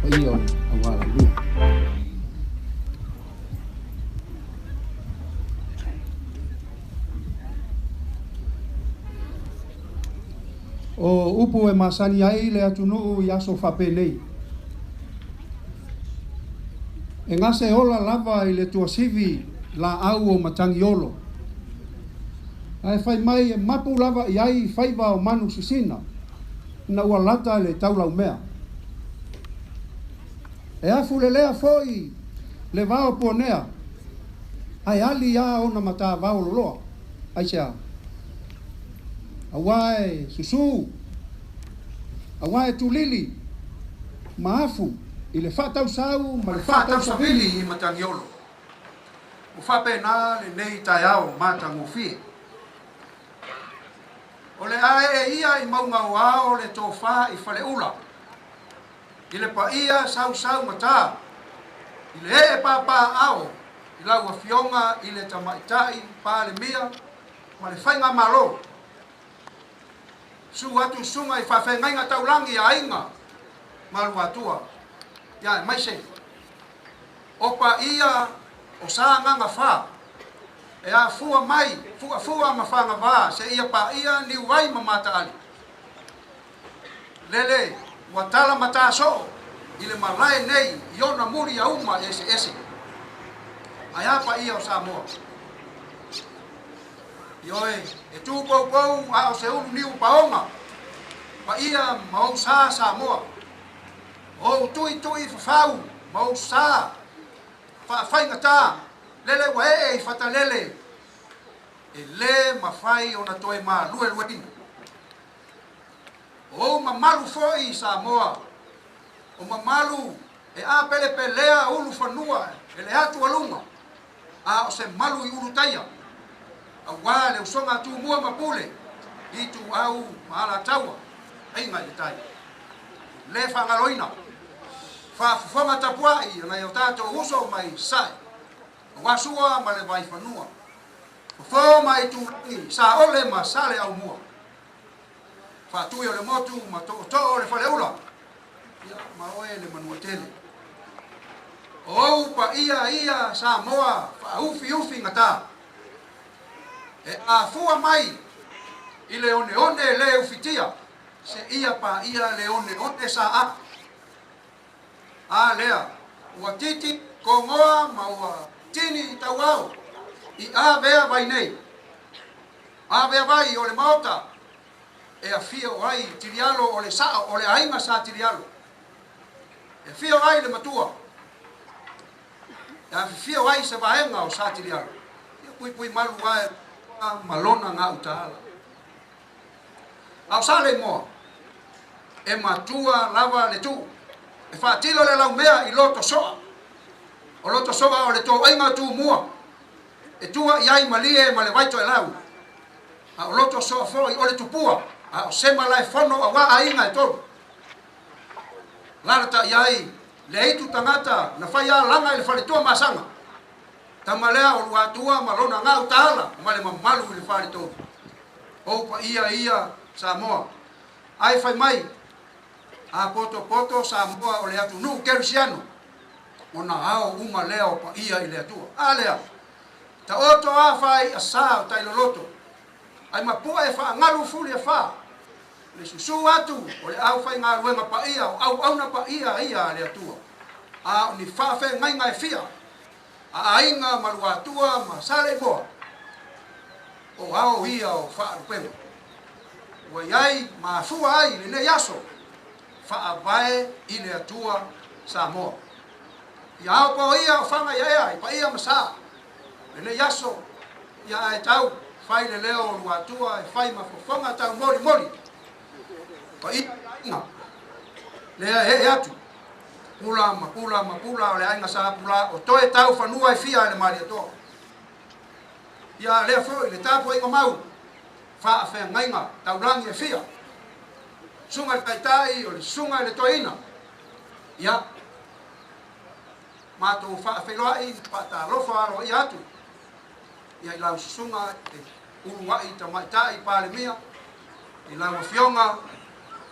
Paia o Aualalua. O upu e masani ai le atunuu i aso faapenei. E gase ola lava i le tuasivi laau o Matagiolo. Ae fai mai e mapu lava i ai faiva o manu sisina ina ua lata le taulaumea. E afu lelea foi le vao puanea, ae ali lava ona matavao loloa. Aisea? Auā e susū, auā e tulili ma afu i le faatausau ma le faatausavili i Matagiolo. Ua faapena lenei taeao matagofie. O le aee ia i mauga o ao le tofa i Faleula, i le paia sausaugata, i le ee papaaao i lau Afioga i le Tamaitai Palemia ma le Faigamalo. Susu atu susuga i faafeagaiga taulagi a aiga ma Luatua. Ia aemaise o paia o Sagaga 4 e afua mai Fu'afu'a ma Fagavā seia paia Niuai ma Mata'ali. Lele ua tala matasoo i le malae nei i ona muliauma eseese. Ae a paia o Samoa? Ioe, e tupoupou a o se ulu niu paoga paia ma ou sa Samoa, o ou tu'itu'i fafau ma ou sa fa'afaigatā, lele ua ee i Fatalele e lē mafai ona toe maluelueina. O ou mamalu fo'i Samoa, o mamalu e apelepelea ulufanua e le atu aluga, a o se malu i Ulutaia, auā le usoga a Tumua ma Pule, Ituau ma Alataua, Aiga i le Tai. Le faagaloina faafofoga tapua'i a nai o tatou uso mai Sasae, auā Sua ma le Vaifanua, Fofo ma Aitulagi, Saole ma Saleaaumua, Faatui o le Motu ma Tootoo o le Faleula, ia ma oe le Manuatele. O ou paia ia Samoa faaufiufigatā, e afua mai i le oneone lē ufitia seia paia le oneone Sa'a. A lea ua titi kogoa ma ua tini tauao i avea vai nei, avea vai o le Maota e afio ai Tilialo o le sa'o o le aiga Sa Tilialo, e afio ai le matua, e afifio ai se vaega o Sa Tilialo. Ia puipui malu ae ma lona gautaala. A o Saleimoa e matua lava le tu'u e faatilo le laumea i loto so'a. O loto so'a o le to'aiga Tumua e tua i ai Malie ma le Vaitoelau, a o loto so'a fo'i o le tupua a o se malaefono auā aiga e tolu. Lalata'i ai le aitu tagata na fai alaga i le faletua masaga tama lea o Luatua ma lona gautaala ma le mamalu i le faletolu. Ou paia ia Samoa, ae fai mai a potopoto Samoa o le atunuu kerisiano, ona ao uma lea o paia i le Atua. A lea taoto a faai'a sā o tailoloto ae mapu'e faagalu fuli e fā le susū atu o le aufaigaluega paia o auauna paia ia a le Atua, a o ni faafegaiga e fia a aiga ma Luatua ma Saleimoa, o ao ia o faalupega ua iai ma afua ai lenei aso faavae i le Atua Samoa. Ia ao pao ia o faga ia ea i paia ma sa lenei aso ia ae tau fai le leo o Luatua e fai ma fofoga tau molimoli paia aiga lea ee atu pula ma pula ma pula o le aiga Sa Pula o toe tau fanua e fia e le Malietoa. Ia lea fo'i le tapuaiga mau faafeagaiga taulagi e fia, susuga i le Taitai o le susuga i le Toeaina, ia matou faafeiloa'i faatalofa aloaia atu ia i lau susuga e ulua'i Tamaita'i Palemia, i lau afioga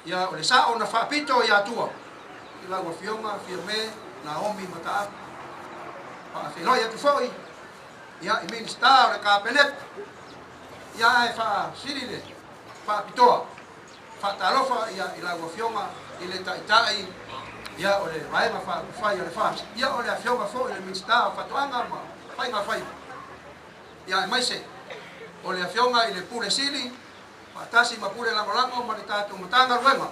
ia o le sa'o na faapito ia Atua, i lau afioga Fiame Naomi Mataafa. Faafeiloai atu fo'i ia i Minisita o le Kapeneta, ia ae faasili le faapitoa faatalofa ia i lau afioga i le Taitai ia o le Vaega Faaupufai a le FAST, ia o le afioga fo'i le Minisita o Faatoaga ma Faiga Faiva, ia aemaise o le afioga i le Pule Sili faatasi ma Pule Lagolago ma le tatou Matagaluega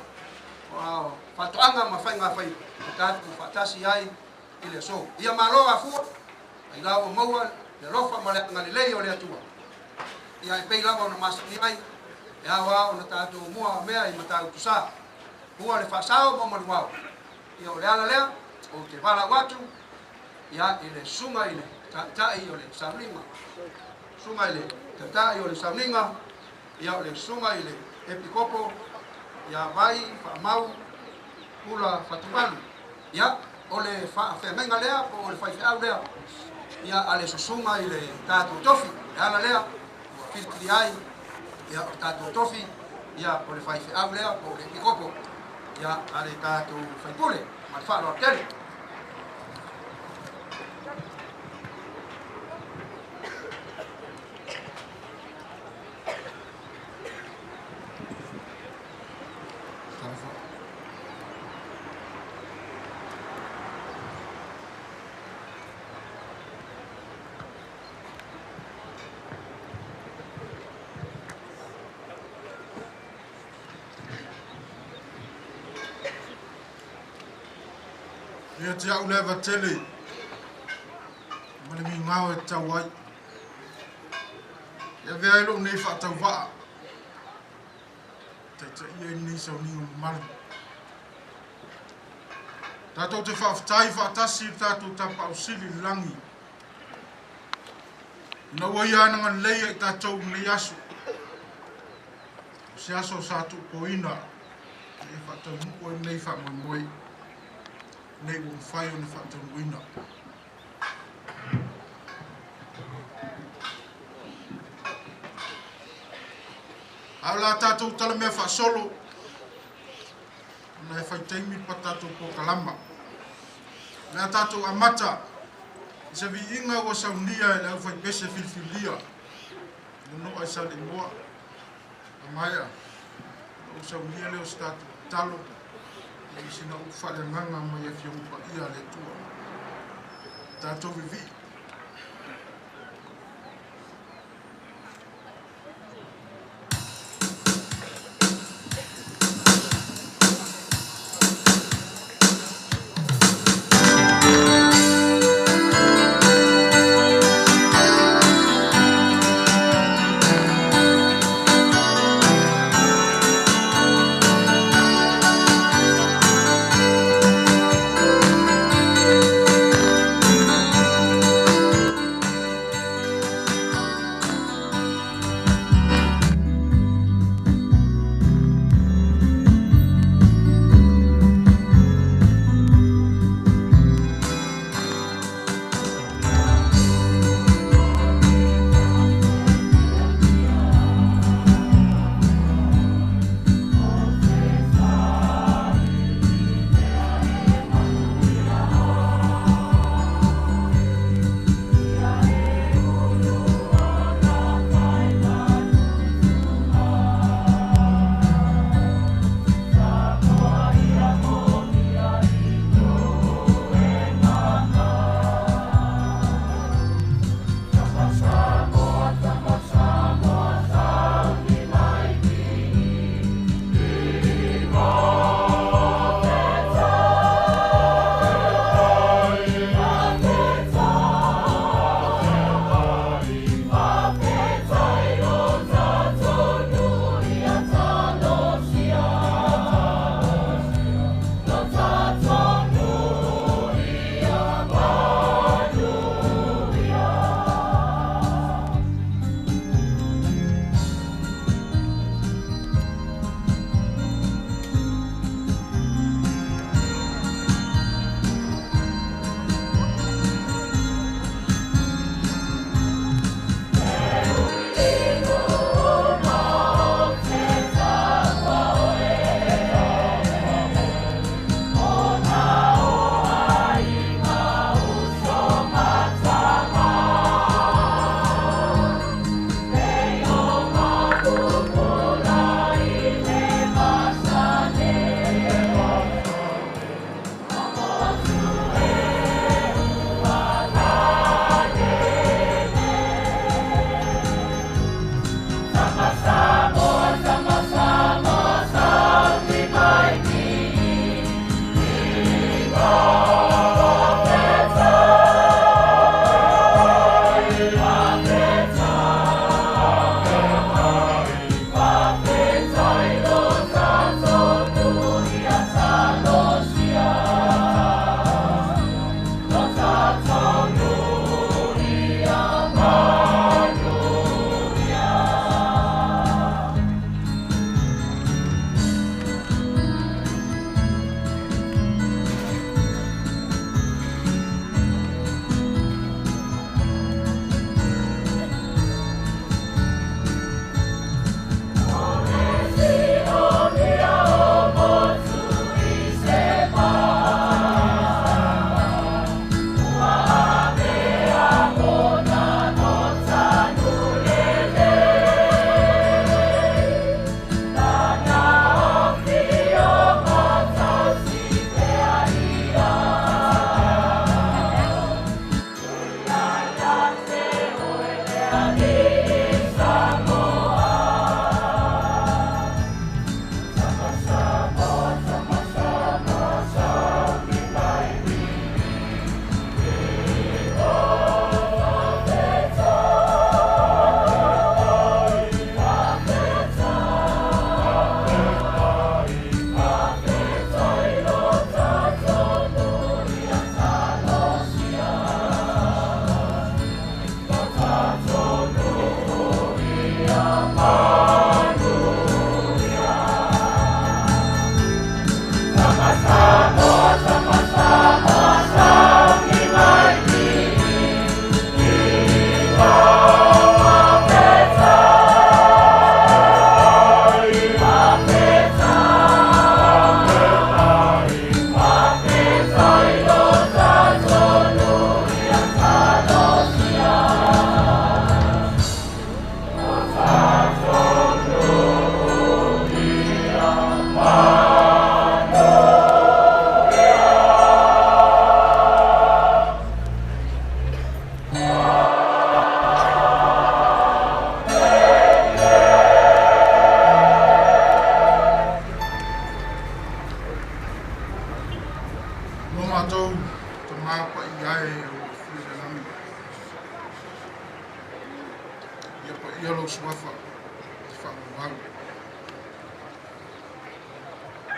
o Faatoaga ma Faiga Faiva o tatou faatasi ai i le aso. Ia malo afua ai lau maua le alofa ma le agalelei o le Atua. Ia e pei lava ona masani ai e ao a ona tatou mua mea i Matautu Sa ua le faasao ma maluao. Ia o le ala lea ou te valaau atu ia i le susuga i le Taitai o le Sauniga, susuga i le Taitai o le Sauniga, ia o le susuga i le Epikopo ia Vai Faamau Pula Fatuvalu. Ia o le faafeagaiga lea po o le faifeau lea ia a le susuga i le tatou tofi, le ala lea ua filifili ai ia o le tatou tofi, ia o le faifeau lea po o le epikopo. ia a le tatou faipule. Ma le faaaloalo tele. Ia te au le ava tele ma le migao e tatau ai. E avea ai lou nei faatauvaa taitaia ai lenei sauniga mamalu. Tatou te faafetai faatasi i le tatou Tapaau Sili i le lagi. Ina ua ia anagalelei ia i tatou i lenei aso. O se aso sa tuupoina e faataunuu ai lenei faamoemoe nei ua mafai ona faataunuuina. A o la tatou talamea faasolo, ona e fai taimi pa tatou polokalama. O le a tatou amata i se viiga ua saunia e le aufaipese filifilia nono'a i Saleimoa. Amaea ona ou saunia lea o se tatou tatalo ma sina upu faaleagaga mai Afioga Paia a le Atua. Tatou vivii.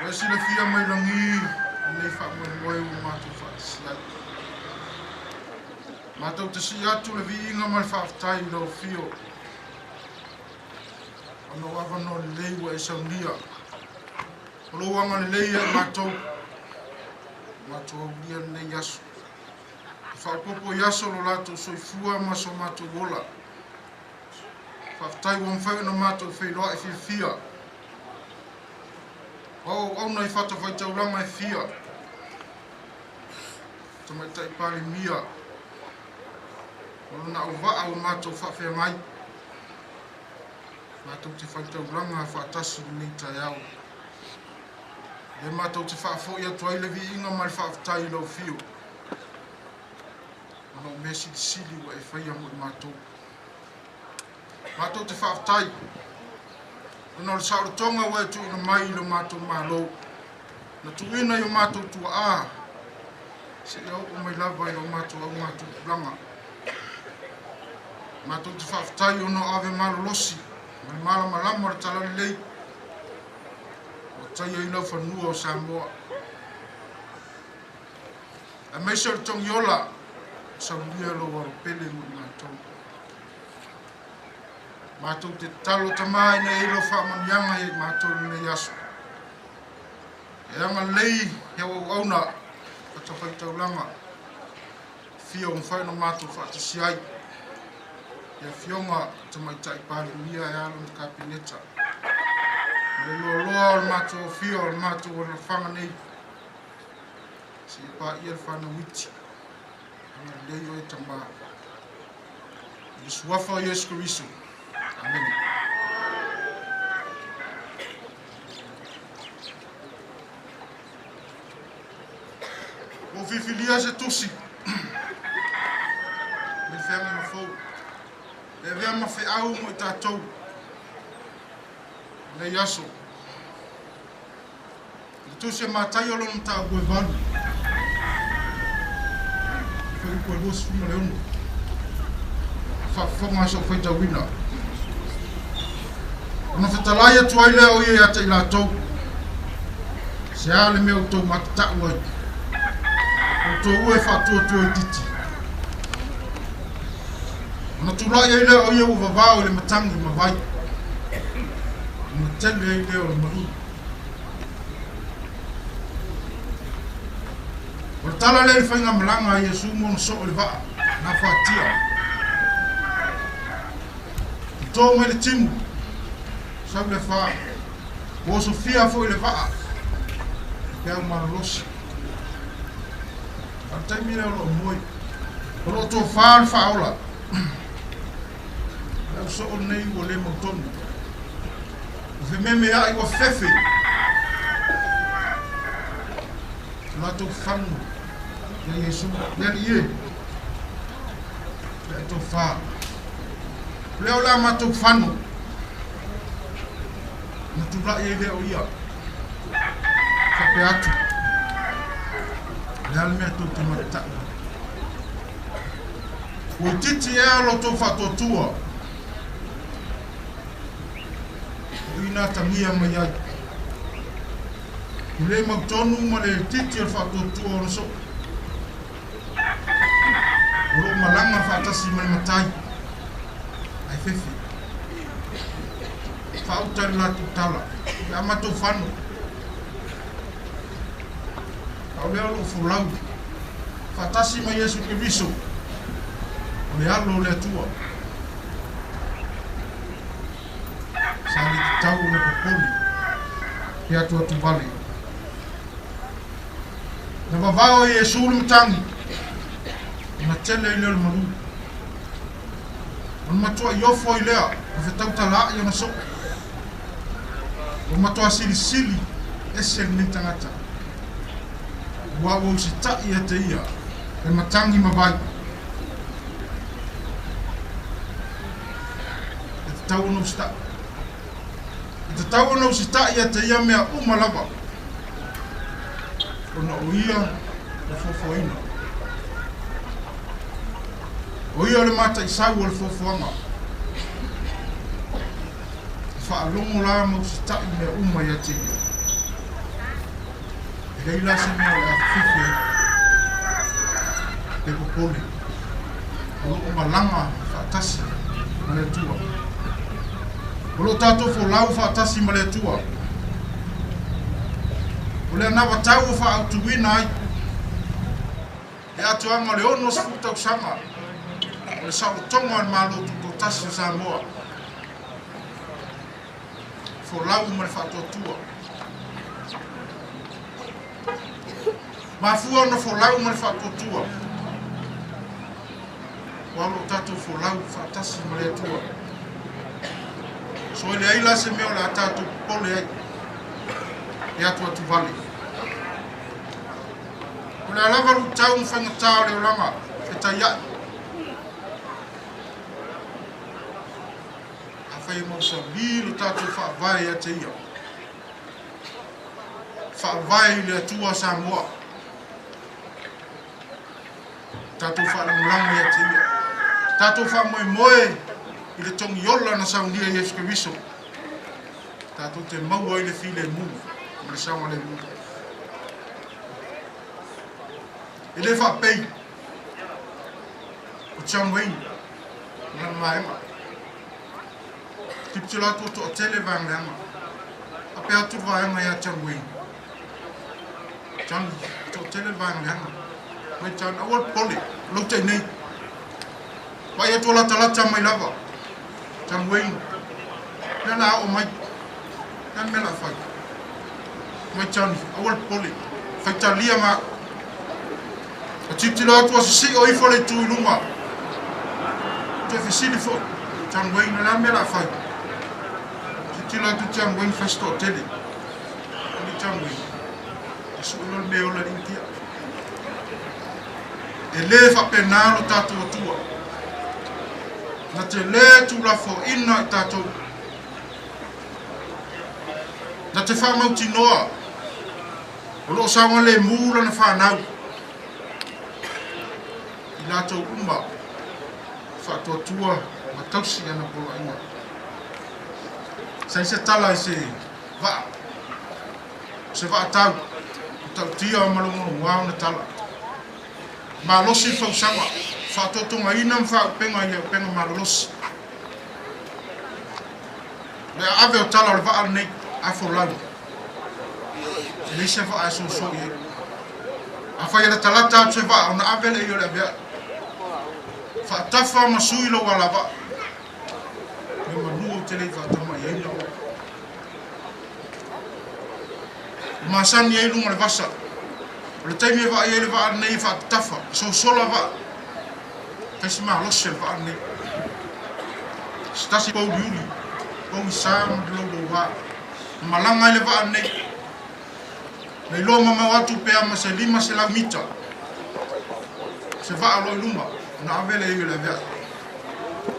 Ua e silafia mai lagi lenei faamoemoe ua matou faatasi ai. Matou te sii atu le viiga ma le faafetai i lau afio ona o avanoa lelei ua e saunia. O lou agalelei ia i matou, matou aulia lenei aso. E faaopoopo i aso lo latou soifua ma so matou ola. Faafetai ua mafai ona matou feiloai fiafia. O au auauna i fatafaitaulaga e fia, Tamaitai Palemia ma lona auvaa ua matou faafeagai, matou te faitaulaga faatasi i lenei taeao. Lea matou te faafoi atu ai le viiga ma le faafetai i lau afio, ona o mea silisili ua e faia mo i matou. Matou te faafetai ona o le saolotoga ua e tuuina mai i lo matou Malo, na tuuina i o matou tuaa seia oo mai lava i lo matou augatupulaga. Matou te faafetai ona o ave malolosi ma le malamalama o le talalelei ua taia i laufanua o Samoa, aemaise o le togiola ua saulia lou alopele mo i matou. Matou te tatalo Tama ina ia i lau faamanuiaga ia i matou i lenei aso. E agalelei i au auauna fatafaitaulaga fia ua mafai ona matou faatasi ai i Afioga Tamaitai Palemia e ala lona Kapeneta ma le loaloa o le matou afio o le matou alafaga nei seia paia le fanau iti. Agalelei oe Tama. I le suafa o Iesu Keriso. Amene. Ua ou filifilia se tusi mai le feagaiga fou e avea ma feau mo i tatou i lenei aso. I le tusi a Mataio lona mataupu e 8, fuaiupu e 26, faafofoga a sou faitauina. Ona fetalai atu ai lea o ia ia te i latou, Se a le mea outou matatau ai, outou ua e faatuatua itiiti. Ona tulai ai lea o ia ua vavao i le matagi ma vai, ona tele ai lea o le malu. O le tala lea i le faigamalaga a Iesu ma ona soo i le vaa gafatia. I to mai le timu, sau le afa, ua osofia foi le vaa i peau malolosi. A o le taimi lea o lo o moe, o lo o tofa le faaola. Le au soo lenei ua le mautonu. Ua fememeai, ua fefe. O latou fanu ia Iesu, le Alii e, le tofa. O lea o le a matou fanu, na tulai ai lea o ia, faapea atu, le a le mea tou te matatau ai. Ua itiiti ea lo outou faatuatua, o i na atagia mai ai. Ua le mautonu ma le itiiti o le faatuatua o ona soo. O lo o malaga faatasi ma le matai, ae fefe. Faauta i le latou tala, pe a matou fano. A o lea o lo o folau faatasi ma Iesu Keriso, o le Alo o le Atua. Sa le tatau ona popole pe atuatu vale. Na vavao e Iesu le matagi, ona tele ai lea o le malu. Ona matuai ofo ai lea ma fetautalaai ona soo. Ua matua silisili ese lenei tagata. Ua ua usitai ia te ia le matagi ma vai. E tatau ona usitai. E tatau ona usitai ia te ia mea uma lava, ona o ia na foafoaina. O ia o le mataisau o le foafoaga. E faalogo la ma usitai mea uma ia te ia. Leai la se mea o le a fefe ai pe popole. O loo malaga faatasi ma le Atua. O loo tatou folau faatasi ma le Atua. O le anavatau ua faaautuina ai le atoaga o le 60 tausaga o le saolotoga o le Malo Tutoatasi o Samoa. Folau ma le faatuatua. Mafua ona folau ma le faatuatua. Ua lo tatou folau faatasi ma le Atua. So e leai la se mea o le a tatou popole ai e atu atu vale. O le a lava luitau ma faigata o le olaga e taiai. Afai e mausalī lo tatou faavae ia te ia. Faavae i le Atua Samoa. Tatou faalagolago ia te ia. Tatou faamoemoe i le togiola na saunia Iesu Keriso. Tatou te maua ai le filemu ma le saogalemu. E le faapei o John Wayne ma lana vaega. Tilotilo atu ua toatele vaega leaga. Faapea atu le vaega ia John Wayne. John, toatele le vaega leaga. Mai John, aua le popole, o lou tai nei. Vaai atu o latalata mai lava. John Wayne, lea la oo mai. Le a le mea o le a fai? Mai Johnny, aua le popole, faitalia ma au. A tilotilo atu ua sisio ifo le itu i luma. Toe fesili foi, John Wayne, o le a le mea o le a fai? Tilotilo atu John Wayne fai se toatele. Ali John Wayne, e sue loa le mea e ola i le Initia. E lē faapena lo tatou Atua. Na te lē tuulafoaina i tatou. Na te faamautinoa o loo saogalemu lana fanau i latou uma faatuatua ma tausi ana poloaiga. Sa i se tala i se vaa, o se vaatau, o tautia ma logologoa ona tala. Malosi le fausaga, faatotogaina ma faaupega i le auupega malolosi. O le aave o tala o le vaa lenei, a folau. E leai se vaa e soso i ai. Afai e latalata atu se vaa, ona ave lea i o le aveai. Faatafa ma sui lou alavaa. Me manu ou te le i faatamaiaina oe. Ua masani ai luga o le vasa. O le taimi e vaai ai le vaa lenei e faatatafa, e sosola vaa. Taisi malosi o le vaa lenei. Se tasi pouliuli, pougisa ma le louloua. Na malaga ai le vaa lenei. Na iloa mamao atu pe a ma se 500 mita. Se vaa o lo o i luma, ona ave lea i o le aveae.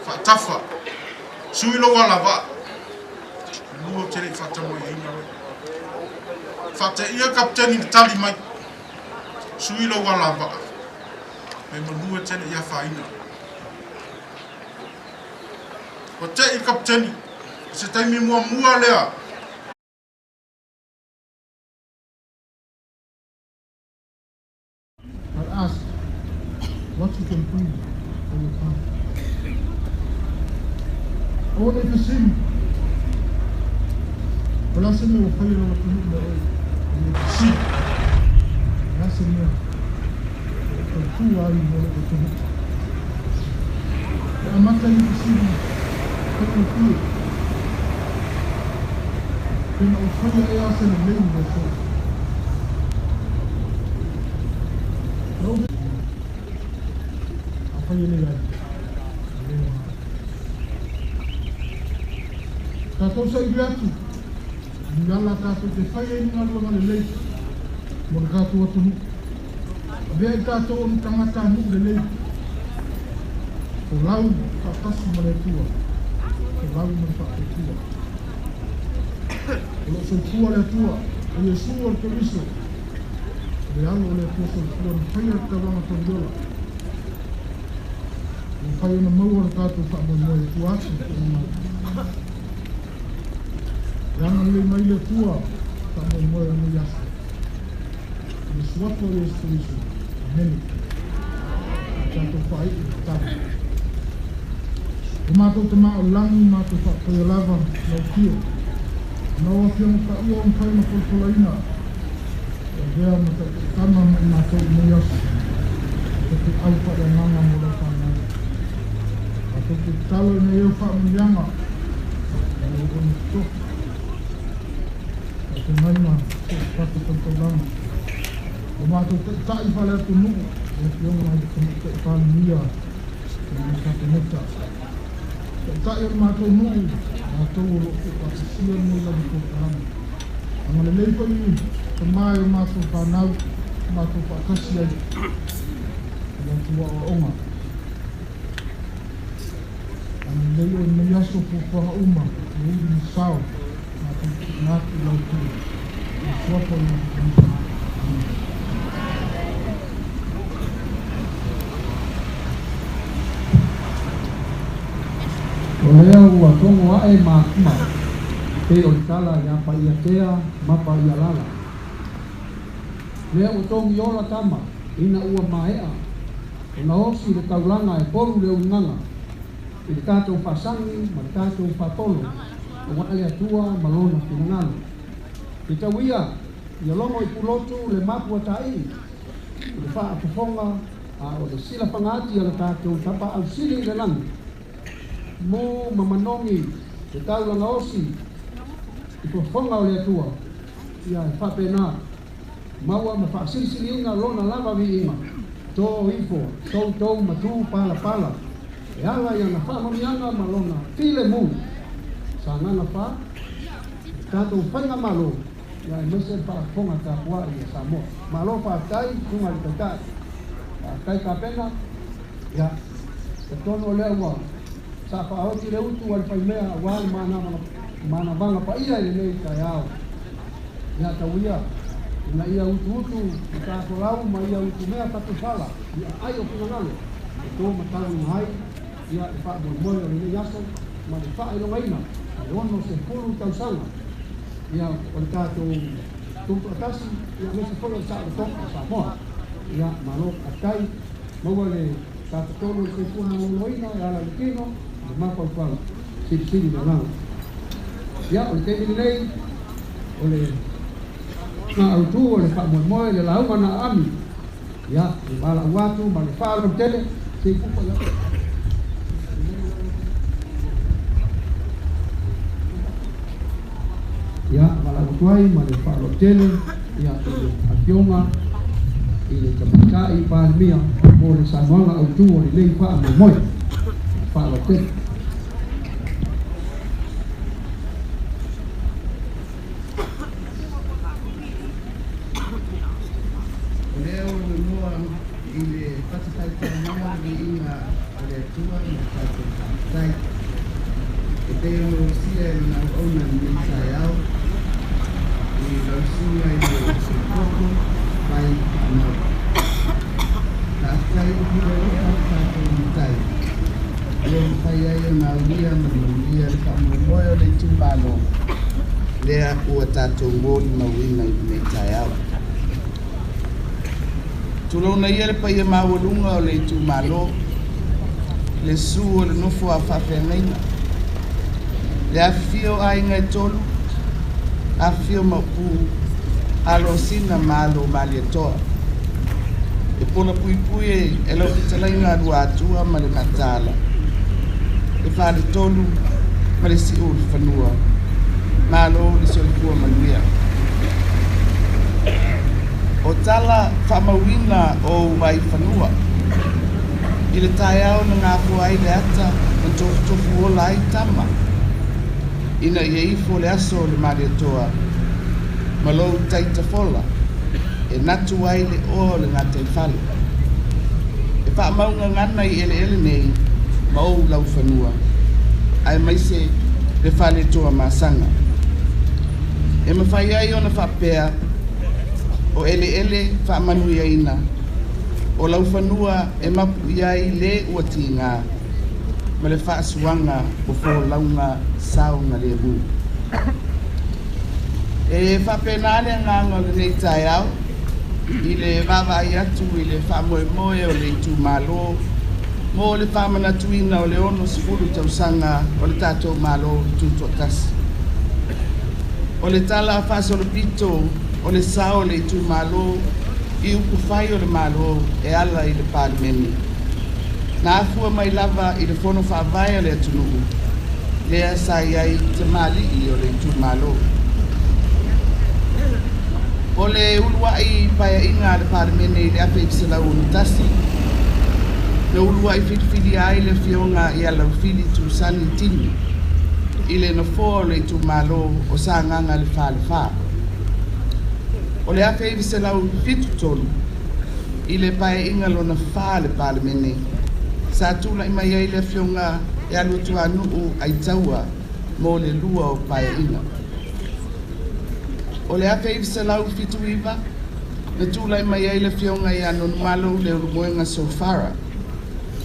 Faatafa, sui lou alavaa. Manu ou te le i faatamaiaina oe. Faateia Kapeteni na tali mai, Sui lou alavaa, me manu e te le i afaina. Ua te'i le Kapeteni, o se taimi muamua lea. But ask what you can do for your country. Aua ne i fesili, o le a se mea ua fai e lou atunuu mo oe? E le fesili, o le a se mea o lo o tautua ai mo lou atunuu? E amata i le fesili faigofie, Pe na ou faia ea se lelei i le aso? Na ou Afai e leai, e le aoga. Tatou saili atu i ni ala tatou te fai ai ni galuega lelei mo le tatou atunuu. Avea i tatou o ni tagata nuu lelei. Folau faatasi ma le Atua, folau ma le faatuatua. O loo soifua le Atua, o Iesu o le Keriso, o le Alo o le Atua soifua na faia le taulaga toliola. Ua mafai ona maua lo tatou faamoemoe e tua atu i tuuina mai. E agalelei mai le Atua faamoemoe o lenei aso. I le suafa o Iesu Keriso. Amene. Tatou faaiu le tatalo. O matou Tama o le lagi, matou faafetaia lava lau afio. Ona o Afioga Paia ua mafai ona folafolaina e avea ma taitaitama ma i matou i lenei aso, e feau faaleagaga mo lau fanau. Matou te tatalo ina ia faamanuiaga ma le auauna totofi, faafeagaiga so o se fata tautaulaga. O matou taitai faale-atunuu, le Afioga i le Tamaitai Palemia ma le Kapeneta. Taitai o le matou nuu, matou o lo o tuufaatasia lenei lava polokalame. Agalelei foi tama e o matou fanau, matou faatasi ai i latou aoaoga. Agalelei o lenei aso fuafuaga uma, le uli ma sao, matou tuuina atu i lau pule. I le suafa o Iesu Keriso. Amene. O lea ua togo ae ma pei o le tala ia Pa'iatea ma Pa'ialala. Lea ua togi ola tama ina ua mae'a ona osi le taulaga e polu le uigaga i le tatou faasagi ma le tatou faapolo auā le Atua ma lona finagalo. E tau ia ia logo i pulotu le mapu ataii i le faafofoga a o le silafaga ati a le tatou Tapaau Sili i le lagi mu ma manogi le taulaga osi i fofoga o le Atua ia e faapena maua ma faasilisiliina lona lava viiga to ifo toutou matū palapala e ala i ana faamanuiaga ma lona filemu Sagaga 4 tatou faigamālō ia aemaise le faafofoga tapua'i a Samoa. Malo faafetai suga le taita'i faafetai kapena ia talitonu o lea ua sa faaoti le utu a le faimea auā le manavaga paia i lenei taeao ia tauia ina ia utuutu ma tafolau ma ia utumea fatufala i aai o finagalo e tō matauina ai ia le faamoemoe o lenei aso ma le faailogaina le 60 tausaga ia o le tatou tutoatasi ia aemaise foi o le saolotoga o Samoa. Ia malo faafetai maua le tafatolu o le soifua maloloina e ala i le tino le mafaufau silisili le agaga. Ia o le taimi lenei o le autū o le faamoemoe le lauga na aami ia e valaau atu ma le faalotele se i pupa ia. Ia valaau atu ai ma le faalotele ia i le afioga i le Tamaitai Palemia mo le saunoaga autū o lenei faamoemoe. Faalotele. O lea ua nonoa i le fatafaitaulaga le viiga o le Atua ma le tatou faafetai. E pei ona usia e lona auauna i lenei taeao i lau susuga i le Koko Fai Faamau. Faafetai i le pule alofa o le tatou Matai ua mafai ai ona aulia ma le manuia le faamoemoe o le itumalo lea ua tatou molimauina i lenei taeao. Tulouna ia le paia maualuga o le itumalo, le susu o le nofo a faafeagaiga, le afifio o aiga e tolu, afifio Maopu, alo o Sina ma alo o Malietoa. E pola puipui e lau fetalaiga a Luatua ma le Mataala, le faletolu ma le siu o le fanua, malo le soifua manuia. O tala faamauina o Vaifanua i le taeao na gafoa ai le ata ma tofutofu ola ai tama ina ia ifo le aso o le Malietoa ma lou taitafola e natu ai le oa o le gataifale. E faamaugagana i eleele nei ma ou laufanua aemaise le faletoa masaga. E mafai ai ona faapea o eleele faamanuiaina o laufanua e mapu i ai le ua tiga ma le faasuaga o folauga saogalemu. E faapena le agaga o lenei taeao I le vaavaai atu i le faamoemoe o le itumalo mo le faamanatuina o le 60 tausaga o le tatou Malo Tutoatasi. O le tala faasolopito o le sao o le itumalo i upufai o le Malo e ala i le Palemene na afua mai lava i le fono faavae a le atunuu lea sa i ai tamalii o le itumalo. O le uluai paeaiga a le Palemene i le 1961, na uluai filifilia ai le afioga ia Laufili Tusani Tini i le nofoa o le itumalo o Sagaga le Falefa. O le 1973 i le paeaiga lona fa a le Palemene, sa tulai mai ai le afioga ia Luatuanuu Aitaua mo le lua o paeaiga. O le 1979, na tulai mai ai le afioga ia Nonumalo Leulumoega Sofara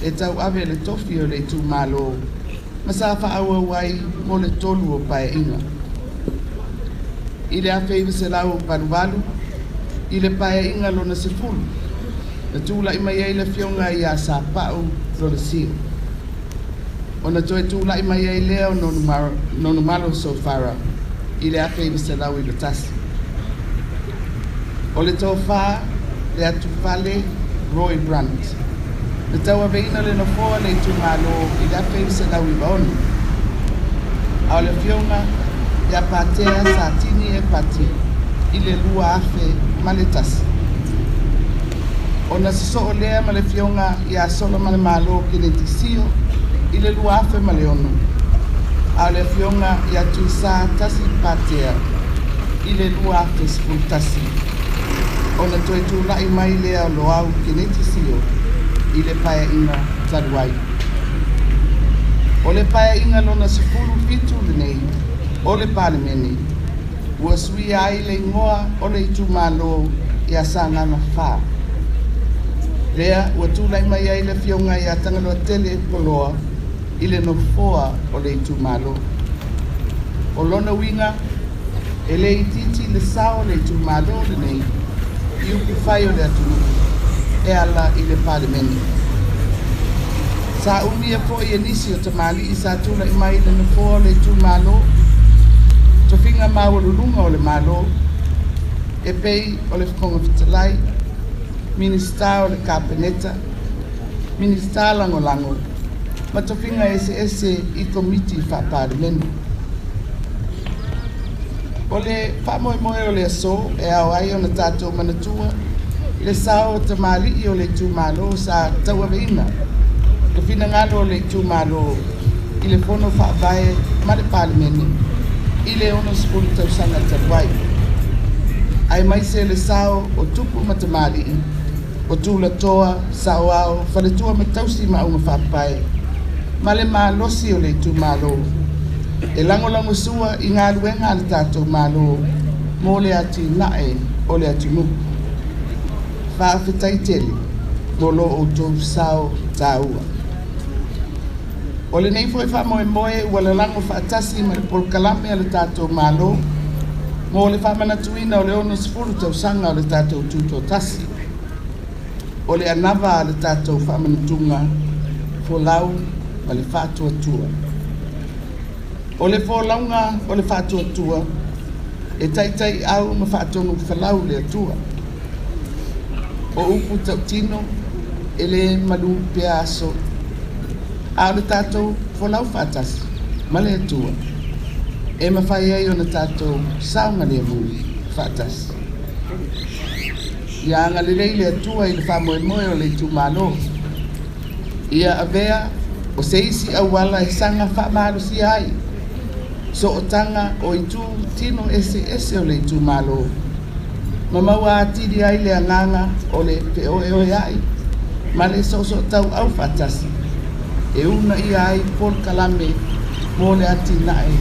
e tauave le tofi o le itumalo ma sa faaauau ai mo le tolu o paeaiga. I le 1988, i le paeaiga lona 10, na tulai mai ai le afioga ia Sapau Lolesio. Ona toe tulai mai ai lea o Nonumalo Sofara i le 1991. O le tofa le atufale Roy Brunt, na tauaveina le nofoa le itumalo i le 1996. A o le afioga ia Patea Satini Epati i le 2001. Ona sosoo lea ma le afioga ia Solamalemalo Keneti Sio i le 2006. A o le afioga ia Tuisa Tasi Patea i le 2011. Ona toe tulai mai lea o Loau Keneti Sio i le paeaiga talu ai. O le paeaiga lona 17 lenei o le Palemene, ua suia ai le igoa o le itumalo ia Sagaga 4. Lea ua tulai mai ai le afioga ia Tagaloatele Poloa i le nofoa o le itumalo. O lona uiga, e le itiiti le sao o le itumalo lenei i upufai o le atunuu e ala i le Palemene. Sa umia foi e nisi o tamalii sa tulai mai le nofoa o le itumalo tofiga maualuluga o le Malo e pei o le Fofoga Fetalai, Minisita o le Kapeneta, Minisita Lagolago ma tofiga eseese i komiti faa-Palemene. O le faamoemoe o le aso e ao ai ona tatou manatua le sao o tamalii o le itumalo sa tauaveina le finagalo o le itumalo i le fono faavae ma le Palemene i le 60 tausaga talu ai, aemaise le sao o tupu ma tamalii o tulatoa, saoao, faletua ma tausi ma augafaapae ma le malosi o le itumalo e lagolagosua i galuega a le tatou Malo mo le atinae o le atunuu. Faafetai tele mo lo outou sao taua. O lenei foi faamoemoe ua lalago faatasi ma le polokalame a le tatou Malo mo le faamanatuina o le 60 tausaga o le tatou Tutoatasi. O le anava a le tatou faamanatuga folau ma le faatuatua. O le folauga o le faatuatua e taitai au ma faatonu falau le Atua. O upu tautino e le malu pea aso, a o le tatou folau faatasi ma le Atua e mafai ai ona tatou saogalemu faatasi. Ia agalelei le Atua i le faamoemoe o le itumalo. Ia avea o se isi auala e saga faamalosia ai sootaga o itu tino eseese o le itumalo ma maua atili ai le agaga o le feoeoeai ma le soosootaua faatasi e uunaia ai polokalame mo le atinae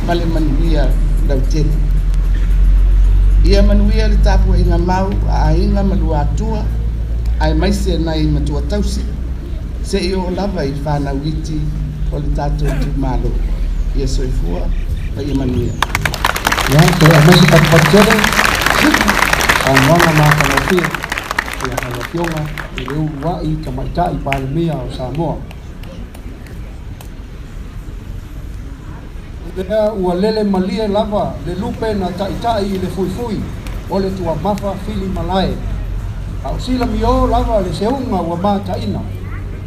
ma le manuia lautele. Ia manuia le tapuaiga mau a aiga ma luatua aemaise nai matua tausi seia oo lava i fanau iti o le tatou itumalo. Ia soifua ma ia manuia. Ia, toe aumai se patupatu tele. Saunoaga matagofie ia a le Afioga i le Uluai Tamaitai Palemia o Samoa. Lea ua lele malie lava le lupe na ta'ita'i i le fuifui o le tuamafa fili malae, a o silamiō lava le seuga ua mataʻina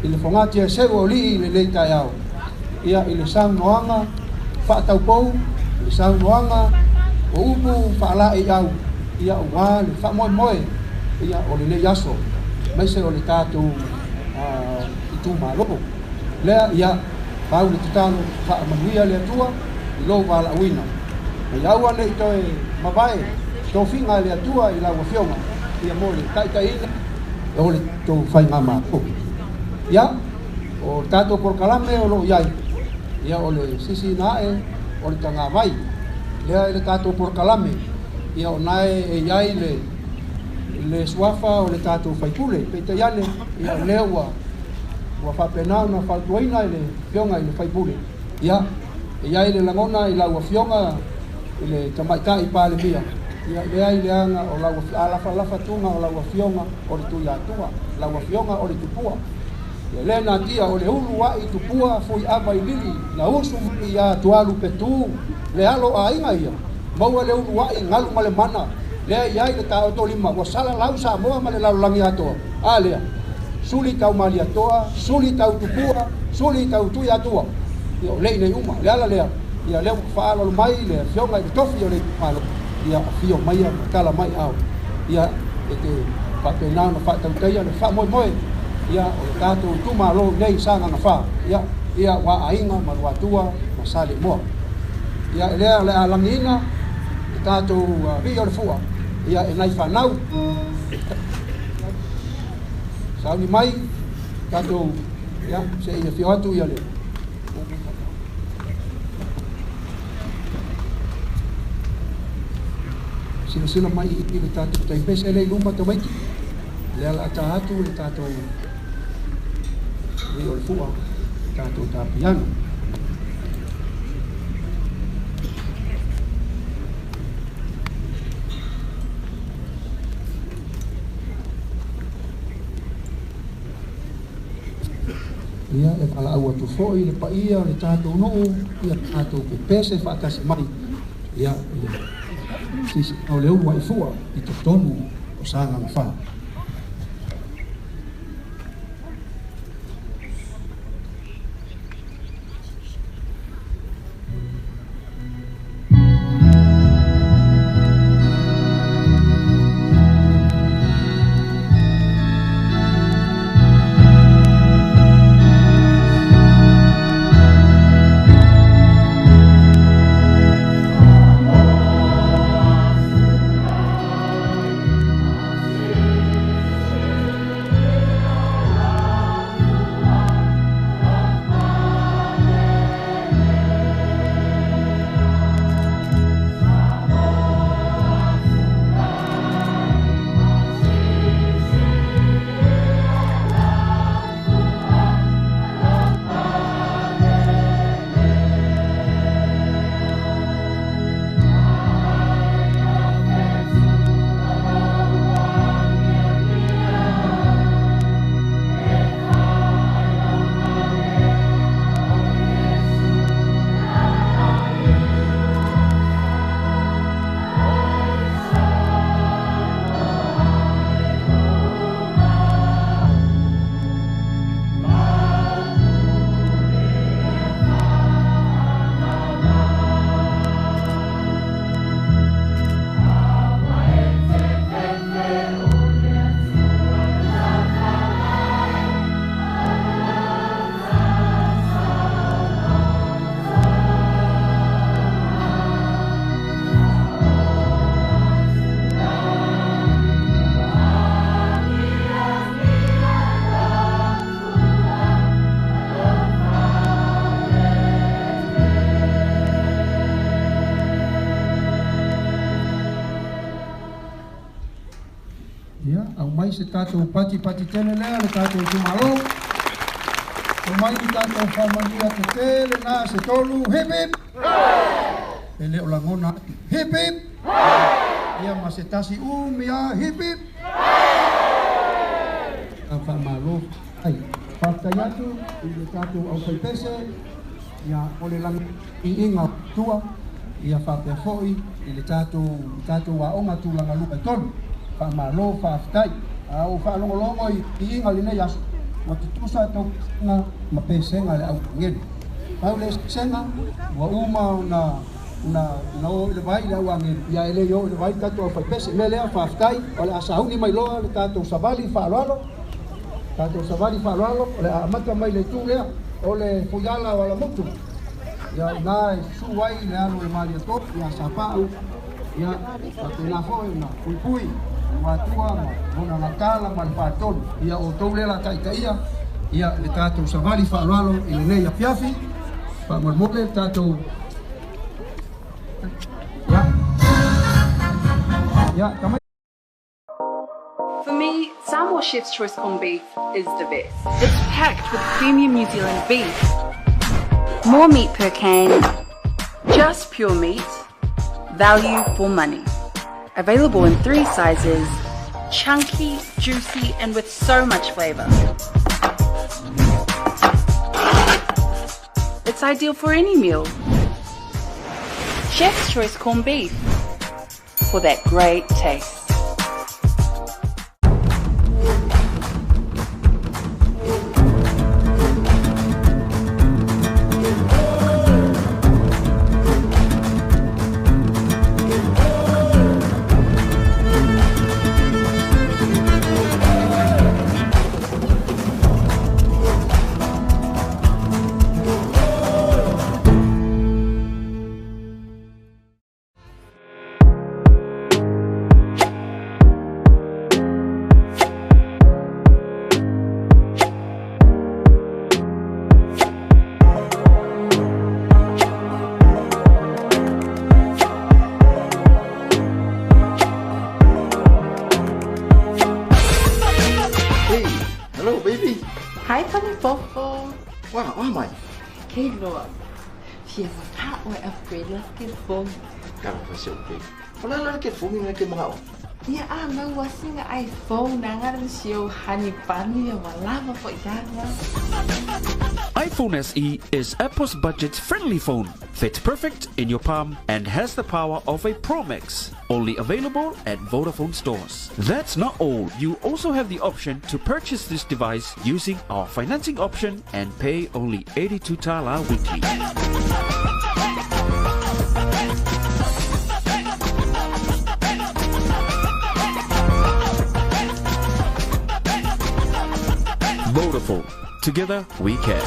i le fogatia seu o alii i lenei taeao, ia i le saunoaga faataupou, le saunoaga o upu faalaeiau, ia uā le faamoemoe ia o lenei aso maise o le tatou itumalo lea. Ia pau le tatalo, faamanuia le Atua i lou valaauina, ma ia aua neʻi toe mavae tofiga a le Atua i lau Afioga ia mo le taʻitaʻiina o le tou faigamalo. Ia o le tatou polokalame o loo iai, ia o le sisiina aʻe o le tagavai lea i le tatou polokalame, ia o nae e iai le suafa o le tatou faipule. Peitai ane, ia o lea ua faapena ona fautuaina i le Afioga i le faipule, ia e iai le lagona i lau Afioga i le Tamaitai Palemia, ia leai leaga o lau alafalafa tuga o lau Afioga o le Tuiatua, lau Afioga o le Tupua. Ia le natia o le ulu aʻi tupua fui ava i lili na usu mai ia tualu petu le alo aiga, ia maua le ulu aʻi galu ma le mana lea iai le taotolima ua salalau Samoa ma le lalolagi atoa. A lea suli tau maliatoa, suli tau tupua, suli tau Tuiatua, ia o lei nei uma le ala lea. Ia lea ua faalalo mai le Afioga i le tofi o le itumalo, ia afio maia ma tala mai ao, ia e te faapena ona faatautaia le faamoemoe ia o le tatou itumalo nei Sagaga 4, ia ua aiga ma Luatua ma Saleimoa. Ia lea o le a lagiina le tatou vii o le fua, ia e nai fanau sauni mai tatou, ia se i afio atu ia le silasila mai i le tatou taipese le i luma tamaiti lea la ta atu le tatou vii o le fua, tatou tapiano. Ia e valaau atu foʻi le paia o le tatou nuu, ia tatou pepese faatasi mai ia le sisi o le ulu ai fua i totonu o Sagaga 4. Ia aumai se tatou patipati tele lea le tatou itumalo, aumai ni tatou faamanuia tetele na se tolu. Hip hip! E le o lagona atu. Hip hip! Ia ma se tasi umi a hip hip. Faamalo ai. Faafetai atu i le tatou aufaipese ia o le lagiiga tua ia faapea fo'i i le tatou aoga tulaga lupe tolu. Faamalo faafetai. A ou faalogologo i iiga lenei aso ua tutusa tauga ma pesega le auagelu. Pau le sega ua uma ona na o i le vai le auagelu ia e le o i le vai tatou aufaipese. Mea lea faafetai o le a sauni mai loa le tatou savali faaaloalo. Tatou savali faaaloalo o le a amata mai le itu lea o le fuiala o Alamutu. Ia ina e susu ai le alo o le Malietoa ia Sapa'u ia faapena foi ona puipui Luatua ma lona latala ma le faatolu. Ia outou lea la taitaia ia le tatou savali faaaloalo i lenei afiafi. Faamolemole le tatou ia tamai. For me, Samoa Chef's Choice corned beef is the best. It's packed with premium New Zealand beef. More meat per can, just pure meat, value for money. Available in 3 sizes, chunky, juicy, and with so much flavour. It's ideal for any meal. Chef's Choice corned beef, for that great taste. Hey, hello baby. Hi Falefofu. Wa, wa mai. Ke loa. Fia mata o upgrade la ke phone. Ka fa se okay. Fala la ke phone ngai ke mga o. Ia a mau wasinga iPhone na ngara sio hani pani ya walava fo yanga. iPhone SE is Apple's budget-friendly phone. Fits perfect in your palm and has the power of a Pro Max. Only available at Vodafone stores. That's not all. You also have the option to purchase this device using our financing option and pay only 82 tala weekly. Vodafone. Together we can.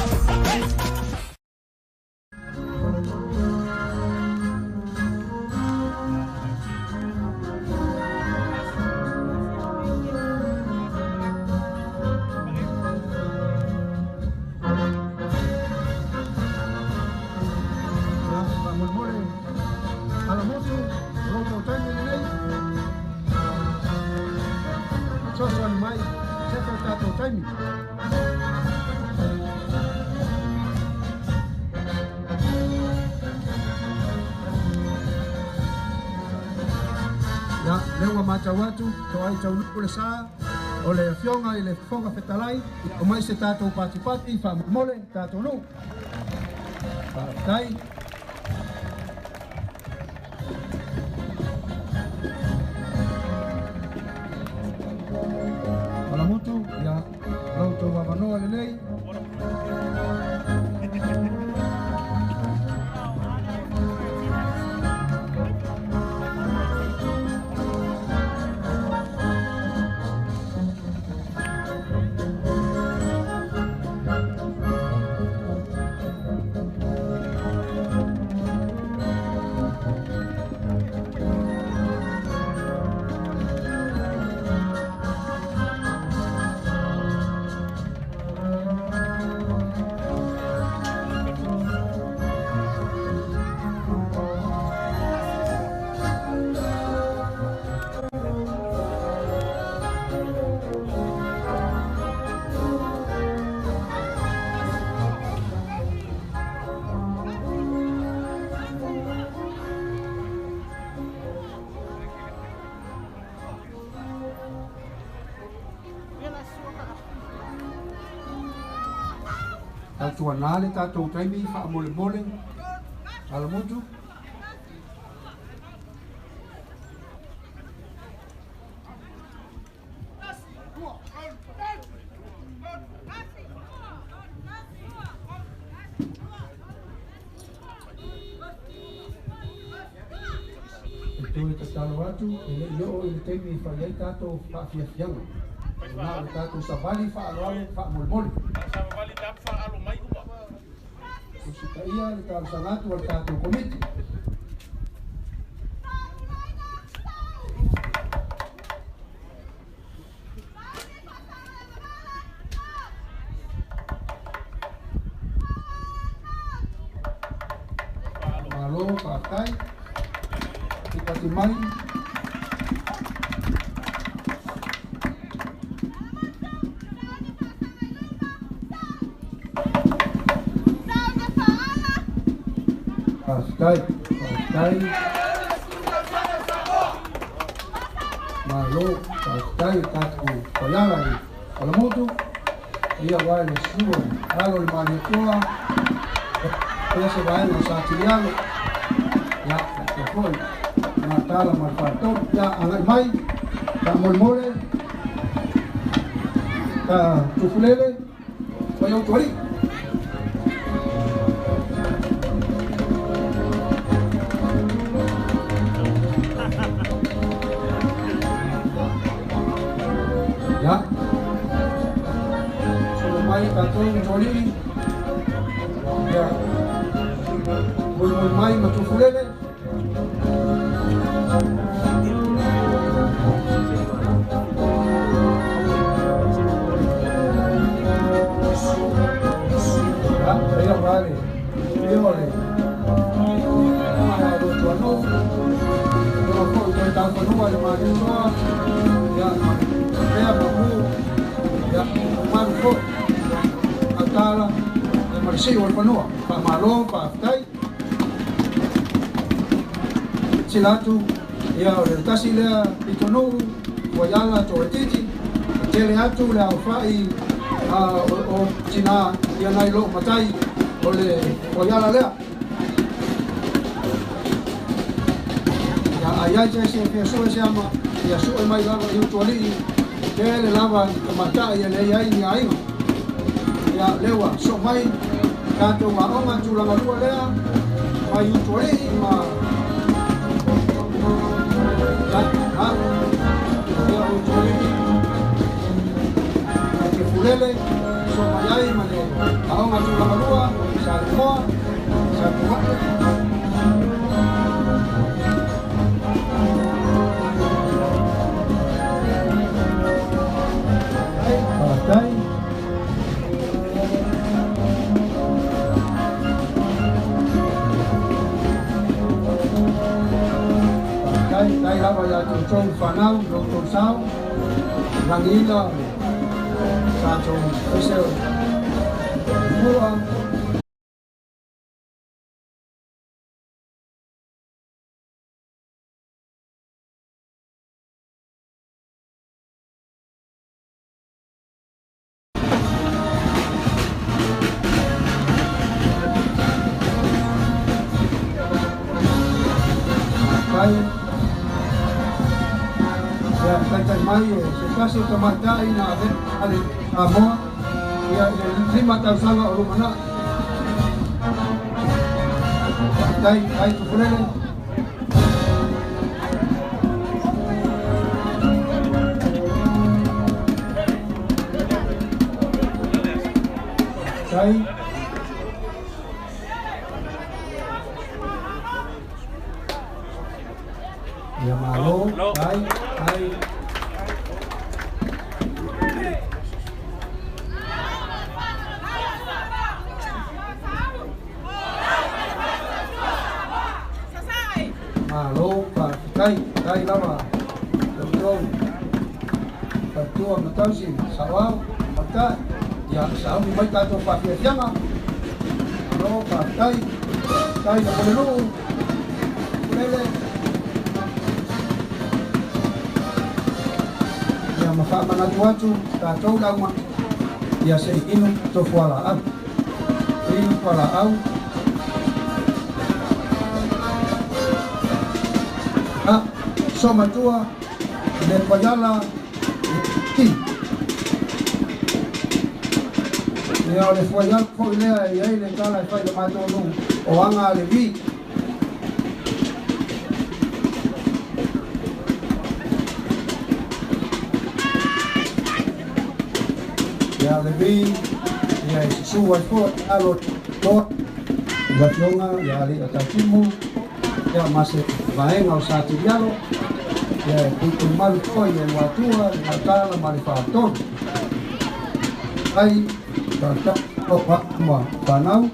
Ia lea ua matau atu toai taunuu le sa o le afioga i le Fofoga Fetalai o mai se tatou patipati faamolemole tatou nuu. Faafetai. Alamutu ia lau tou avanoa lelei. Tautuana le tatou taimi faamolemole Alamutu. E tatalo atu e le'i oo i le taimi e fai ai tatou faafiafiaga na o le tatou savali faaloalo faamolemole usitaia le talosaga atu a le tatou komiti. Malo faafetai pati mai. Faafetai, faafetai. Malo, faafetai tatou faiala i Alamutu. Ia uā le sua alo le Malietoa ia se vaega o Satilialo ia faapea foi Gatala ma le Faletolu ia agai mai faamolemole ta tufulele mai outualii. Ya solo mai tatou utualii ia molimoli mai ma tufulele. Ia vale, io le alo tuanu, o foi toe taufanua le Malietoa, ia pea mamu, ia malu foi, Gatala, ia ma le si'u o le fanua, faamalo, faafetai. Sila atu, ia o le tasi lea pitonuu, Fuaiala Toetiti, tele atu le aofa'i o tina ia nai loo matai o le Fuaiala lea. Ia ai ai se se fia sue se ama, ia sue mai lava i utualii, tele lava i tamatai e leai ai ni aiga. Ia leua so mai tatou aoga tulaga lua lea, mai utualii ma ia ia utualii ke fulele so mai ai ma le aoga tulaga lua sa Lemoa sa Tuae. Faafetai. Faafetai tai lava ia outou fanau lo outou sao lagiina tatou pese fua. Faafetai. Ia taitai mai e se tasi o tamaitai na ave ale Samoa ia i le 5 tausaga o lumanai. Faafetai tai tufulele. Faafetai. Ia malo, tai, tai. Malo, faafetai, tai lava loutou faletua ma tausi sa'oao matai ia sauni mai tatou faafiafiaga. Malo, faafetai, tai le poleluu fulele. Ia ma faamanatu atu tatou lauma ia se'i inu tofualaau. inu fualaau. Somatua le fuaiala ki. Ia o le fuaiala fo'i lea e iai le tala e fai le matou nuu o aga a le vi. Ia le vi ia e susu ai fo'i alo toa i afioga ia alii o Tautimu ia ma se vaega o Satilialo ia e puipuimalu fo'i e Luatua le Gautala ma le Faatolu. Ai o ma fanau.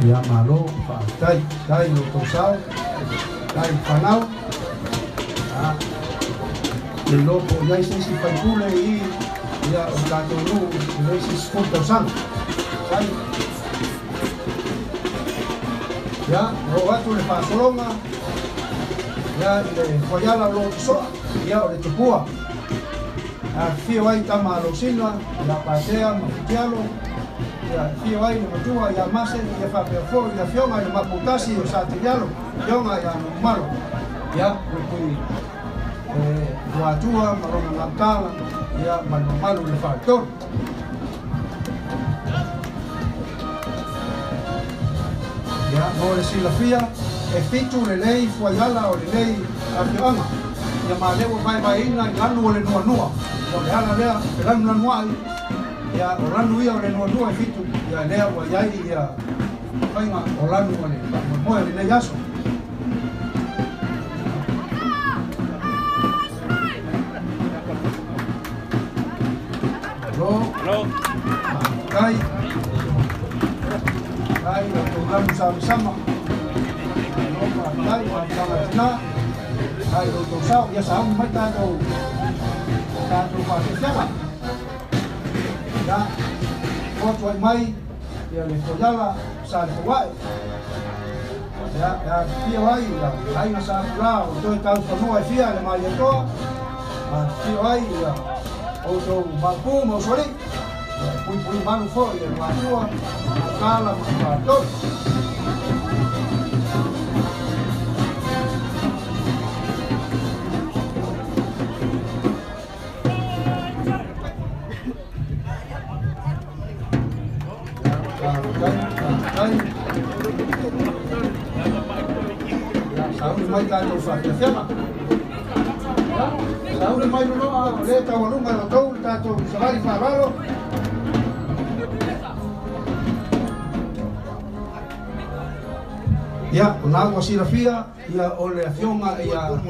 Ia malo faafetai tai lo tou sao tai fanau. Le lopo iai se isi faipule i ia o tatou nuu i le isi 10 tausaga. Tai ia oo atu le faasologa ia i le fuaiala o loo tosoa ia o le tupua. Afifio ai tama alosina ia Patea ma Fitialo ia fio ai le matua ia Mase ia faapea fo'i le afioga i le Maputasi o Satilialo afioga ia Numalo ia pui Luatua ma lona gautala ia ma le mamalu i le faletolu. Ia mo le silafia e 7 lelei fuaiala o lenei afioaga ia ma lea ua vaevaeina i lanu o le nuanua. Ia o le ala lea e lanulanua'i ia o lanu ia o le nuanua e 7 ia lea ua iai ia faiga o lanu o le faamoemoe o lenei aso. Alo. Kai. Kai o tou lanu samasama. Alo faafetai faafetagatina. Kai o tou sao ia sauni mai tatou faasiasiaga. Ia otu ai mai ia le fuaiala sa le faua'i. Ia afifio ai ia aiga sa apulā o toe taufanua e fia le Malietoa. Afifio ai ia outou maupū ma usoalii. Ia e puipui malu fo'i le Luatua, Gautala ma le Faatolu. Ia sauni mai tatou faafiafiaga. Ia sauni mai loloa o lē taualuga e outou le tatou savali faaaloalo. Ia o na ua silafia ia o le afioga ia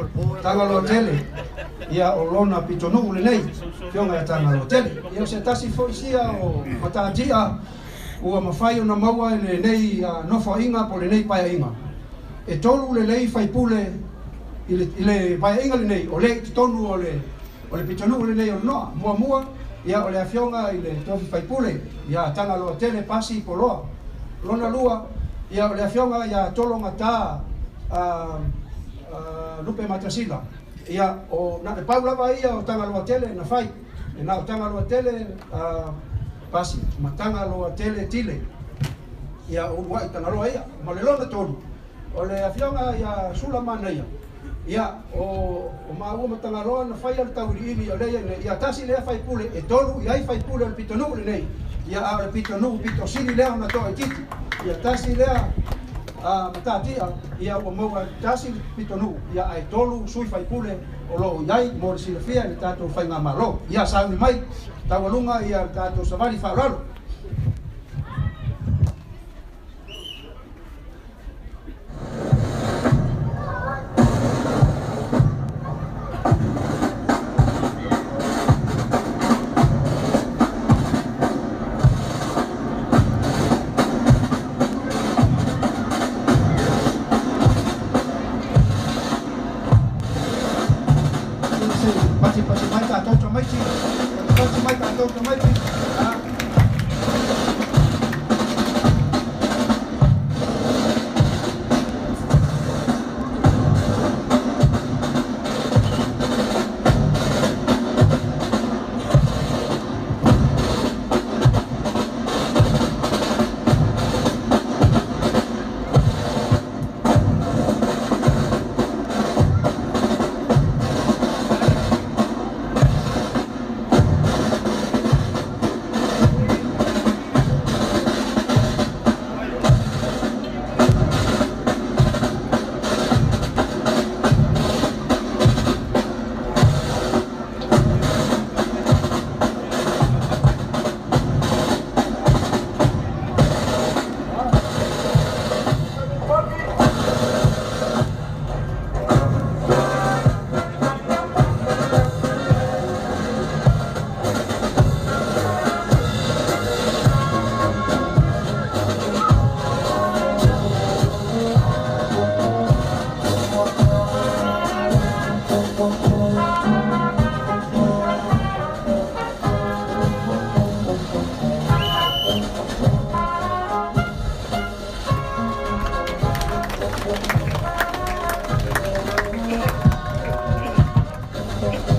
Tagaloa Tele ia o lona pitonuu lenei afioga ia Tagaloa Tele. Ia o se tasi fo'i sia o matatia ua mafai ona maua i lenei nofoa'iga po lenei paea'iga. E 3 lelei faipule i le paea'iga lenei o lē i totonu o le pitonuu lenei o Noa. Muamua ia o le afioga i le tofi faipule ia Tagaloa Tele Pasi Poloa. Lona lua ia o le afioga ia Tologata Lupe Matasila. Ia o na le pau lava ia o Tagaloa Tele na fai. E na o Tagaloa Tele Pasi ma Tagaloa Tele Tile. Ia o ulua'i Tagaloa ia. Ma le lona 3 o le afioga ia Sula Manaia. Ia o maua ma Tagaloa na faia le tauiliili o lea ia ia tasi lea faipule e 3 iai faipule o le pitonuu lenei. Ia a o le pitonuu pitosili lea ona to'aititi. Ia tasi lea matatia ia ua maua tasi le pitonuu ia ae 3 sui faipule o loo iai mo le silafia i le tatou faigamalo. Ia sauni mai taualuga ia le tatou savali faaaloalo. Pati pati mai tatou tamaiti, pati mai tatou tatou tamaiti.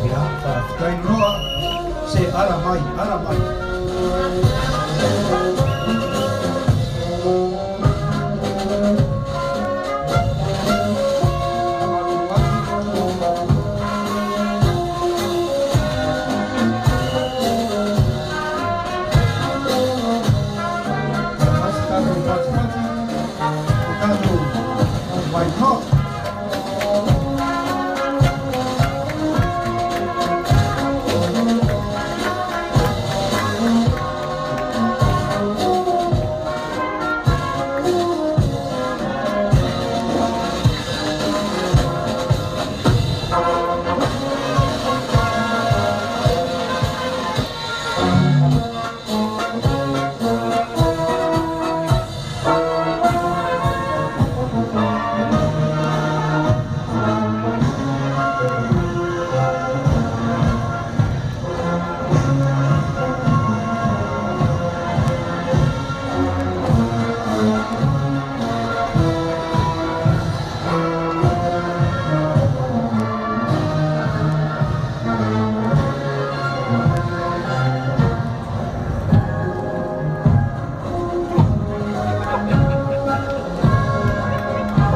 Ia, faafetai loa se ala mai, ala mai. Tatou patipati, o tatou vai.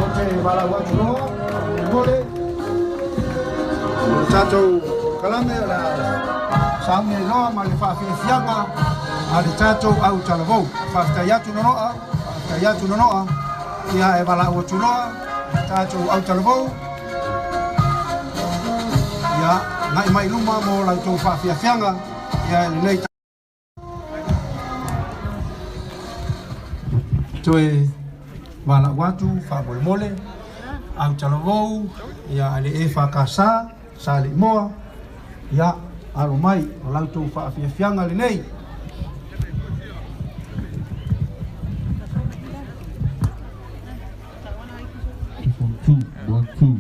Ou te valaau atu loa faamolemole o le tatou kalame o le a sauni ai loa ma le faafiafiaga a le tatou au talavou. Faafetai atu nonoa, faafetai atu nonoa, ia e valaau atu loa tatou au talavou. Ia, ngai mai luma mo lau tou faafiafiaga, ia e lenei toe valaau atu faamolemole au talavou, ia ale e whakasa, sa le moa, ia alo mai o lau tou faafiafiaga lenei. One, two, one, two.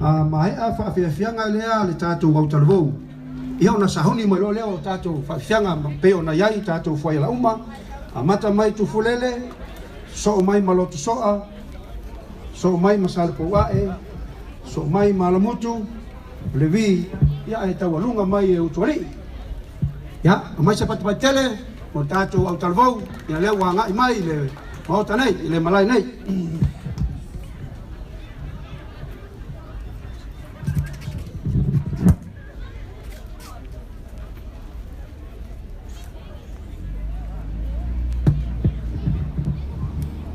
A maea faafiafiaga lea le tatou au talavou. Ia ona sahuni mai loa lea o tatou faafiafiaga pe ona iai tatou fuaiala uma, amata mai Tufulele, soo mai Maloto Soa, soo mai Masalepouae, soo mai Malamutu, Levi, ia e taualuga mai e Utualii. Ia, aumai se patupatele mo le tatou au talavou, ia lea ua agai mai i le maota nei, i le malae nei.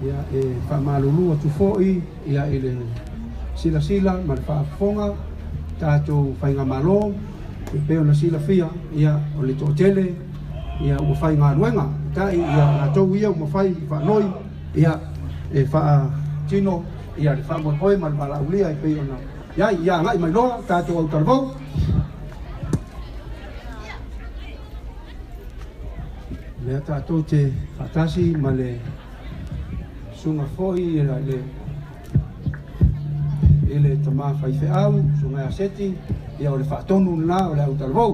Ia e faamalulu atu fo'i ia i le silasila ma le faafofoga tatou faigamalo e pei ona silafia ia o le toatele ia ua faigaluega ta'i ia latou ia ua mafai faanoi ia e faatino ia le faamoemoe ma le valaaulia e pei ona iai ia agai mai loa tatou au talavou. Lea tatou te faatasi ma le susuga foi i le tamā faifeau, susuga ia Seti, Ia o le faatonu lena o le autalavou.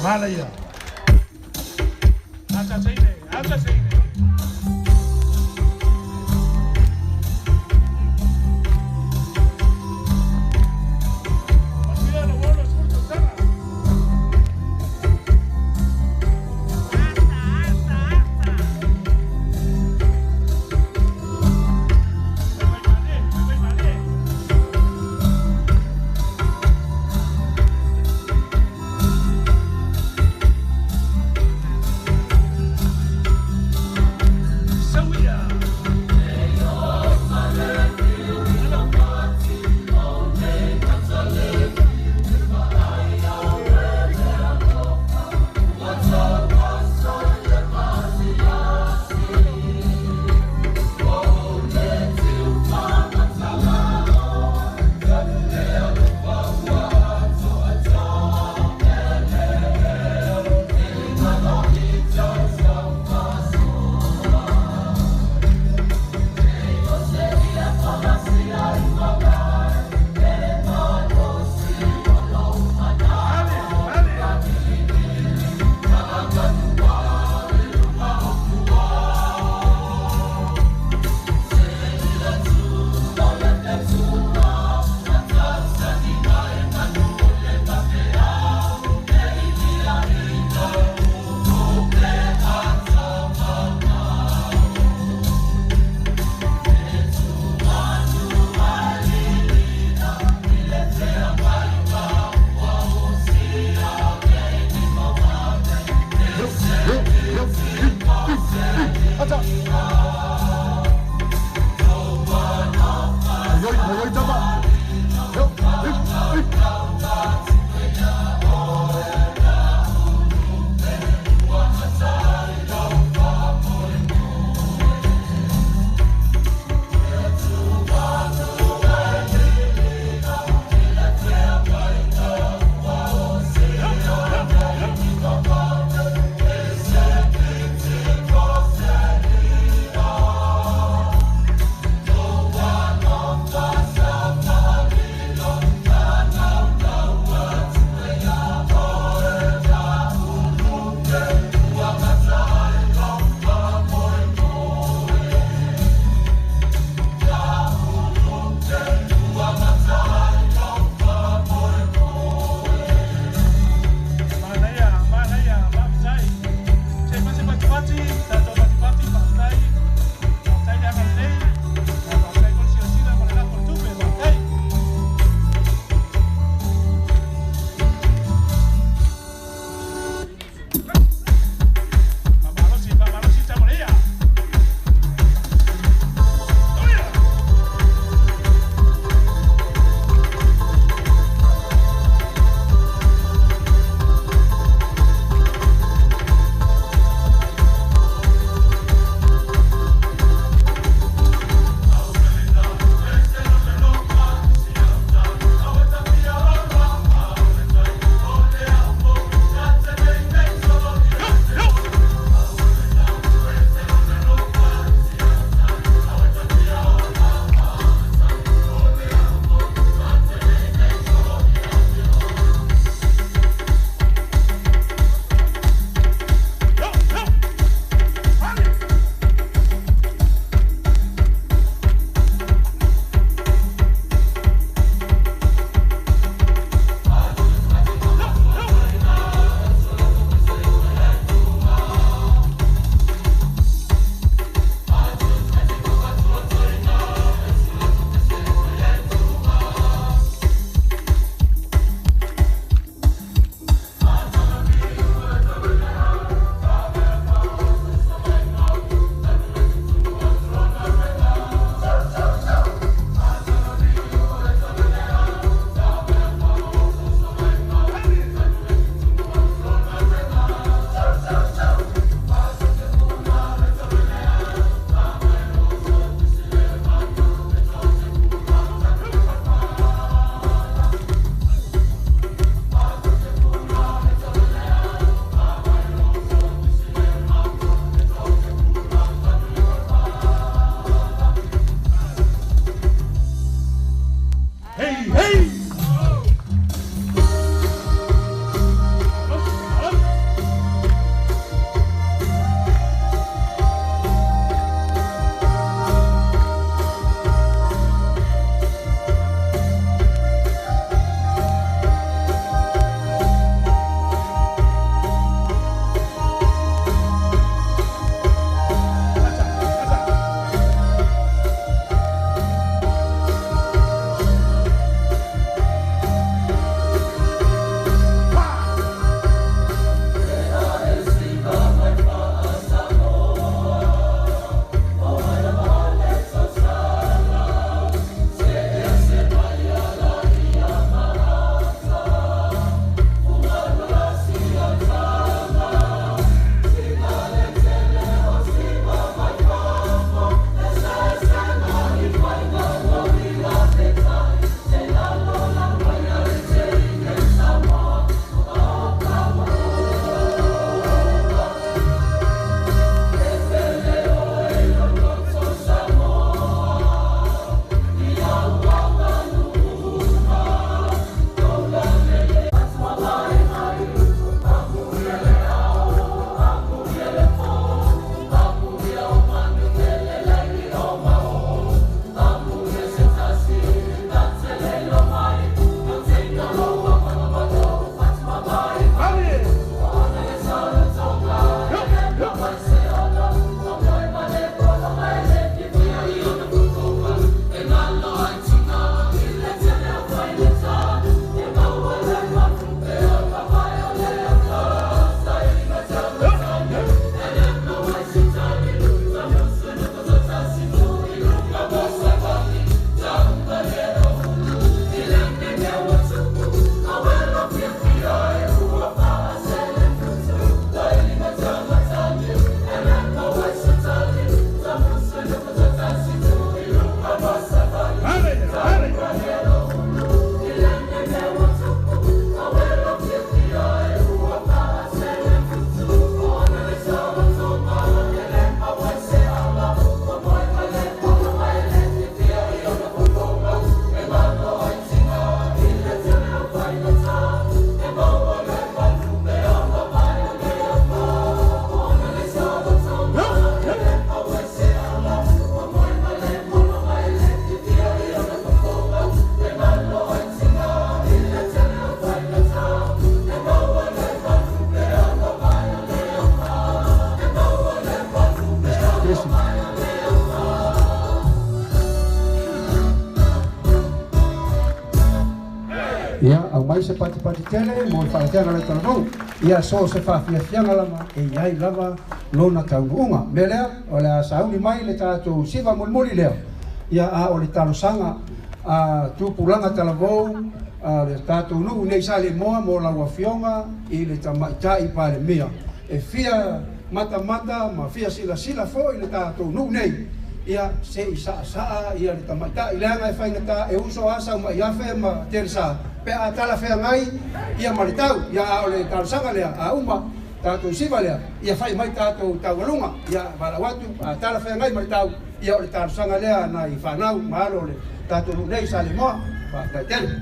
Manaia. Ata seine, ata seine. Aumai se patipati tele mo le faateaga le talavou. Ia so se faafiafiaga lava e iai lava lona taunuuga. Mea lea, o le a sauni mai le tatou siva mulimuli lea. Ia a o le talosaga a tupulaga talavou a le tatou nuu nei Saleimoa mo lau afioga i le tamaitai Palemia. E fia matamata ma fia silasila foi le tatou nuu nei. Ia se i saasaa ia le tamaitai leaga e faigata e uso a sau mai afe ma telesa pe a talafeagai ia ma le tau. Ia a o le talosaga lea a uma tatou siva lea ia fai mai tatou taualuga ia valaau atu a talafeagai ma le tau ia o le talosaga lea nai fanau ma alo o le tatou nuu nei Saleimoa. Faafetai tele.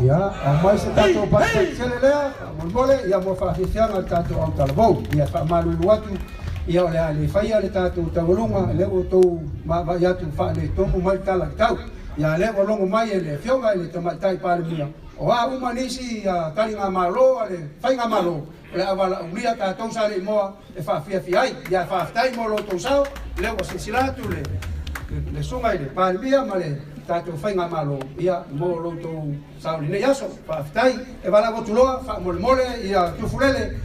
Ia, aumai se tatou patipati lea, molemole, ia mo faafiafiaga le tatou autalavou. Ia faamalulu atu, ia o le a le faia le tatou taualuga, lea ua outou maavaai atu faaletonu mai le tala i tau. Ia le ua logo mai e le afioga i le tamaitai Palemia, o a uma nisi taligamalo a le faigamalo, o le a valaaulia tatou Saleimoa e faafiafia ai. Ia faafetai mo lo outou sao, lea ua silasila atu le susuga i le Palemia ma le tatou faigamalo, ia mo lo outou sao i lenei aso. Faafetai, e valaau atu loa faamolemole ia Tufulele,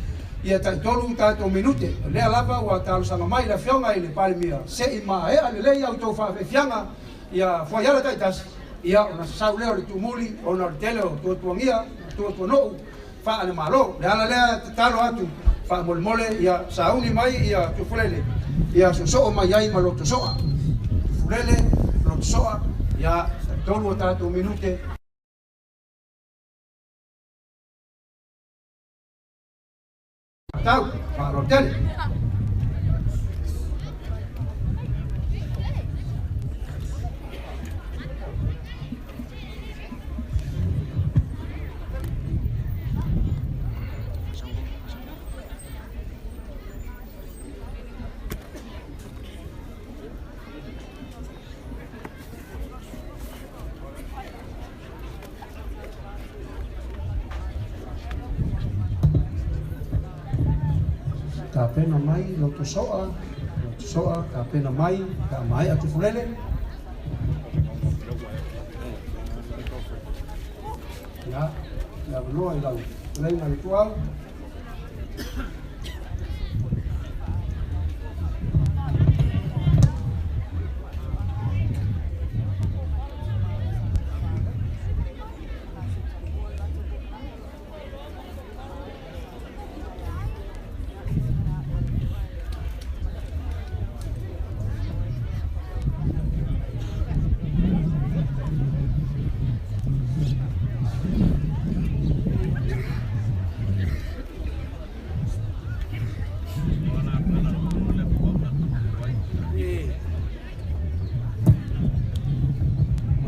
ia taitolu tatou minute. O lea lava ua talosaga mai le afioga i le Palemia, se i maea lelei a outou faafiafiaga, ia fuaiala taitasi, ia ona sasau lea o le tumuli, ona o le tele o tuatuagia, tuatuanuu, faalemalo. Le ala lea tatalo atu faamolemole ia sauni mai ia Tufulele, ia sosoo mai ai ma lotosoa. Tufulele, lotosoa, ia taitolu o tatou minute. Tau, faaloalo tele. Tapena mai lotosoa, lotosoa, tapena mai, ka mai a Tufulele. Ia, ia vanoa i lau leiga le tuau.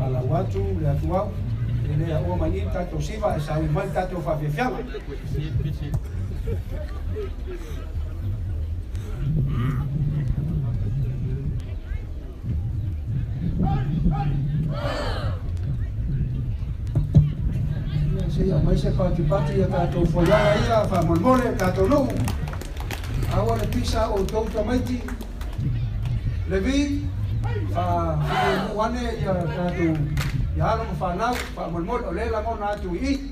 Valaau atu le atuau, e le aua mai i tatou siva e saui mai tatou faafiafiaga. Ia se ia mai se patipati ia tatou fuaiala ia faamolemole tatou nuu. Aua le pisa o outou tamaiti. Levi, faamu ane ia tatou ia alo ma fanau faamolemole o le lagona atu i i.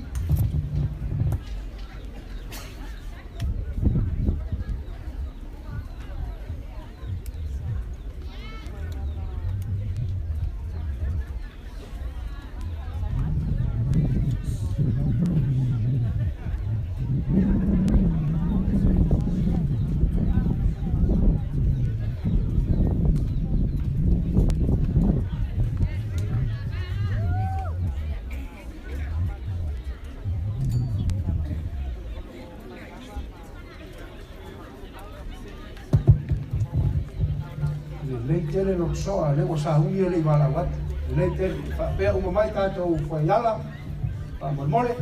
Lelei tele lotosoa, le ua sauni e le i valaau atu. Lelei tele, faapea uma mai tatou fuaiala, faamolemole.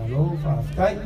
Alo, faafetai.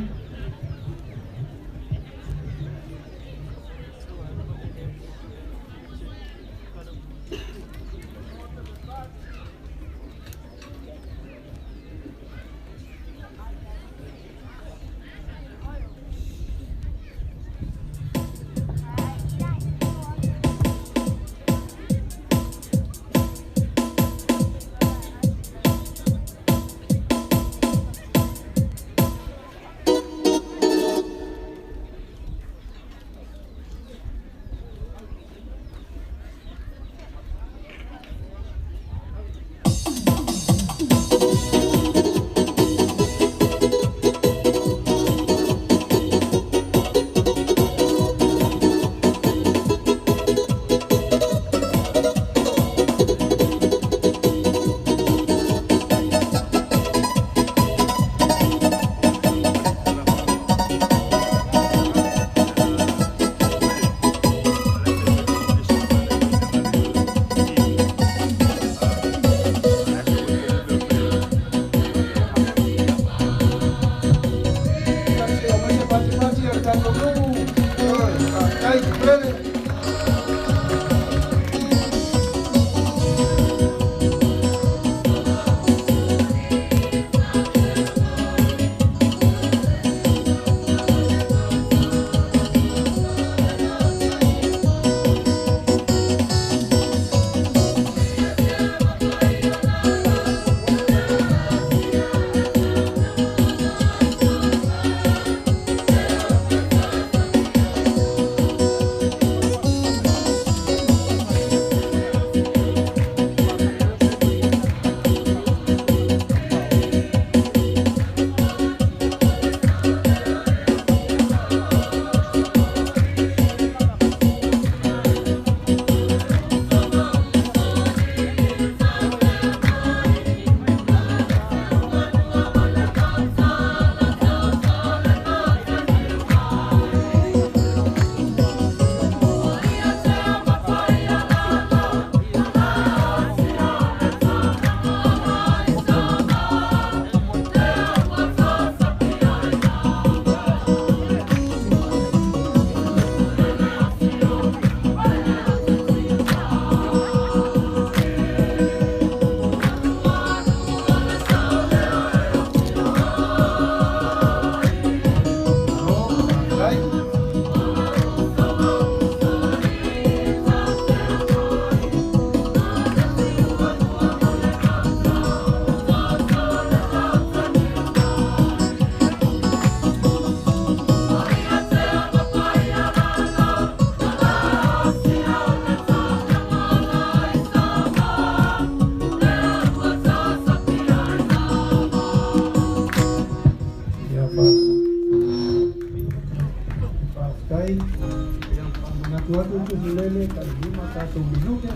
Faafetai. Ia, faamanatu atu Tufulele tailima tatou minute.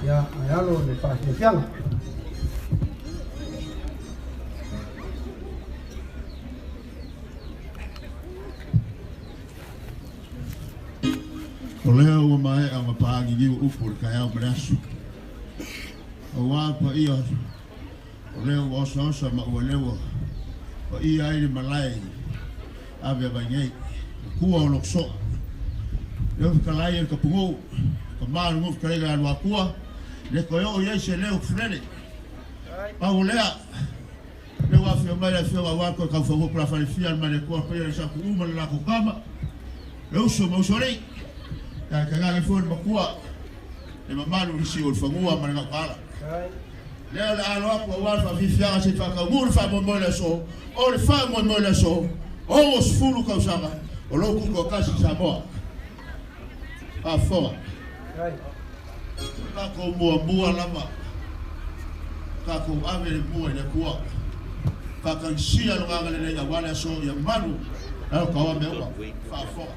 Ia, ae alo le faafiafiaga. O lea ua maea ma paagiliu upu o le taeao ma le aso. Auā paia o lea ua osaosa ma ua leua paia ai le malae ave mai nei. Matua o Lokisoa. Leo fetalai e le Tapunuu, tama o le nuu fetalaiga ia Luatua, le toe oo i ai se leo Tufulele. Pau o lea, lea ua afio mai le afioga aua le toe taufanua tulafalefia le Malietoa paia le Satuuu ma le latou tama, le uso ma usoalii. Ia tainane foi le matua, le mamalu i le siu o le fanua ma le gautaala. Lea o le a alo atu aua le faafiafiaga se i faataunuu le faamoemoe i le aso, o le faamoemoe i le aso, 60 tausaga o lou tutoatasi i Samoa. Faafofoga. O tatou muamua lava, tatou ave le mua i le Atua. Faatagisia Lona agalelei aua le aso ia malu lalo taoa mea uma. Faafofoga.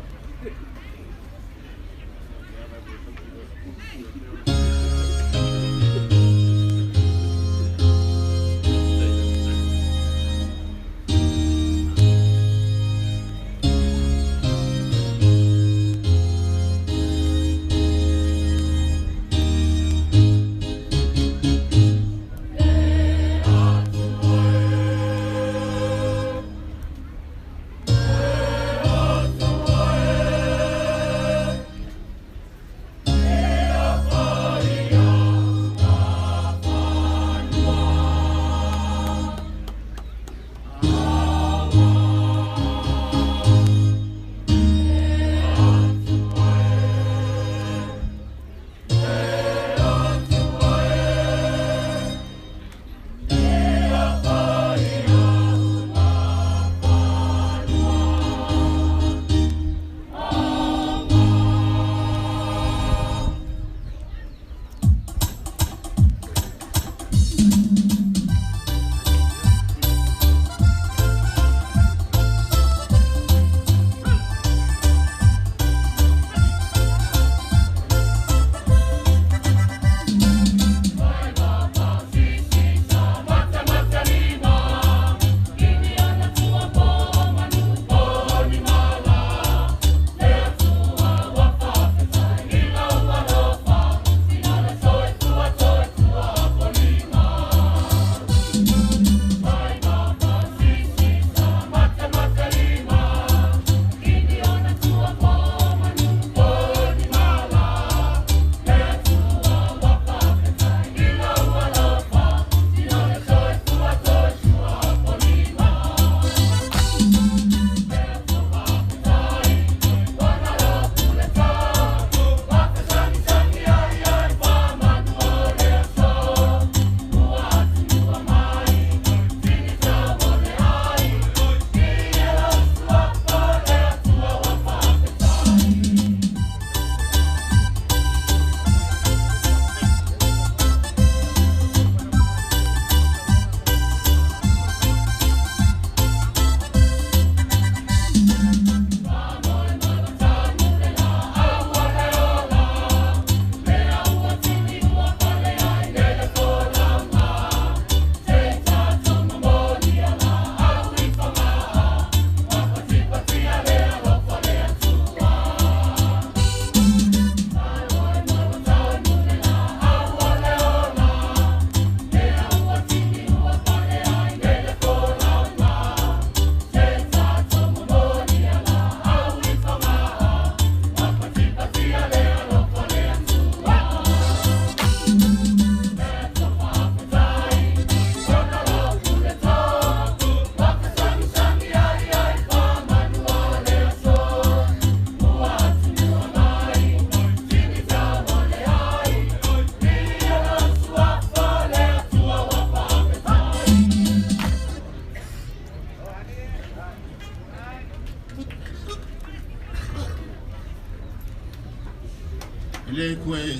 E le koe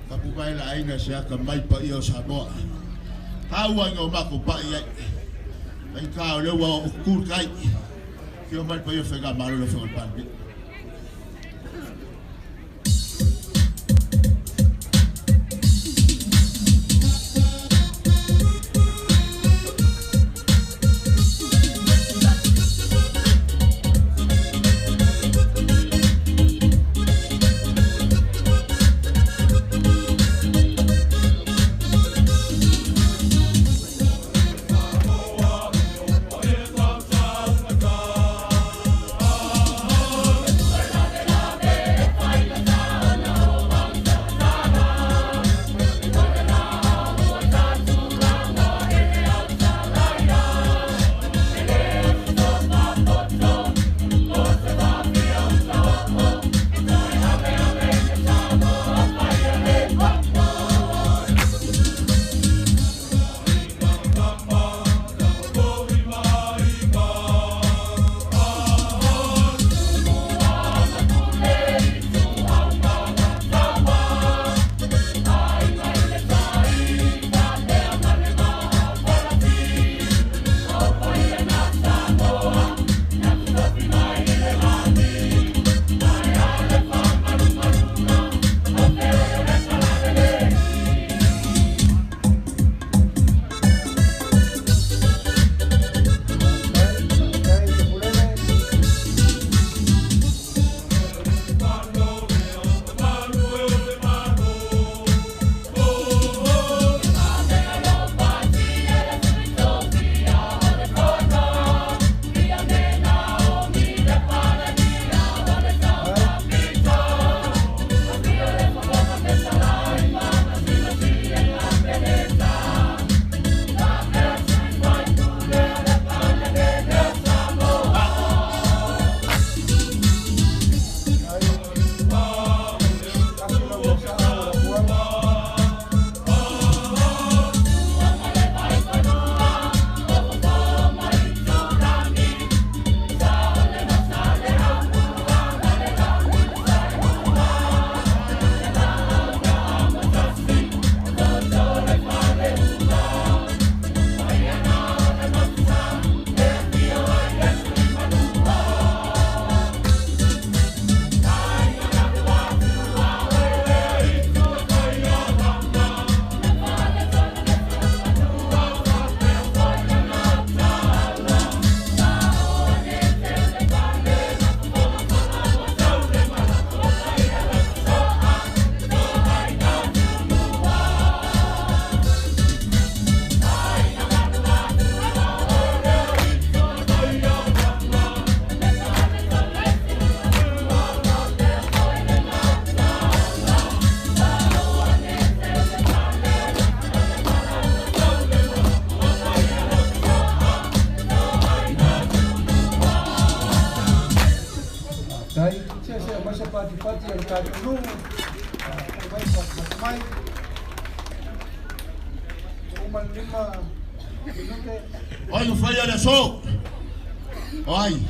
tapuvae le aiga se atamai paia o Samoa. Taua ina o matou pai ai. Faigata o lea ua oo tutu le tai. Fio mai pa ia whainga malo le whainga pānbi. Oi, o whai ara so. Oi.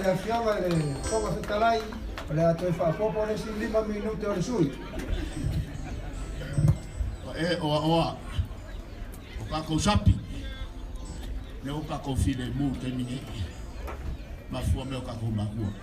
le Afioga i le Fofoga Fetalai, o le a toe faapopo le isi 5 minute o le sui. E oa oa o kākou sapi le o kākou file mu taimi nei mafua me o kākou makua.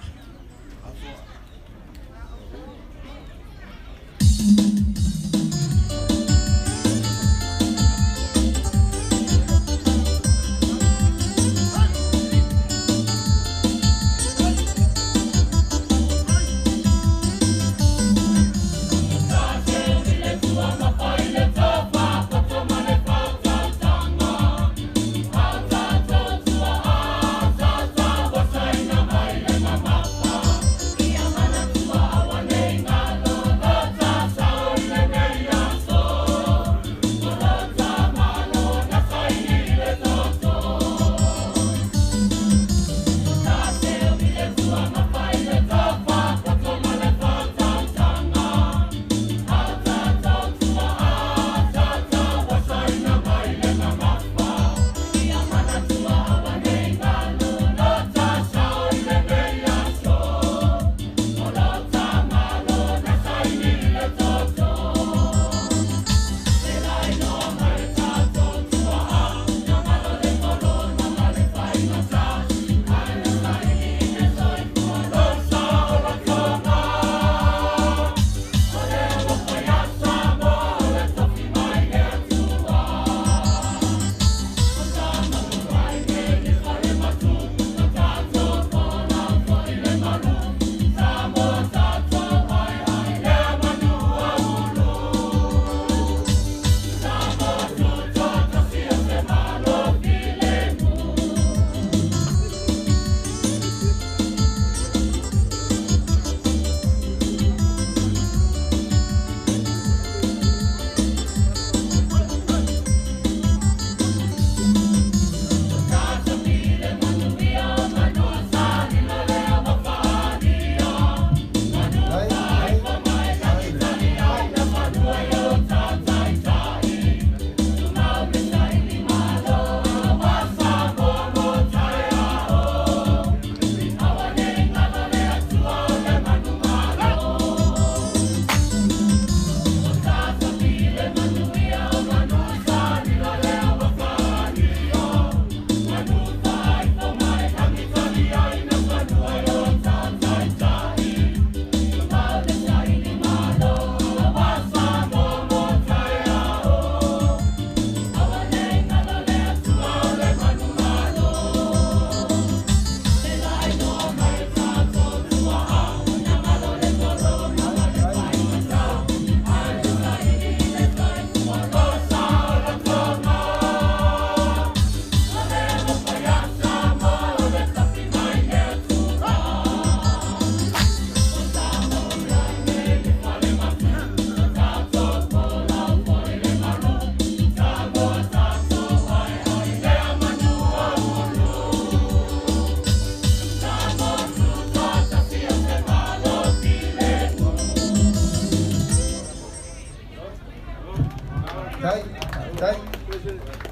Tai.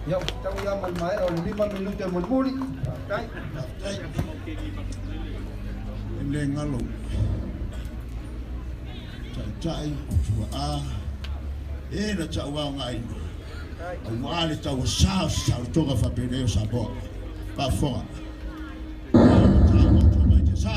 Ia, tau ia mal mai o le 5 minute mo muli. Tai. Tai. Le ngalo. Tai tai tua a. E na tau au ngai. Au ale tau sa sa toga fa pele o sa bo. Pa foga. Tau mai te sa.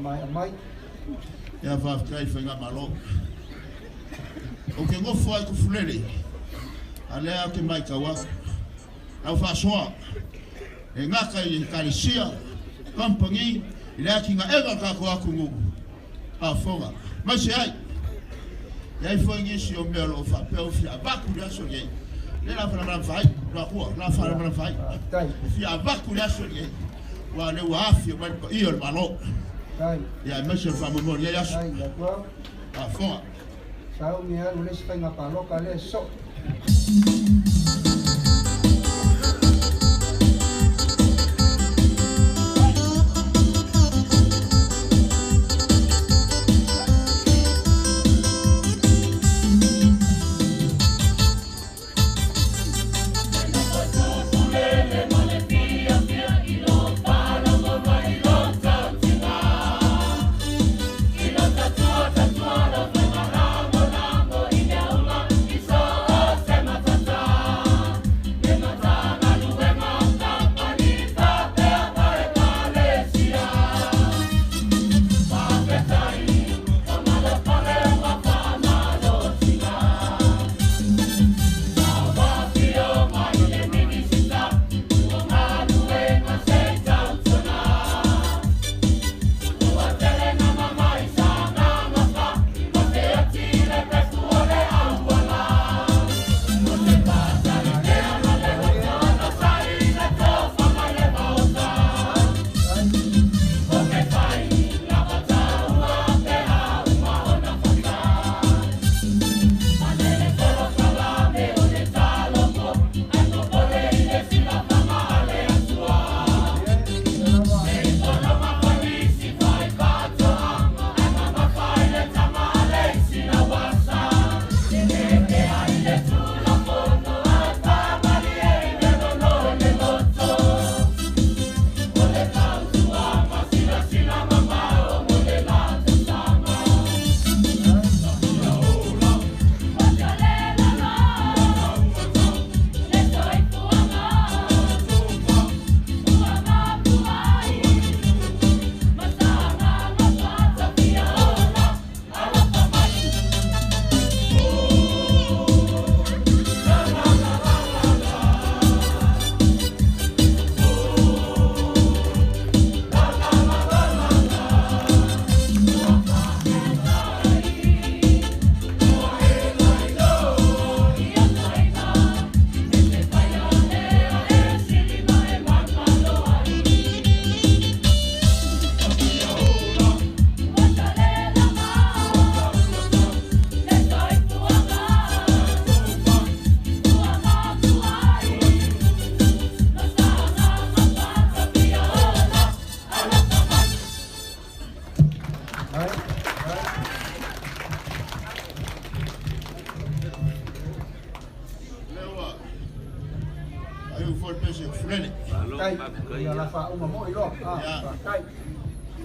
faamaea mai. Ia faafetai faigamalo. O ke gofo ai kufulele. A lea ke mai kau aku. Lau faasoa. E ngaka i ekalesia, kampani, i le akiga ega kako aku nuu. Faafoga. Mai se ai. E ai foi nisi o mea o loo faapea o fia avaku le aso lenei. Le la falamalama faai, la kua, la falamalama faai. O fia avaku le aso lenei. Ua le ua afi o mai le paia o le Malo. Ia aemaise o le faamoemoe o lenei aso. Faafoga. Sauni alu le isi faiga paloka lea e soo.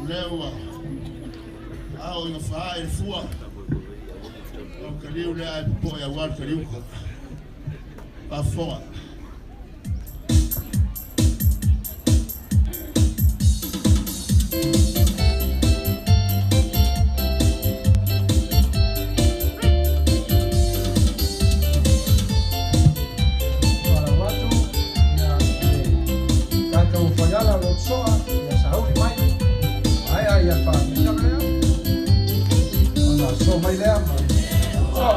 Lea ao ina faa e le fua o kaliu lea ai popoe auā le kaliuka. Faafofoga. Faalalu atu ia le tatou faiala o lotosoa ia sauli mai maea ia le faatuisaga lea ona so mai lea ma so.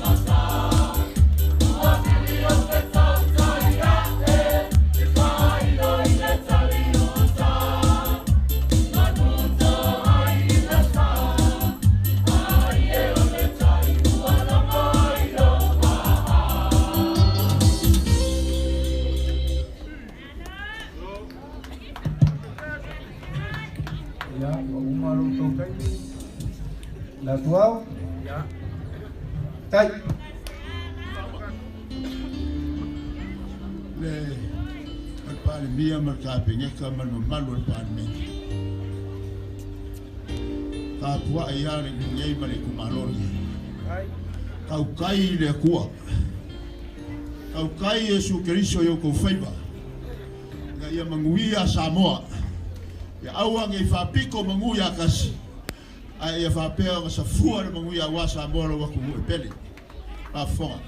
Masa. Le atuao? Tai. Le Palemia ma le Kapeneta ma le mamalu o le Palemene. Tapuaʻi ia le nei ma le itumalo lenei. Tautai i le Atua. Tautai Iesu Keriso i outou faiva. Ina ia manuia Samoa. Ia aua nei faapito manu ia tasi. Ae ia faapea ona safua le manuia aua Samoa lou atunuu e pele. Faafofoga.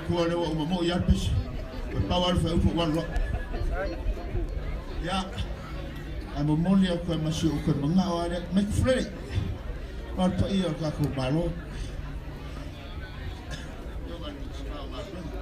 Kua le ua uma moi ia le pese. Toe pau lava le fuaiupu ua alu atu. Ia, ae momoli atu ai ma si ou toe manao lava lea, mai Tufulele. Aua le paia o le tatou Malo. Afioga i le Minisita o Galuega.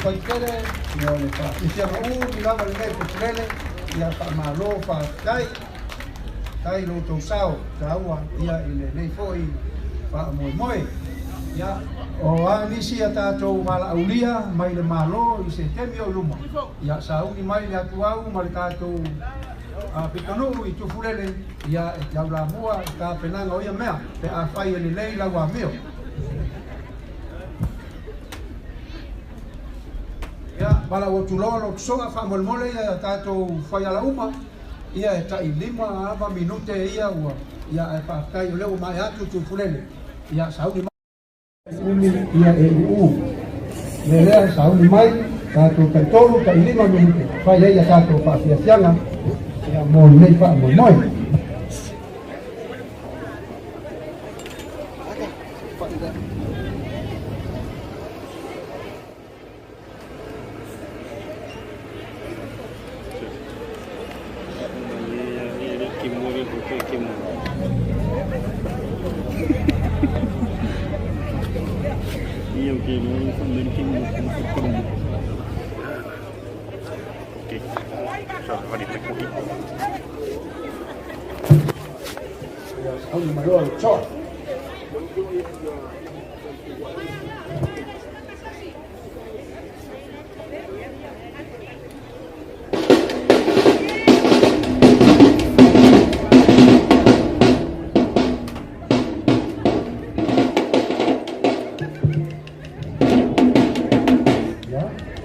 faitele, ia o le faafiafiaga umi lava lenei Tufulele, ia faamālō faafetai, tai lo outou sao taua ia i lenei foʻi faamoemoe. Ia o a nisi a tatou valaaulia mai le Malo i se temi o luma, ia sauni mai le atuau ma le tatou pitonuu i Tufulele, ia e taulamua i tapenaga o ia mea pe afai e lelei lau amio. Ia valaau atu loa lo tusoga faamolemole ia tatou faiala uma, ia e taʻilima ava minute ia ua, ia ae faafetai o lea ua maea atu Tufulele, ia sauni umi ia e uu le lea sauni mai tatou taʻitolu taʻilima minute fai ai ia tatou faafiafiaga ia mo lenei faamoemoe.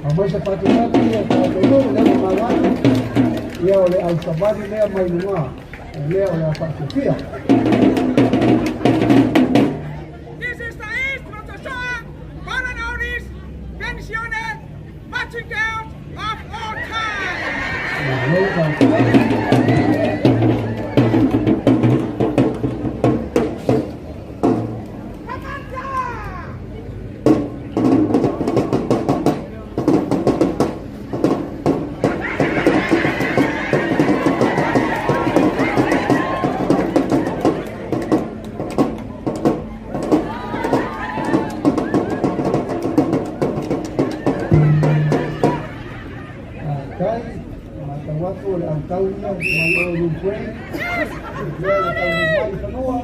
Aumai se patupatu ia tatou nuu lea ua malo atu, ia o le ausavali lea mai luga, lea o le a faafiafia. This is the East Rotosoa, Balanonis, Pensione, Marching Girls of all time. Malo faafetai. Kai matau atu o le autau ia mai o Lumpue, lea ua taunuu mai i fanua.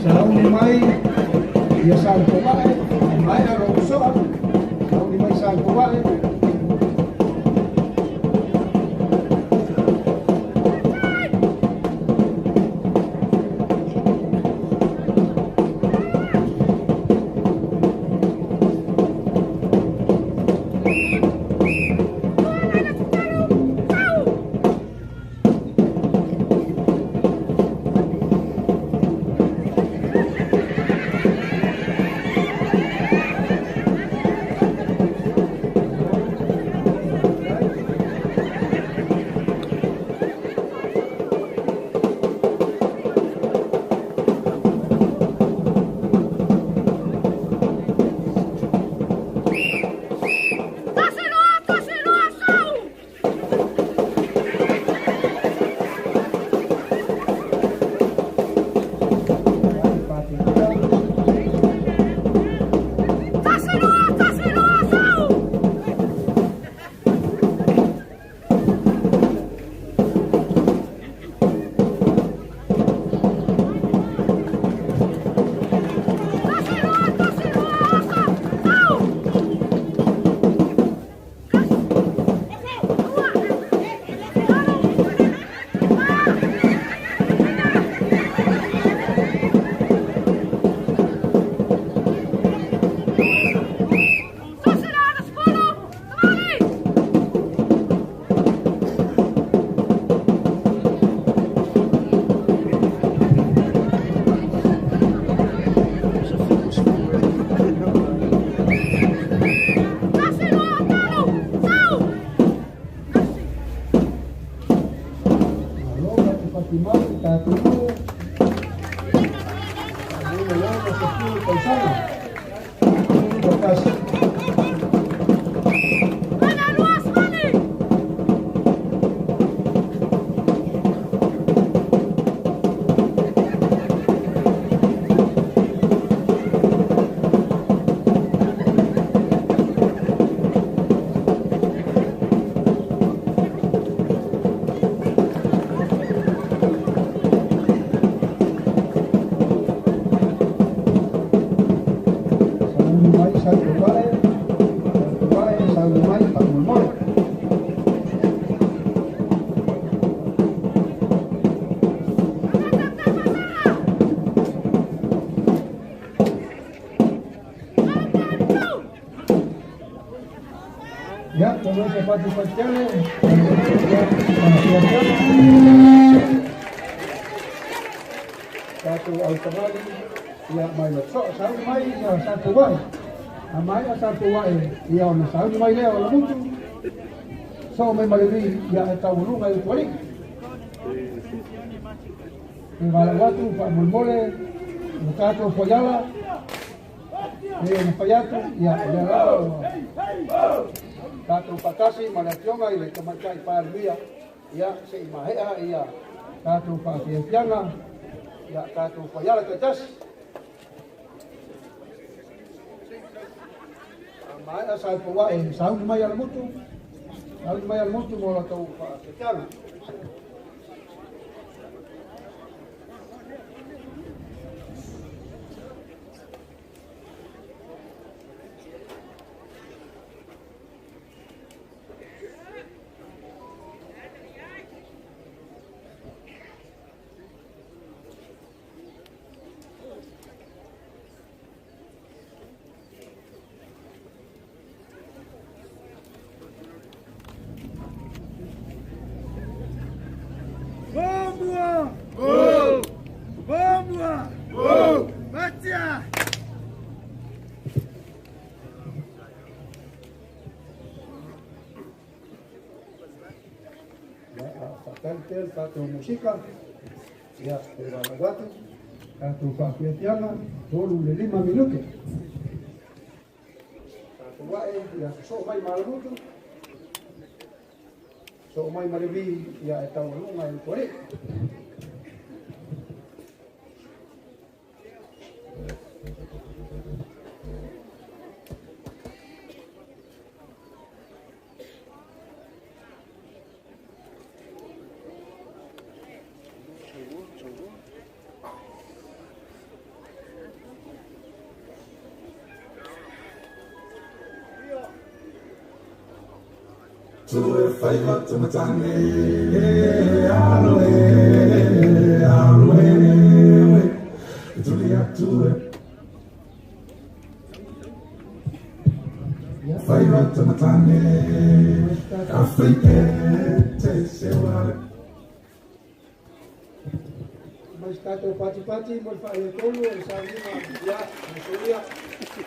Sauni mai ia sa le fomaʻe, maea lou soa, sauni mai sa le fomaʻe. tausaga. 1. Ya, todo ese patio Satu autamali, ya mai so sau mai ya satu wai. Amai satu wai, ya ona sau mai leo la mutu. So mai malevi ya taulunga i tuali. Valawatu pa molmole, tato foyala. Fayatu ya ya tatou patasi ma le afioga i le tamaitai Palemia, ia se'i mahe'a ia tatou faafiafiaga, ia tatou faiala taitasi. Maea sa poua'e sauni mai alamutu, sauni mai alamutu mo latou faafiafiaga. Tatou musika, ia e valawatu, tatou faafiafiaga, 35 minute. Tatou wa'e, ia sosoo mai malamutu, soo mai malevi, ia e taualuga e tuali'i. Mas tatou pati-pati, mo le tolu, e saulima, ia, masulia,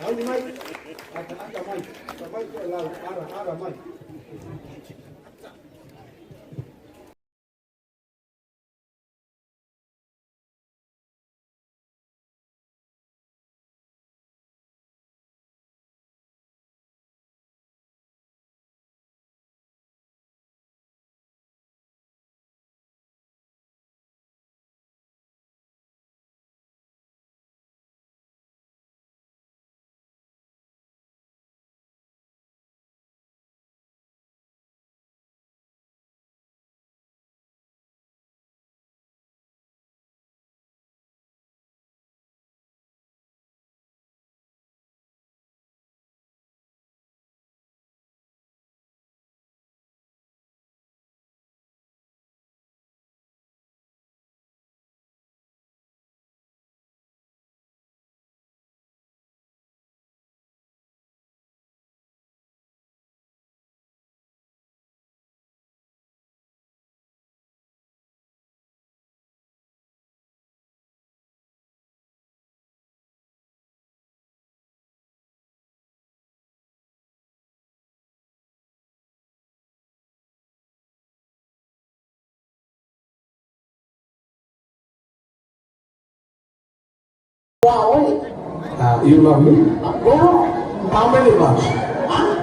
au mai, ata ata mai, ata mai te lau, ara, ara mai. You love me? Yeah. How many months?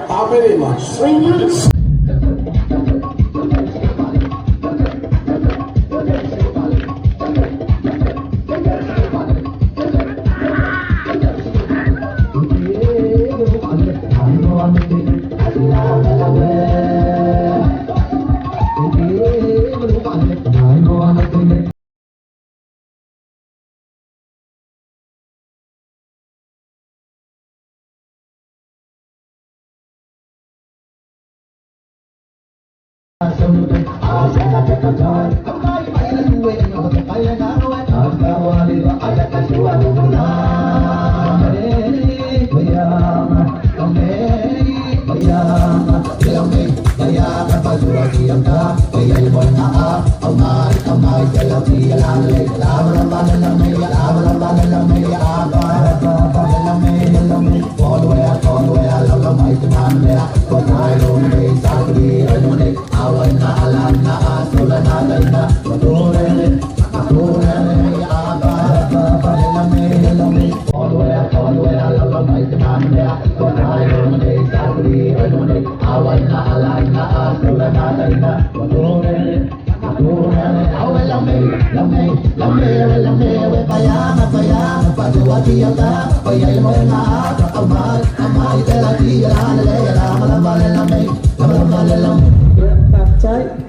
How many months? 3 months.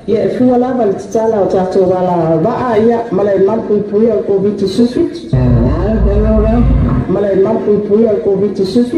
Ia e fua lava le tatala o tatou ala vaa ia malai malupuipuia o le Koviti-17. Malai malupuipuia o le Koviti-17.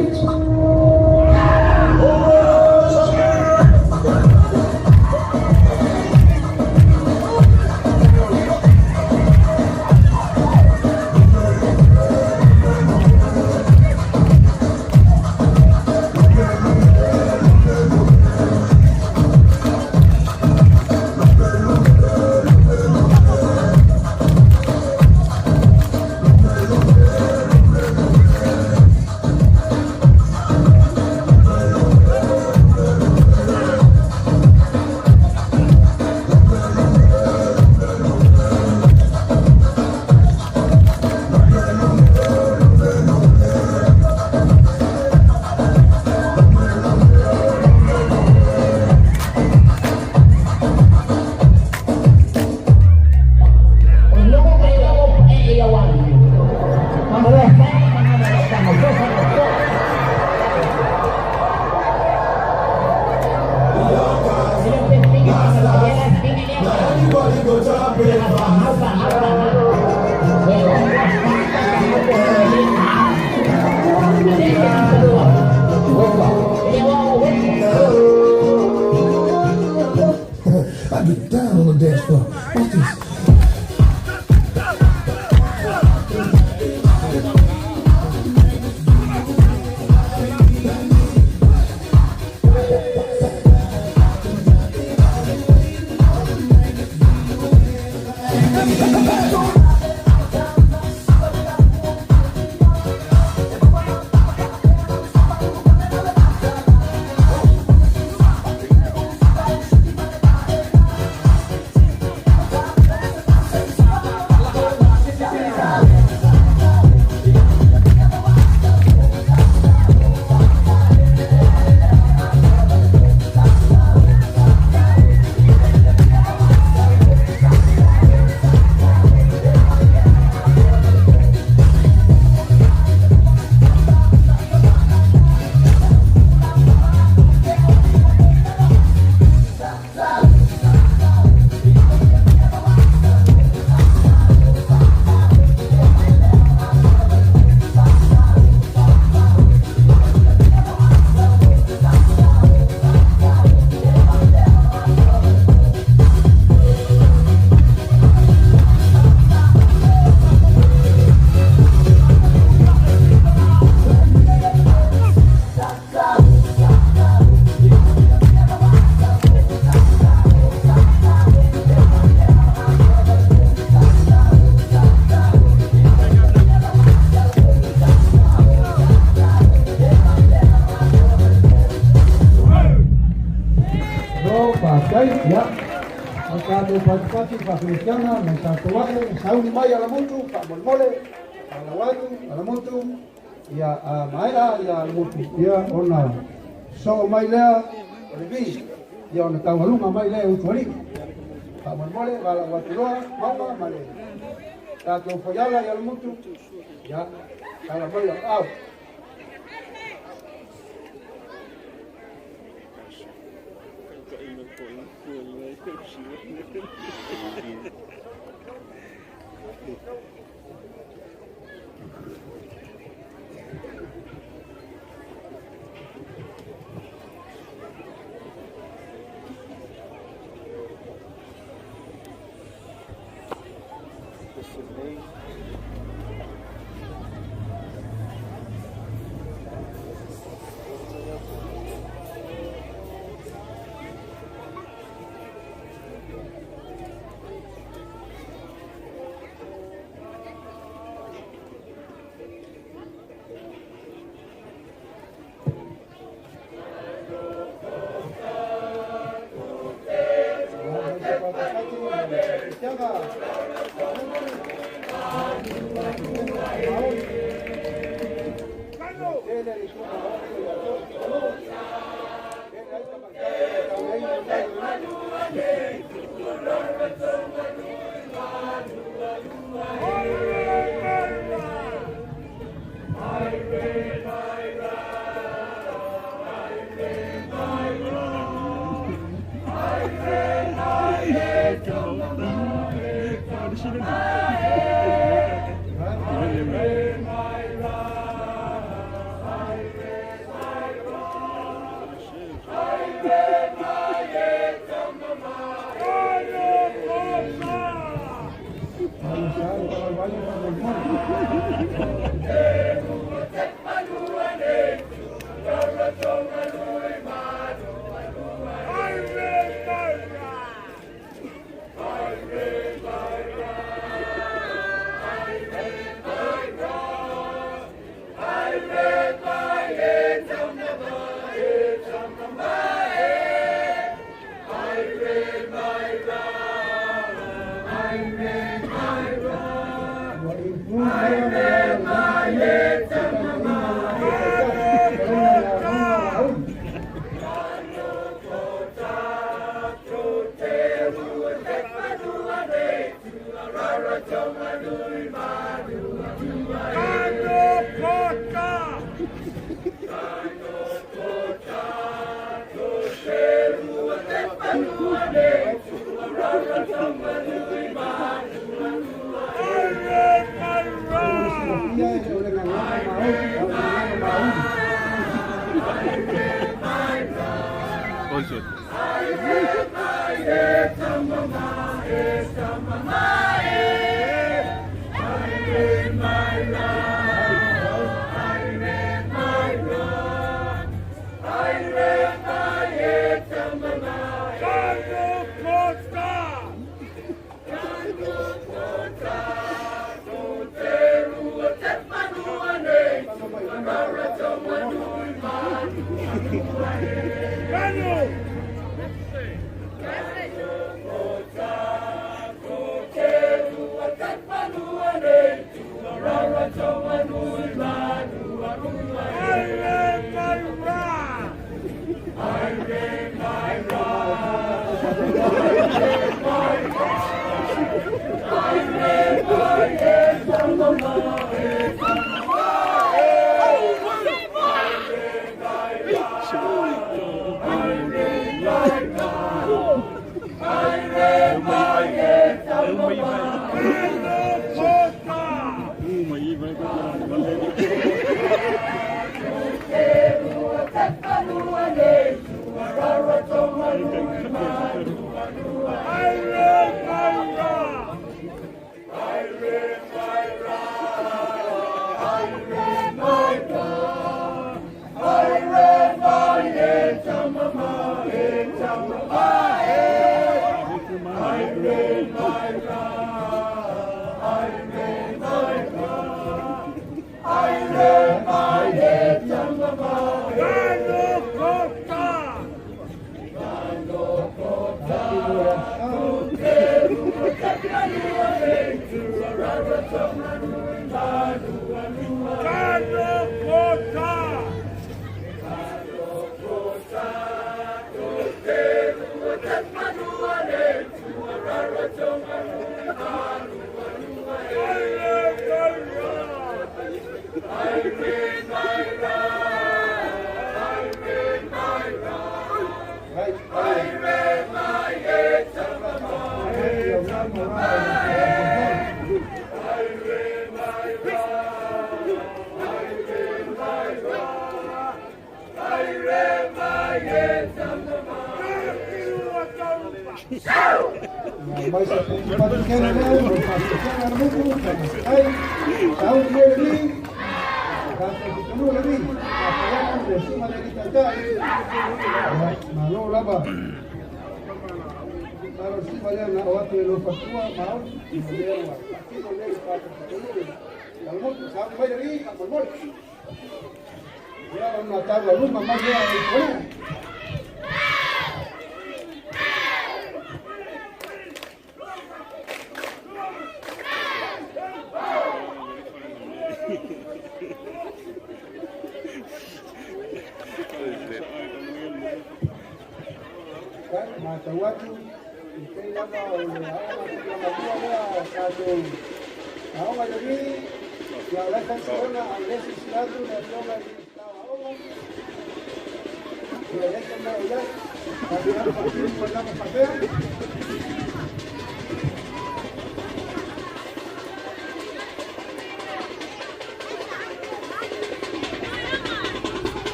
I get down on the dance floor. Watch this. Patipati faakerisiana mai tatou ae sauni mai Alamutu faamolemole alauatu Alamutu. Ia a maea ia Alamutu, ia ona soo mai lea o le vi, ia ona taualuga mai lea utualii. Faamolemole valaau atu loa Mauga ma le tatou foiala i Alamutu, ia tala mai lau aao.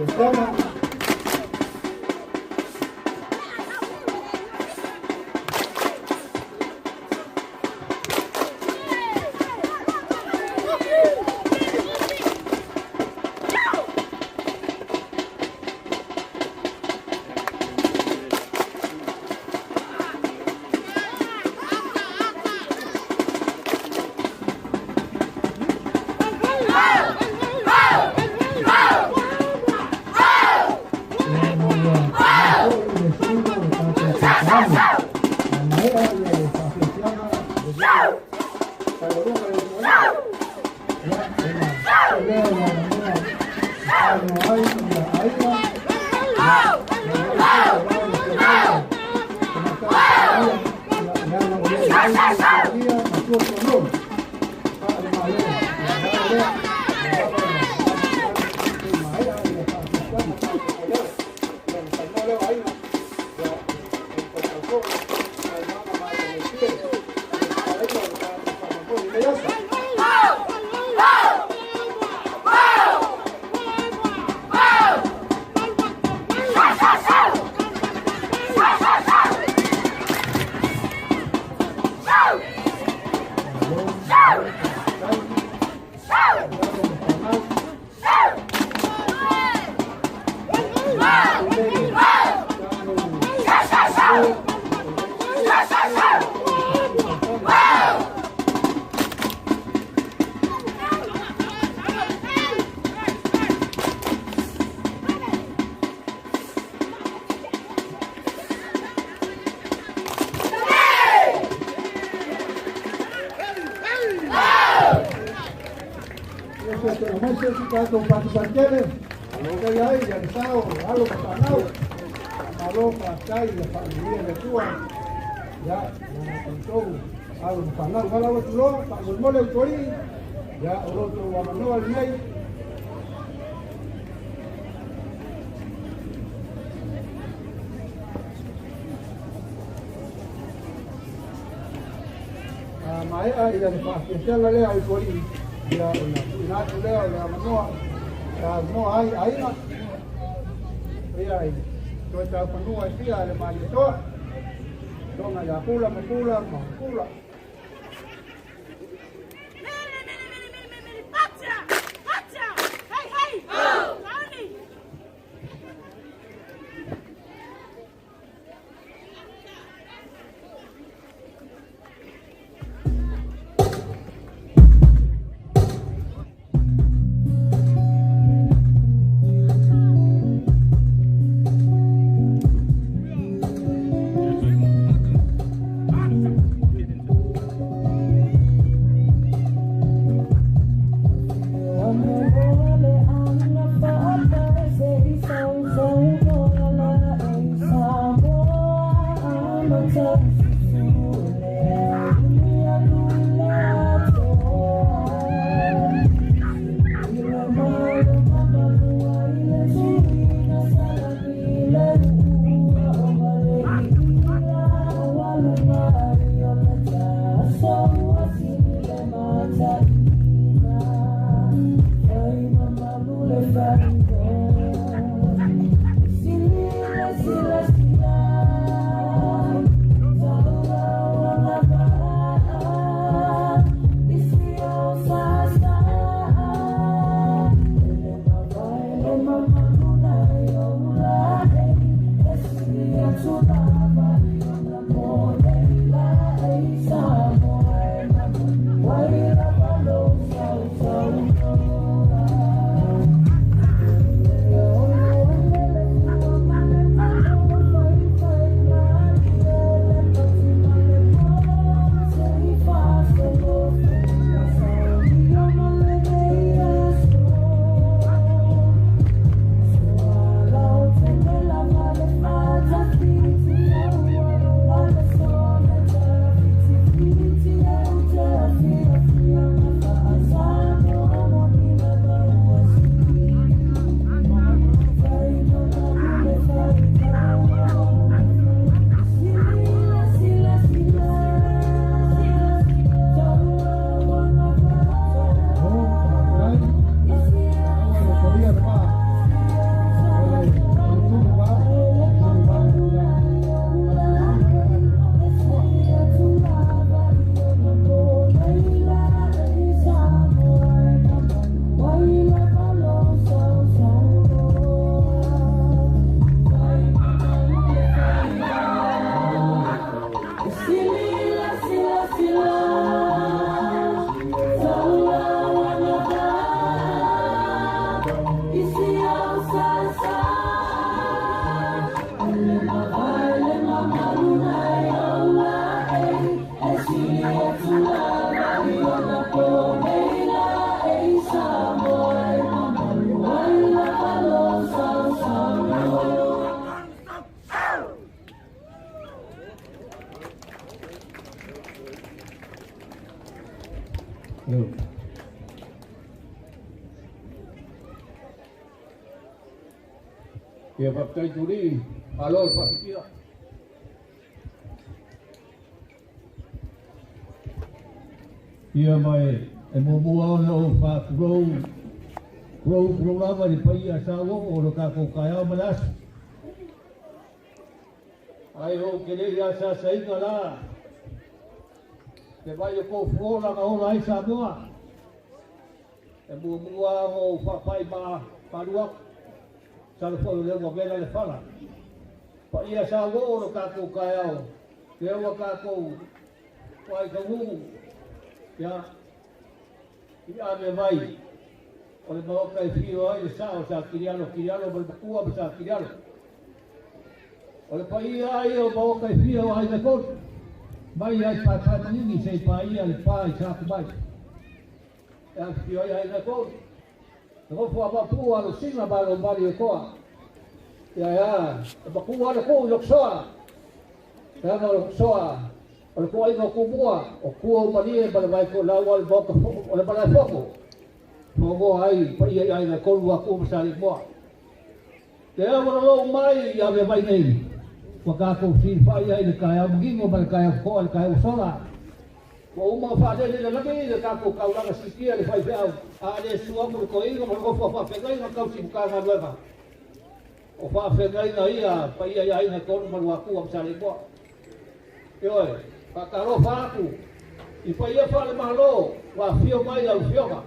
Faafiafiaga. Tatou patupatele o ia ai ia le sao alo ma fanau malo faafetai ia faaluia le Atua ia na tatou alo ma fanau valaau atu loa faamolemole utoalii ia o lo outou avanoa lenei. Maea ila le faafiafiaga lea o utoalii ia ona tuuina atu lea o le avanoa avanoa ai aiga ia i toe taufanua e fia le Malietoa toga ia Pula ma Pula ma Pula. Ia faafetai Tuli, malo le faafitia. Ia ma e muamua ona ou faatulou, tulou tulou lava i le paia sa uoo o le tatou taeao ma le aso. Ai ou te le i asaasaina la te vai o kou fuola na ola ai Samoa. E muamua ona ou faapai ma malu atu, masalo foi o lea ua vela le fala. Paia sa uoo o le tatou taeao, lea ua tatou vaai taunuu, ia, i ave mai o le Maota e fio ai le sao o Sa Kiliano, Kiliano ma le Matua ma Sa Kiliano. O le paia ai o Maota e fia o Aiga e Tolu, mai ai Paepae Manini seia paia le pa i Satubai. E afifio ai Aiga e Tolu, e nofo a Maopu a Lusina ma Lomali e toa. Ia e a, e matua le tuu i Lotosoa, leaga o Lotosoa o le toaiga o Tumua, o tua o Malie ma le Vaitoelau a le Maota o le Malaefono. Fonoa ai paia i Aiga e Tolu a Tuu ma Saleimoa. Te au o lou mai i ave mai nei, ua tatou silafai ai i le taeao manino ma le taeao totoa i le taeao ua sola. Ua uma ona faalele i le lagi le tatou taulaga siitia i le faifeau, a le susu atu le toeaina ma le nofo a faafeagaiga tausi Matagaluega. O faafeagaiga ia paia i aiga e tolu ma Luatua ma Saleimoa. Ioe, faatalofa atu i paia faale-Malo ua afio mai lau Afioga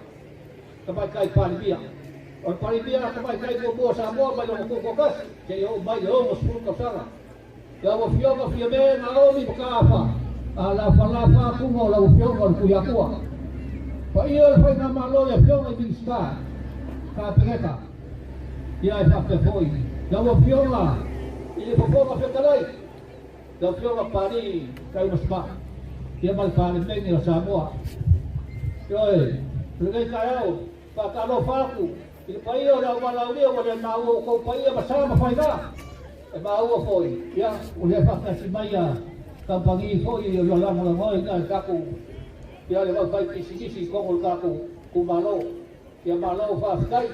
Tamaitai Palemia. O le Palemia Tamaitai muamua o Samoa mai lona tutoatasi seia oo mai le 60 tausaga. Lau Afioga Fiame Naomi Mataafa, a lafalafa atuga o lau Afioga o le Tuiatua. Paia o le Faigamalo i Afioga i Minisita, Kapeneta, ia e faapea foi lau Afioga i le Fofoga Fetalai, Lau Afioga Papalii Taumasima, ia ma le Palemene o Samoa. Ioe, o lenei taeao, faatalofa atu i le paia o le auvalaaulia ua le maua outou paia ma sa ma faiga. E maua foi, ia, ua le faatasi mai a kamupani foi o le lagolagoina le tatou, ia, le vaufai pisinisi i totonu o le tatou itumalo. Ia malo faafetai.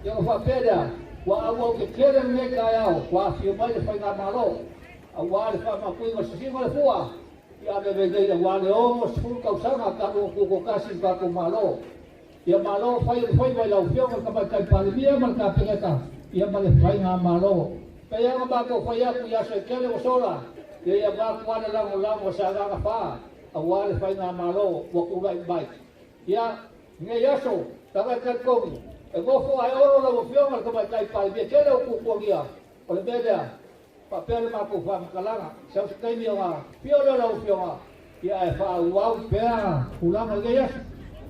Ia ona faapea lea, ua auau tetele lenei taeao, ua afio mai le Faigamalo, aua le faamatuina o le sisiga o le fua i ave nei aua le 60 tausaga talu ona tutoatasi le tatou Malo. Ia malo fai o le faiva i lau Afioga i le Tamaitai Palemia ma le Kapeneta, ia ma le Faigamalo. Pei lava ona matou fai atu i aso e tele ua sola, ia ia avatu lava le lagolago a Sagaga 4 aua le Faigamalo ua tulai mai. Ia, lenei aso, taga e talitonu, e nofo ae olo lau Afioga i le Tamaitai Palemia, tele o tuatuagia o le mea lea, faapea le matou faamatalaga, sau se taimi ona afio lea o lau Afioga, ia ae faaauau pea tulaga i lenei aso.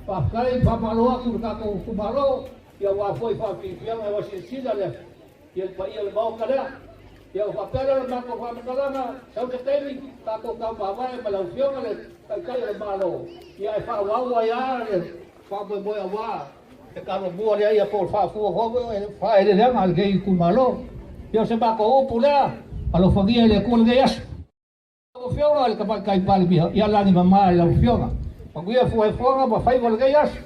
Faafetai, faamalo atu i le tatou itumalo, ia aua foi faafiafiaga ua silasila le Ia le paia o le Maota lea. Ia ona faapea lea o le matou faamatalaga, sau se taimi tatou tau mavae ma lau Afioga le Taitai o le Malo, ia e faaauau ai lava le faamoemoe aua le Talomua lea ia po o le faaeleeleaga a lenei itumalo. Ia o se matou upu lea, alofagia e le Atua lenei aso. Lau Afioga i le Tamaitai Palemia, ia lagi mama i lau Afioga. Manuia fuafuaga ma faiva o lenei aso.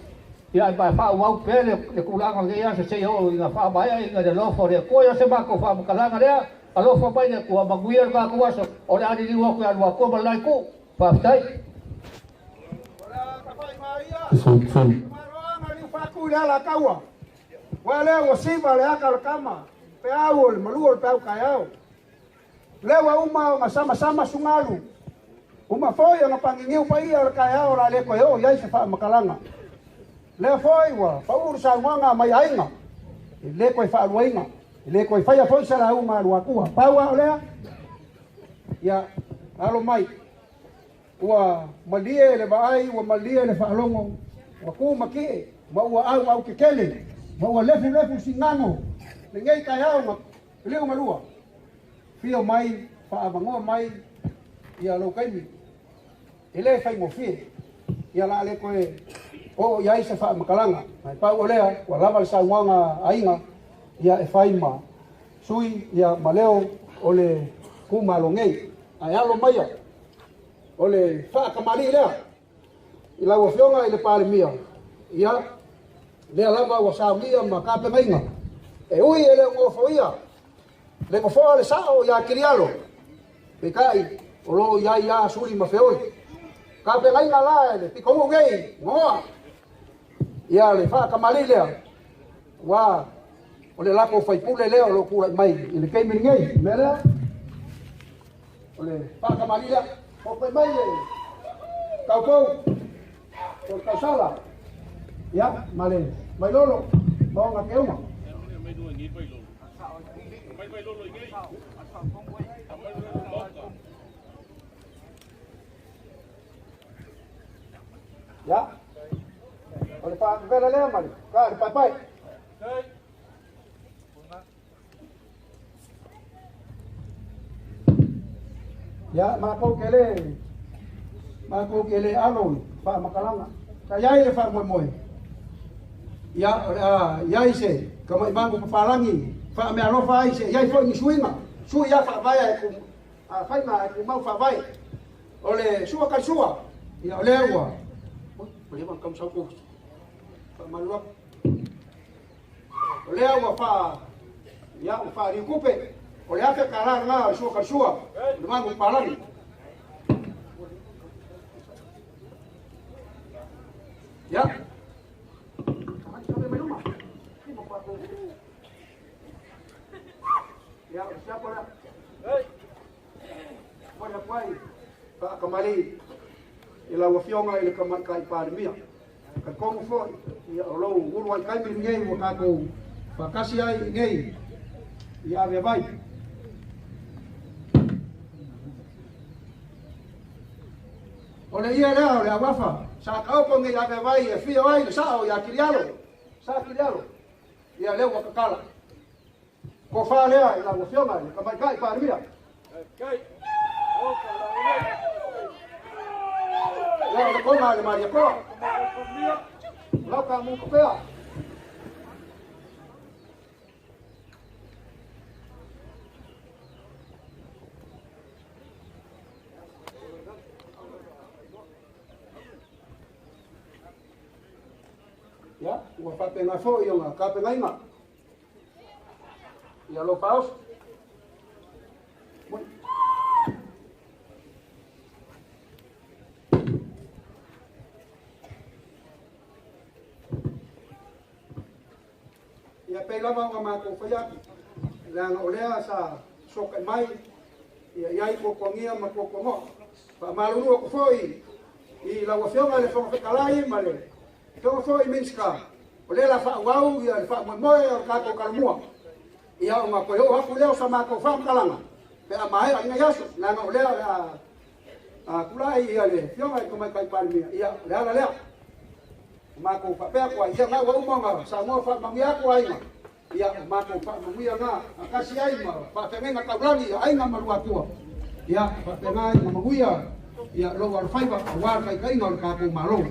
Ia e faaauau pea le tulaga o lenei aso seia oo ina faamaea ina le alofa o le Atua. Ia o se matou faamatalaga lea, alofa mai le Atua, manuia le matou aso, o le a liliu atu ia Luatua ma le la itu. Faafetai. Ua lea ua siva le aka o le kama, peau o le malu o le peau kaeao. Lea ua uma ona samasama sugalu, uma foi ona pagigiu paia o le taeao o le a le toe oo i ai se faamatalaga. Lea foi ua pau le saunoaga mai aiga, e le toe faaluaina, e le toe faia foi se lauga a Luatua. Pau lava o lea, ia alo mai, ua malie le vaai, ua malie le faalogo, ua tu matie, ma ua auau tetele, ma ua lefulefu sigano lenei taeao na Liugalua, Fio mai, faaavanoa mai ia lou taimi, e le faigofie, ia la le toe oo i ai se faamatalaga. Ae pau o lea, ua lava le saunoaga a aiga, ia e fai ma sui ia ma leo o le itumalo nei. Ae alo maia, o le faatamalii lea i lau Afioga i le Palemia, ia, lea lava ua saunia ma tapenaina, e ui e le o nofoia. Le nofoa le sa'o iā Kilialo, peitai o lo o i ai lava suli ma feoi. Tapegaiga la e le pitonuu nei, noa ia le faakamali lea, ua o le latou faipule lea o lo o tulai mai i le taimi lenei. Mea lea, o le faakamali lea. Hope mai le taupou o le tausala, ia, ma le Vailolo, ma ona keuma. Ia, o le faavela lea ma le ka le paepae. Ia, matou te le matou te le alo i faamatalaga. Sa i ai le faamoemoe. Ia, o le a i ai se tamaimagu papalagi faameaalofa ai se i ai foi ni suiga. Sui lava faavae ae tum, a faiga ae tumau faavae. O le sua kalisua, ia o lea ua, ui, ua leva ona taumsau tou faamalu atu. O lea ua faa, ia, ua faaliutupe, o le $1,000 lena o le sua kalisua, o le magu papalagi. Ia. Ia, o le siapo lea. Momoli atu ai faakamali i lau Afioga i le Tamaitai Palemia. Talitonu foi, ia, o lou uluai taimi lenei ua tatou faatasi ai i inei i Aveavai. O le ie lea o le auafa sa taoto nei Aveavai e afio ai le sao ia Kilialo, Sa Kilialo, ia lea ua tatala. Tofa lea i lau Afioga i le Tamaitai Palemia. Ia o le kona i le Malietoa. Lau ka mu pea. Ia, ua faapena foi ona tapenaina. Ia lo faaoso. Ia pei lava ona matou fai atu, leaga o lea sa sokai mai ia i ai tuatuagia ma tuatuagoa. Faamalulu atu foi i lau Afioga i le Fofoga Fetalai ma le Afioga foi i Minisita, o lea la faaauau ia le faamoemoe o le tatou Talomua. Ia ona toe oo atu lea o sa matou faamatalaga pe a maea lenei aso, leaga o lea o le a tulai ia le Afioga i le Tamaitai Palemia, ia o le ala lea. O matou faapea atu ai, ia na ua uma ona saunoa faamanuia atu aiga, ia o matou faamanuia na faatasi ai ma faafeagaiga taulagi a aiga ma Luatua, ia faapena ai ma manuia ia lou alofaiva aua le taitaiga o le tatou Malo.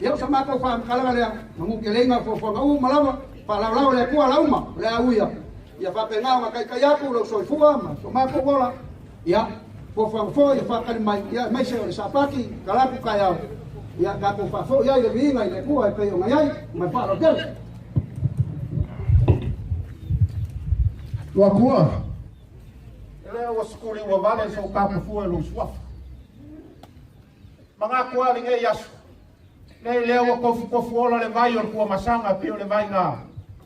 Ia o sa matou faamatalaga lea, manu keleiga fuafuaga uma lava, faalaolao le Atua lauma, o le a uia, ia faapena ona taitai atu lou soifua ma so matou ola, ia fuafuaga foi ia faatali mai, ia aemaise o le Sapati, talaatu taeao, ia tatou faafoi ai le viiga i le Atua e pei ona i ai, ma le faaaloalo tele. Luatua, e lea ua sukuli ua vale so kapafua i lou suafa. Manatu a lenei aso, nei lea ua tofutofu ola le vai o le Tuamasaga pei o le vai na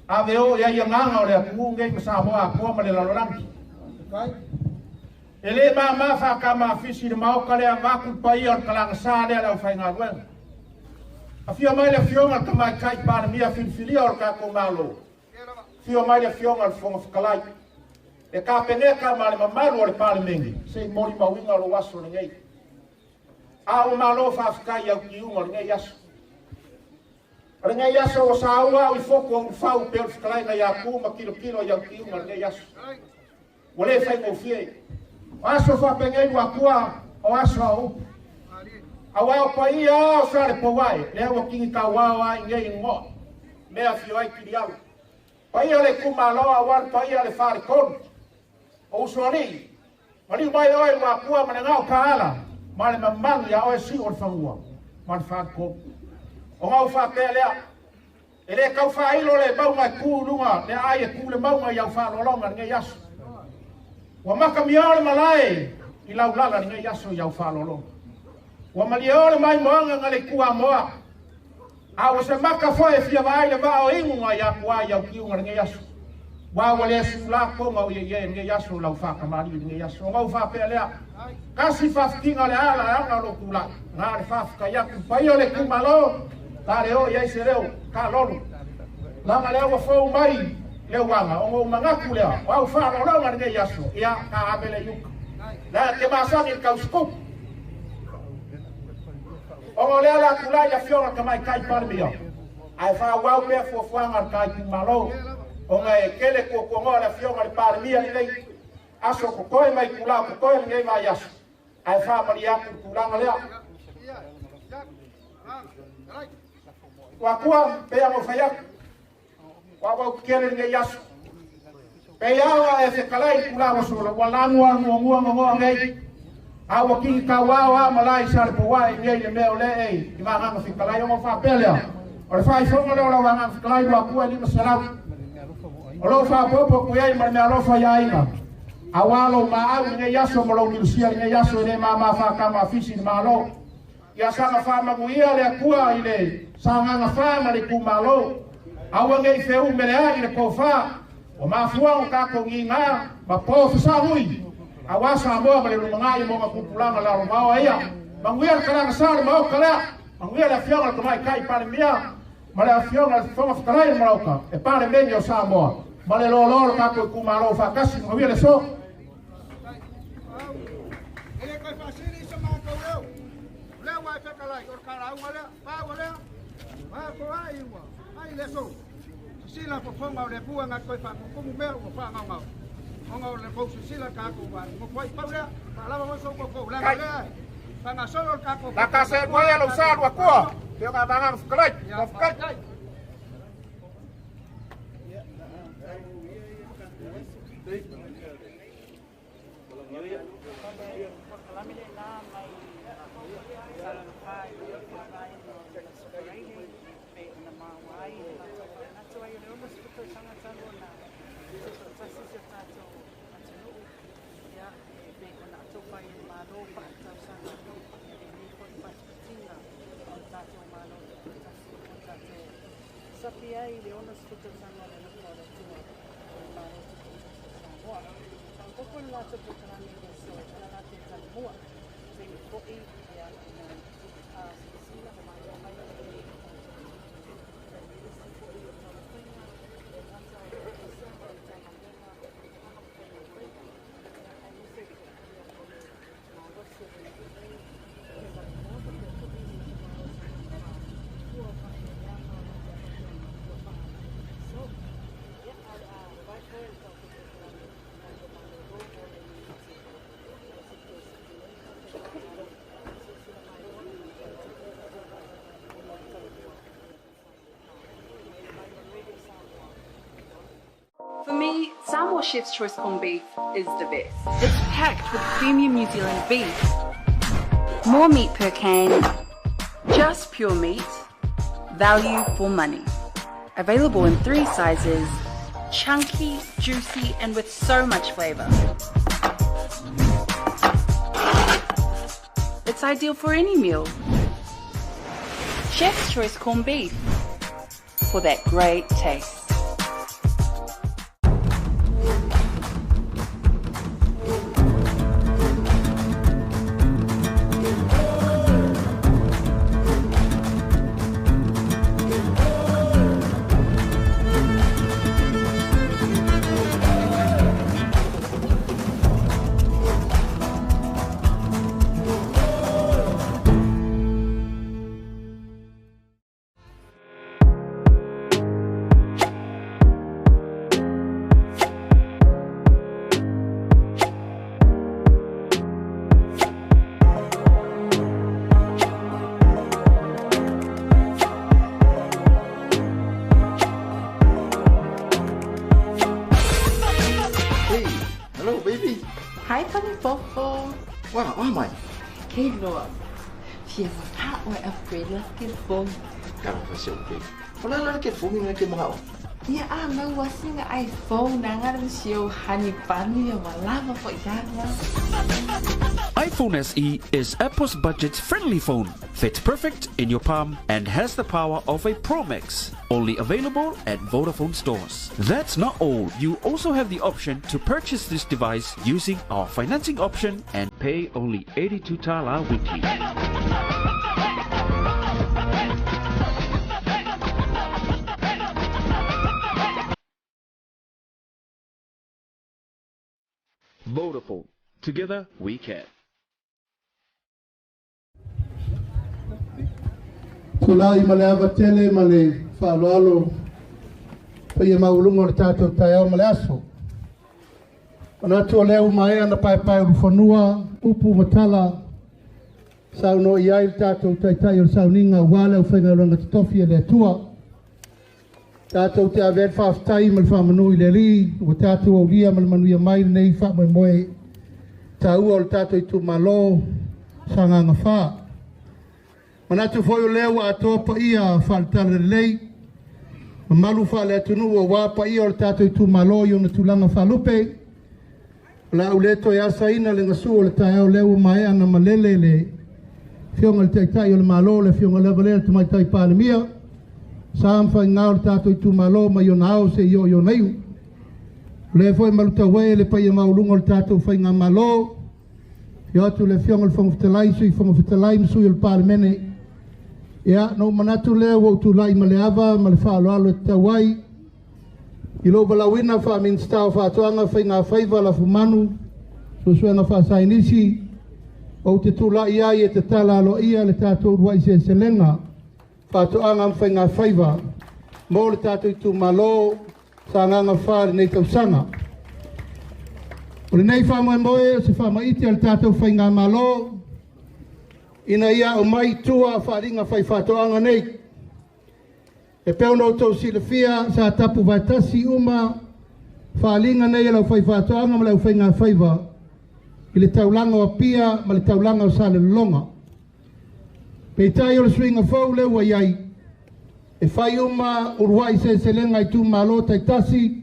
ave o i ai agaga o le atunuu nei ma Samoa atoa ma le lalolagi. E le māmā faakamafisi i le maota lea vaeatu le paia o le talagasā lea le aufaigaluega. Afio mai le Afioga i le Tamaitai Palemia filifilia o le tatou Malo. Afio mai le Afioga i le Fofoga Fetalai, le Kapeneta ma le mamalu o le Palemene, se i molimauina lou aso lenei. A ua malo faafetai i au tiuga o lenei aso. O lenei aso ua saua au i fotu o Ulufau pei o le fetalaiga ia Tu ma tilotilo i au tiuga o lenei aso. Ua le faigofie. O aso faapenei Luatua, o aso a upu. Aua o paia a o Salepouae, lea ua kinitauao a i nei ngoa, mea afio ai Kilialo. Paia o le itumalo aua le paia o le Faletolu, o Usoalii, maliu mai oe Luatua ma le gao paala ma le mamalu ia oe Siu o le Fanua ma le Faletolu. Ona ou faapea lea, e le tau faailo le mauga e tu i luga le aai e tu le mauga i au faaaloaloga i lenei aso. Ua makamia o le malae i laulala lenei aso i au faalologo. Ua malie o le maimoaga na le ikuamoa. A ua se maka foi e fia vaai le vaa o igu na ia kua i au kiuga lenei aso. Ua ua le sula konga o ie ie lenei aso lau whakamali lenei aso. O ngau whapea lea. Kasi whawhitinga le ala e anga o lo kula. Ngā le whawhika ia kupai o le kumalo. Ta le o ia i se reo ka lolu. Langa lea ua fou mai le uanga. O ngau mangaku lea. O au whaalolonga lenei aso. Ia ka amele yuka. La te masangi le kauskupu. O lea la kula ia fioga ka mai kai palemia. Ai fa wau pea fuafuaga le kai kumalo. O ngai kele kuakuagoa le afioga le palemia lelei. Aso kokoe mai kula kokoe lenei mai aso. Ai fa mali aku le tulaga lea. Ua kua pea mo fai aku. Ua wau kele lenei aso. Pe awa e fekalai kula wa sola. Ua langua nguangua ngongoa nei. A ua kingi kau ao a malai sa le powai nei le mea o le e i vaganga fikalai o ngau whapea lea. O le whaifonga lea o lau vaganga fikalai ua kua 500. O lau whapopo ku iai ma le mea alofa ia inga. A walo ma au nei aso mo lau nilusia nei aso e le ma ma whakama fisi ni malo. Ia sanga whamangu ia le akua i le sanganga wha ma le kumalo. Aua ngei whiu mele ai le kowha. O mafuango kako ngi ngā ma po whasanui. Awa sa moa ma le lumanga i monga kupulanga la romao ia. Manguia le karanga sa le maoka lea. Manguia le afioga le kamai kai palemia. Ma le afioga le whonga whakarai marauka. E pare meni o Samoa. Ma le lolo le kako i kumalo whakasi. Manguia le so. Ele kai whasiri sa mākou leo. Leo wai whekalai. O karaunga lea. Pāua lea. Pā ai ua. Ai le so. Sila fofonga o le pua ngā koe whakukumu mea ua whaangau. Onga o le kousu sila kako wa. Mo koe pau lea. Whaalawa mo sou koko. Langa lea. Whangasolo le kako. La kase moe alo sa lua kua. Peo ngā vanganga whakalai. Whakalai. For me, Samoa Chef's Choice corned beef is the best. It's packed with premium New Zealand beef. More meat per can, just pure meat, value for money. Available in 3 sizes, chunky, juicy, and with so much flavour. It's ideal for any meal. Chef's Choice corned beef, for that great taste. Hi, Panipopo. Wow, wah mai. Kei loa. Fia mata o upgrade la ke phone. Ka fa se okay. Wala la ke phone ngai ke mga o. Ia a maua sina iPhone agale ma si ou honey bunny ia ua lava foi ia lena. iPhone SE is Apple's budget-friendly phone. Fits perfect in your palm and has the power of a Pro Max. Only available at Vodafone stores. That's not all. You also have the option to purchase this device using our financing option and pay only 82 tala weekly. Vodafone. Together we can. Tulai ma le ava tele ma le faaaloalo paia maualuga o le tatou taeao ma le aso. Manatu o lea ua maea na paepae ulufanua, upu ma tala saunoa i ai le tatou Taitai o le Sauniga aua le aufaigaluega totofi a le Atua. Tatou te ave ai le faafetai ma le faamanu i le Alii ua tatou aulia ma le manuia mai lenei faamoemoe taua o le tatou itumalo Sagaga 4. Manatu foi o lea ua atoa paia faale-talalelei, mamalu faale-atunuu aua paia o le tatou itumalo i ona tulaga faalupe. O le a ou le toe asaina le gasu o le taeao lea ua maea na malele le Afioga i le Taitai o le Malo, le Afioga lava lea le Tamaitai Palemia, sa ma faiga o le tatou itumalo mai ona ao seia oo i ona iu. O lea foi malutauee le paia maualuga o le tatou faigamalo, afio atu le Afioga i le Fofoga Fetalai, Sui Fofoga Fetalai ma sui o le Palemene. Ia, na ou manatu lea ua ou tulai ma le ava ma le faaaloalo e tatau ai I lou valaauina faa-Minisita o Faatoaga, Faiga Faiva, Lafumanu, Suesuega Faasaienisi, ou te tulai ai e tatala aloaia le tatou uluai seleselega Faatoaga ma Faiga Faiva mo le tatou itumalo Sagaga 4 i lenei tausaga. O lenei faamoemoe o se faamaite a le tatou Faigamalo ina ia aumai i tua faaaliga faifaatoaga nei. E pei ona outou silafia, sa tapu vaetasi uma faaaliga nei a le aufaifaatoaga ma le aufaigafaiva i le taulaga o Apia ma le taulaga o Salelologa. Peitai o le suiga fou lea ua i ai, e fai uma uluai seleselega a itumalo taitasi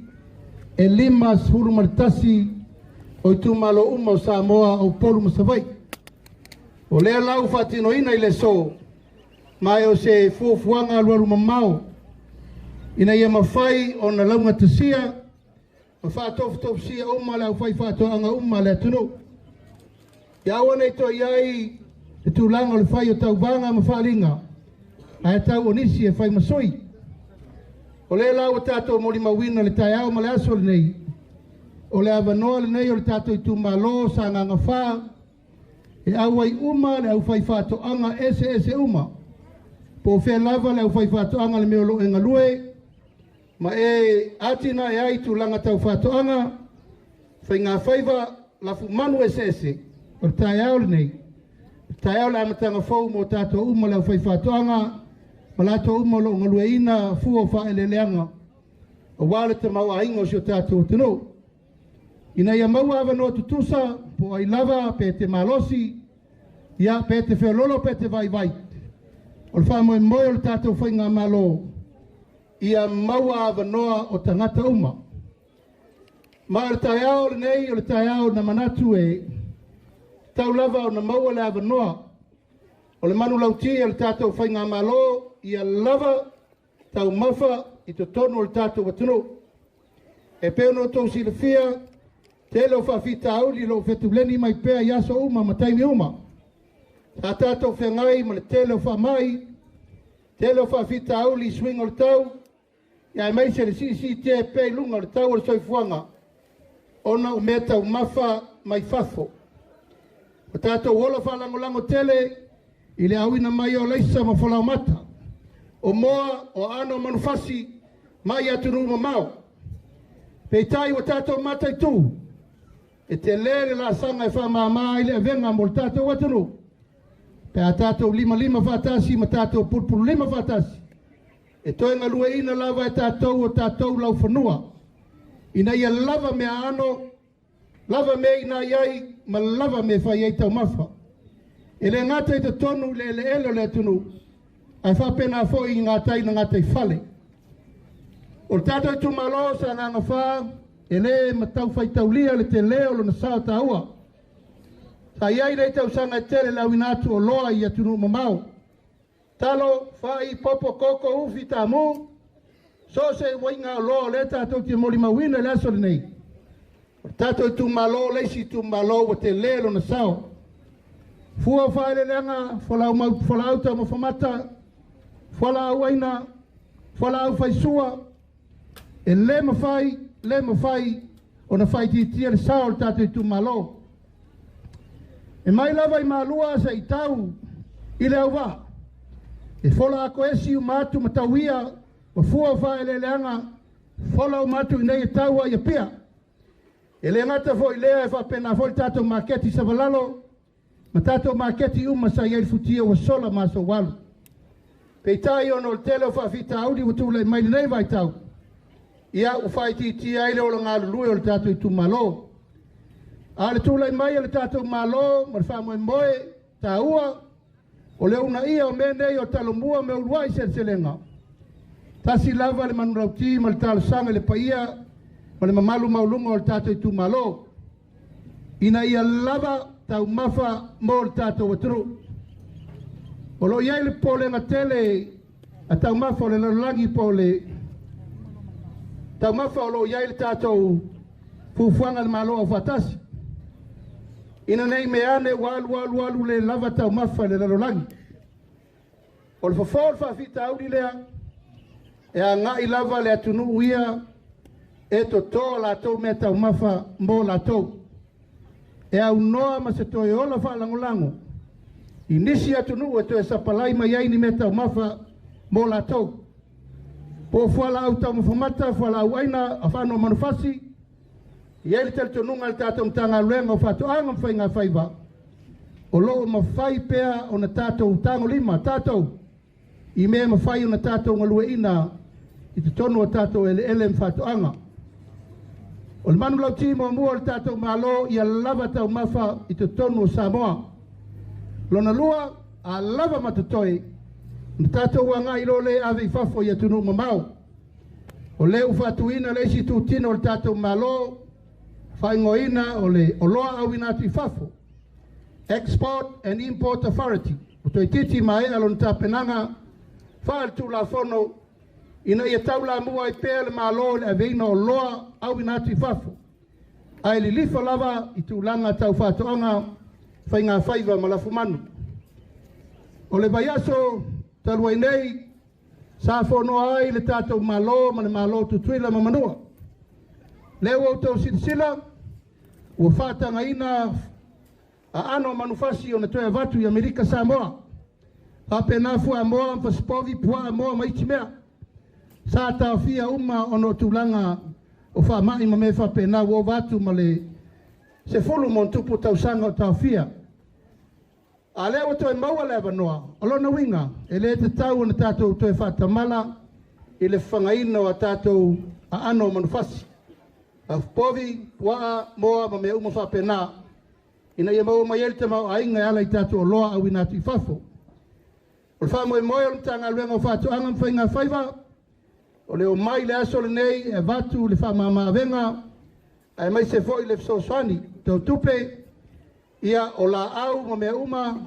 e 51 o itumalo uma o Samoa, o Upolu ma Savaii. O lea la ua faatinoina i le aso, Ma e o se fuafuaga alualumamao ina ia mafai ona laugatasia ma faatofutofusia uma le aufaifaatoaga uma a le atunuu. Ia aua ne i toe i ai le tulaga o le fai o tauvaga ma faaaliga ae tau o nisi e fai ma sui. O lea la ua tatou molimauina le taeao ma le aso lenei, o le avanoa lenei o le tatou itumalo o Sagaga 4 E auai uma le aufaifaatoaga eseese uma, po o fea lava le aufaifaatoaga le mea o lo o e galue ma e atinae ai tulaga tau faatoaga, faigafaiva, lafumanu eseese. O le taeao lenei, o le taeao o le amataga fou mo tatou uma le aufaifaatoaga ma latou uma o lo o galueaiina fua o faaeleeleaga aua le tamaoaiga o si o tatou atunuu. Ina ia maua avanoa tutusa, po o ai lava, pe te malosi, ia, pe te feololo pe te vaivai. O le faamoemoe o le tatou faigamalo, ia maua avanoa o tagata uma. Ma o le taeao lenei, o le taeao na manatu e tatau lava ona maua le avanoa o le manulauti a le tatou faigamalo ia lava taumafa i totonu o le tatou atunuu. E pei ona outou silafia, tele o faafitauli o lo o fetuleni mai pea i aso uma ma taimi uma. Sa tatou feagai ma le tele o faamai, tele o faafitauli i suiga o le tau, aemaise le siisiitia pea i luga o le tau o le soifuaga ona o mea taumafa mai fafo. Ua tatou ola faalagolago tele i le auina mai o alaisa ma falaoamata, o moa, o aano o manufasi mai atunuu mamao. Peitai ua tatou mataitu, e tele le laasaga e faamama ai le avega mo le tatou atunuu pe a tatou limalima faatasi ma tatou pulupululima faatasi e toe galueina lava e tatou o tatou laufanua ina ia lava meaano Lava mea ina i ai ma lava mea e fai ai taumafa. E le gata i totonu i le eleele o le atunuu, ae faapena foi i gatai na gataifale. O le tatou itumalo o Sagaga 4, e lē matau faitaulia le telē o lona sao taua. Sa i ai nei tausaga e tele le auina atu o loa i atunuu mamao. Talo, fai, popo, koko, ufi, tāmū, so o se uaiga o loa o lea tatou te molimauina i le aso lenei. O le tatou itumalo le isi itumalo ua telē lona sao. Fua o faaeleeleaga, fualaau, fualaau taumafa mata, fualaau aina, fualaau faisua, e lē mafai, lē mafai ona faaitiitia le sao o le tatou itumalo. E mai lava i Malua seʻi tau i le auvaa, e fola atoesi uma atu ma tauia ma fua o faaeleeleaga, fola uma atu i inei e tau ai i Apia. E le gata foi i lea, e faapena foi le tatou maketi i Savalalo ma tatou maketi uma sa i ai le futia ua sola ma aso ua alu. Peitai ona o le tele o faafitauli ua tulai mai i lenei vaitau, ia ua faaitiitia ai le ola galulue o le tatou itumalo. A o le tulai mai o le tatou Malo ma le faamoemoe taua o le uunaia o mea nei o Talomua ma Uluai Seleselega, tasi lava le manulauti ma le talosaga i le paia ma le mamalu maualuga o le tatou itumalo, ina ia lava taumafa mo le tatou atunuu. O lo o i ai le popolega tele a taumafa o le lalolagi po o le taumafa o lo o i ai le tatou fuafuaga a le Malo Aufaatasi, ina ne i mea ane ua alu alu alu le lava taumafa i le lalolagi. O le fofo o le faafitauli lea, e agai lava le atunuu ia e toto a latou mea taumafa mo latou. E aunoa ma se toe ola faalagolago i nisi atunuu e toe sapalai mai ai ni mea taumafa mo latou. Po o fualaau taumafa mata, fualaau aina, afaano o manufasi, e i ai le talitonuga a le tatou Matagaluega o Faatoaga ma Faiga Faiva, o lo o mafai pea ona tatou tagolima tatou i mea e mafai ona tatou galueaiina i totonu o tatou eleele ma faatoaga. O le manulauti muamua o le tatou Malo ia lava taumafa i totonu o Samoa. Lona lua, a lava ma totoe, ona tatou agai loa lea e ave i fafo i atunuu mamao. O lea ua faatuina le isi itutino o le tatou Malo, faaigoaina o le Oloa Auina Atu i Fafo, Export and Import Authority, ua toeitiiti maea lona tapenaga faaletulafono ina ia taulamua ai pea le Malo i le aveina o oloa auina atu i fafo, ae lilifa lava i tulaga tau faatoaga, faigafaiva ma lafumanu. O le vaiaso talu ai nei, sa fonoa ai le tatou Malo ma le Malo o Tutuila ma Manua. Lea ua outou silasila, ua faatagaina aano o manufasi ona toe avatu i Amerika Samoa. Faapena fuamoa ma fasipovi, puaa, moa ma isi mea. Sa taofia uma ona o tulaga o faamai ma mea faapena ua ova atu ma le 10+ tausaga o taofia. A lea ua toe maua le avanoa, o lona uiga, e le tatau ona tatou toe faatamala i le fafagaina o a tatou aano o manufasi, povi, puaa, moa ma mea uma faapena, ina ia maua mai ai le tamaoaiga e ala i tatou oloa auina atu i fafo. O le faamoemoe o le Matagaluega o Faatoaga ma Faiga Faiva, o le omai i le aso lenei e avatu le faamama-avega aemaise foi le fesoasoani tau tupe, ia o laau ma mea uma,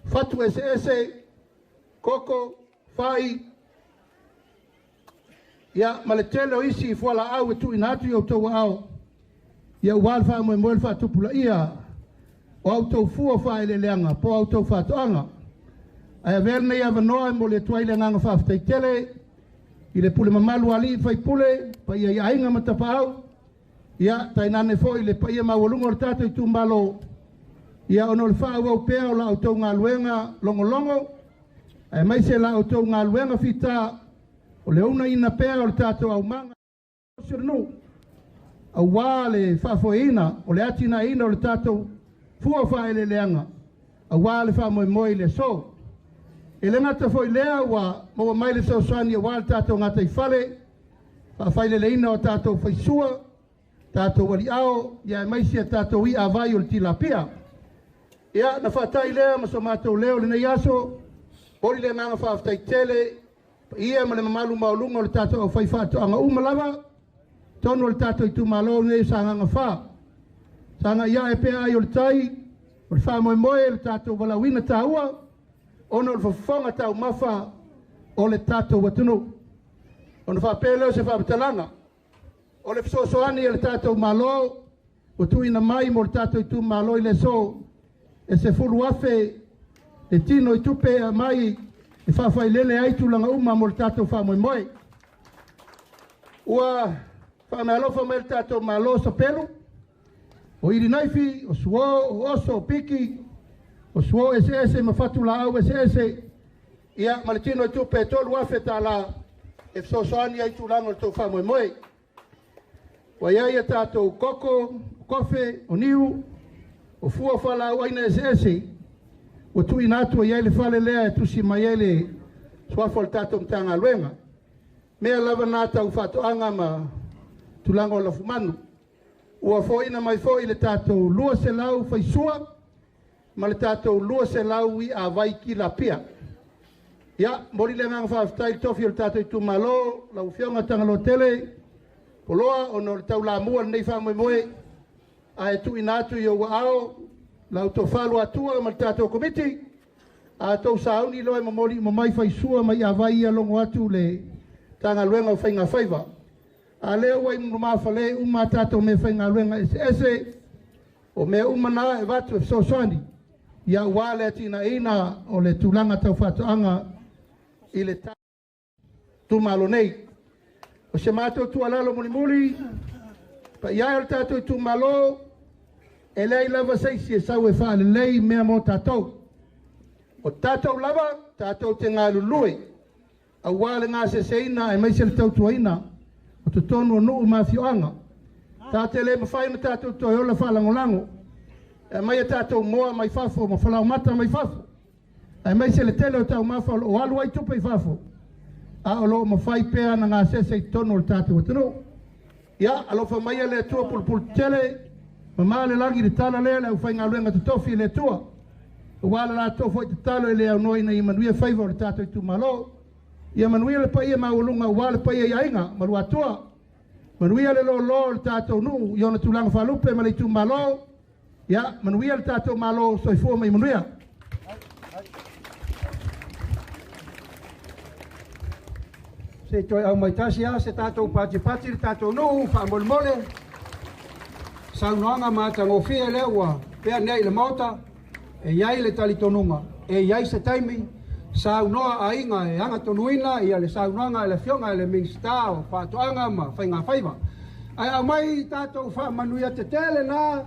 fatu eseese, koko, fai, ia ma le tele o isi fualaau e tuuina atu i outou aao, ia aua le faamoemoe le faatupulaia o a outou fua faaeleeleaga po o a outou faatoaga. Ae avea lenei avanoa e momoli atu ai le agaga faafetai tele i le pule mamalu a alii ma faipule, paia i aiga ma tapaau, ia tainane foi le paia maualuga o le tatou itumalo, ia ona o le faaauau pea o la outou galuega logologo, aemaise la outou galuega fita o le uunaina pea o le tatou aumaga o le nuu, aua le faafoeina o le atinaeina o le tatou fua faaeleeleaga, aua le faamoemoe i le aso. E le gata foi lea, ua maua mai le fesoasoani aua le tatou gataifale, faafaileleina o tatou faisua, tatou aliao, ia aemaise a tatou i'a vai o le tilapia. Ia, na faatai lea ma so matou leo i lenei aso, momoli le agaga faafetai tele. Paia ma le mamalu maualuga o le tatou aufaifaatoaga uma lava, totonu o le tatou itumalo lenei o Sagaga 4. Sagai ae pea ai o le tai, o le faamoemoe o le tatou valaauina taua, ona o le fofoga taumafa o le tatou atunuu. Ona faapea lea o se faamatalaga, o le fesoasoani a le tatou Malo ua tuuina mai mo le tatou itumalo i le aso e $10,000 le tino i tupe e aumai e faafailele ai tulaga uma mo le tatou faamoemoe. Ua faameaalofa mai le tatou Malo sapelu, o ilinaifi, o suo, o oso, o piki, o suo eseese ma fatulaau eseese, ia ma le tino i tupe e $3,000 e fesoasoani ai i tulaga o le tou faamoemoe. Ua i ai a tatou koko, o kofe, o niu, o fua o fualaau aina eseese ua tuuina atu e i ai le fale lea e tusi mai ai le suafa o le tatou Matagaluega. Mea lava na tau faatoaga ma tulaga o lafumanu. Ua foaiina mai foi le tatou 200 faisua ma le tatou 200 i'a vai tilapia. Ia, momoli le agaga faafetai i le tofi o le tatou itumalo, lau Afioga Tagaloa Tele Poloa, ona o le taulamua i lenei faamoemoe, ae tuuina atu i ou aao la outou faaluatua ma le tatou komiti, a outou sauni loa e momoli uma mai faisua ma i'a vai ia logo atu le Matagaluega o Faiga Faiva. A lea ua i lumafale uma a tatou meafaigaluega eseese, o mea uma na e avatu e fesoasoani ia aua le atinaeina o le tulaga tau faatoaga i le itumalo nei. O se matou tuualalo mulimuli, paia e o le tatou itumalo, e leai lava se isi e sau e faalelei mea mo tatou. O tatou lava, tatou te galulue aua le gaseseina aemaise le tautuaina o totonu o nuu ma afioaga. Ta te le mafai ona tatou toe ola faalagolago e aumai a tatou moa mai fafo ma falaomata mai fafo, aemaise le tele o taumafa o lo o alu ai tupe i fafo, a o lo o mafai pea ona gasese i totonu o le tatou atunuu. Ia, alofa maia le Atua pulupulu tele, mama le lagi i le tala lea le aufaigaluega totofi e le Atua, aua le latou foi tatalo e le aunoa ina ia manuia faiva o le tatou itumalo. Ia manuia le paia maualuga aua le paia i aiga ma Luatua. Manuia le loaloa o le tatou nuu i ona tulaga faalupe ma le itumalo. Ia, manuia le tatou Malo, soifua ma ia manuia. Se i toe aumai tasi lava se tatou patipati le tatou nuu faamolemole. Saunoaga matagofie lea ua pea nei i le Maota, e i ai le talitonuga, e i ai se taimi, saunoa aiga e agatonuina ia le saunoaga a le Afioga i le Minisita o Faatoaga ma Faigafaiva. Ae aumai tatou faamanuia tetele na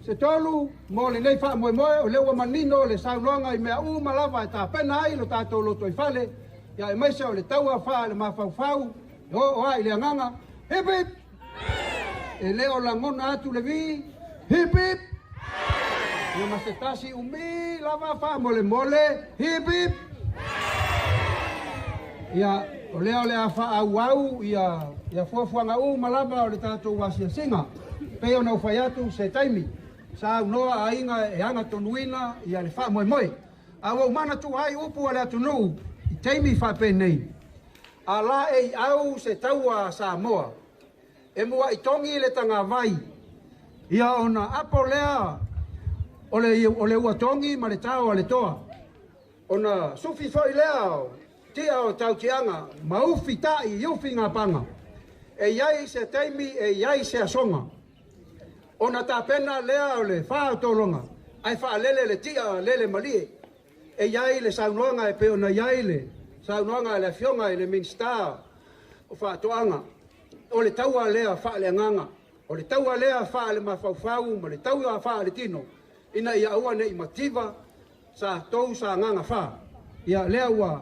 se tolu mo lenei faamoemoe, o lea ua manino le saunoaga i mea uma lava e tapena ai lo tatou lotoifale, ia aemaise o le taua faale-mafaufau e oo lava i le agaga. Hip hip! E le o lagona atu le vi. Hip hip! Ia ma se tasi umi lava faamolemole. Hip hip! Ia, o lea o le a faaauau ia, ia fuafuaga uma lava o le tatou asiasiga. Pei ona ou fai atu se taimi, saunoa aiga e agatonuina ia le faamoemoe. A ua ou manatua ai upu a le atunuu i taimi faapenei, A la e i au se taua a Samoa, e muaʻi togi le tagavai, ia ona apo lea o le, o le ua togi ma le tao a le toa. Ona sufi foi lea o tia o tautiaga ma ufi taʻi i ufi gapaga. E i ai se taimi e i ai se asoga. Ona tapena lea o le fa o tologa, ae faalele le tia lele malie. E i ai le saunoaga e pei ona i ai le saunoaga a le Afioga i le Minisita o Faatoaga, o le taua lea faaleagaga, o le taua lea faalemafaufau ma le taua faaletino, ina ia aua ne i mativa sa tou Sagaga 4. Ia, lea ua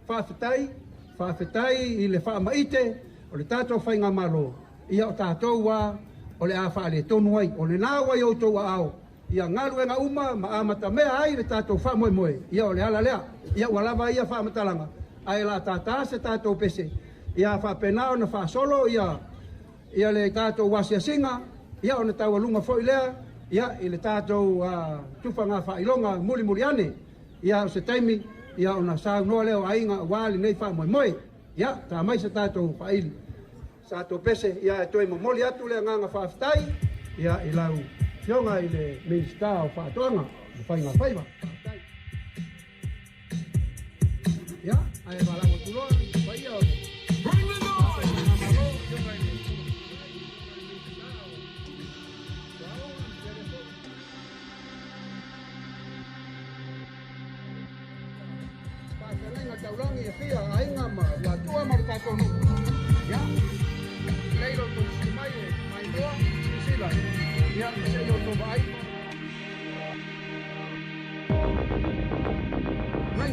faafetai, faafetai i le faamaite o le tatou faigamalo, ia o tatou lava o le a faaletonu ai. O lena ua i outou aao ia galuega uma ma amatamea ai le tatou faamoemoe, ia o le ala lea. Ia ua lava ia faamatalaga, ae o le a tātā se tatou pese, ia faapena ona faasolo ia ia le tatou asiasiga, ia ona taualuga foi lea ia i le tatou tufaga faailoga mulimuli ane. Ia o se taimi ia ona saunoa lea o aiga aua lenei faamoemoe. Ia, tā mai se tātou whaili. Sa tatou pese, ia e toe momoli atu le agaga faafetai, ia i lau Afioga i le Minisita o Faatoaga ma Faiga Faiva. Ia, ae valaau atu loa i le paia o le Faigamalo, Afioga i le Faafeagaiga taulagi e fia aiga ma luatua ma le tatou nuu. Ia, lelei lo outou sii mai e maimoa, silasila, ia, ma se i outou vaai. Mai.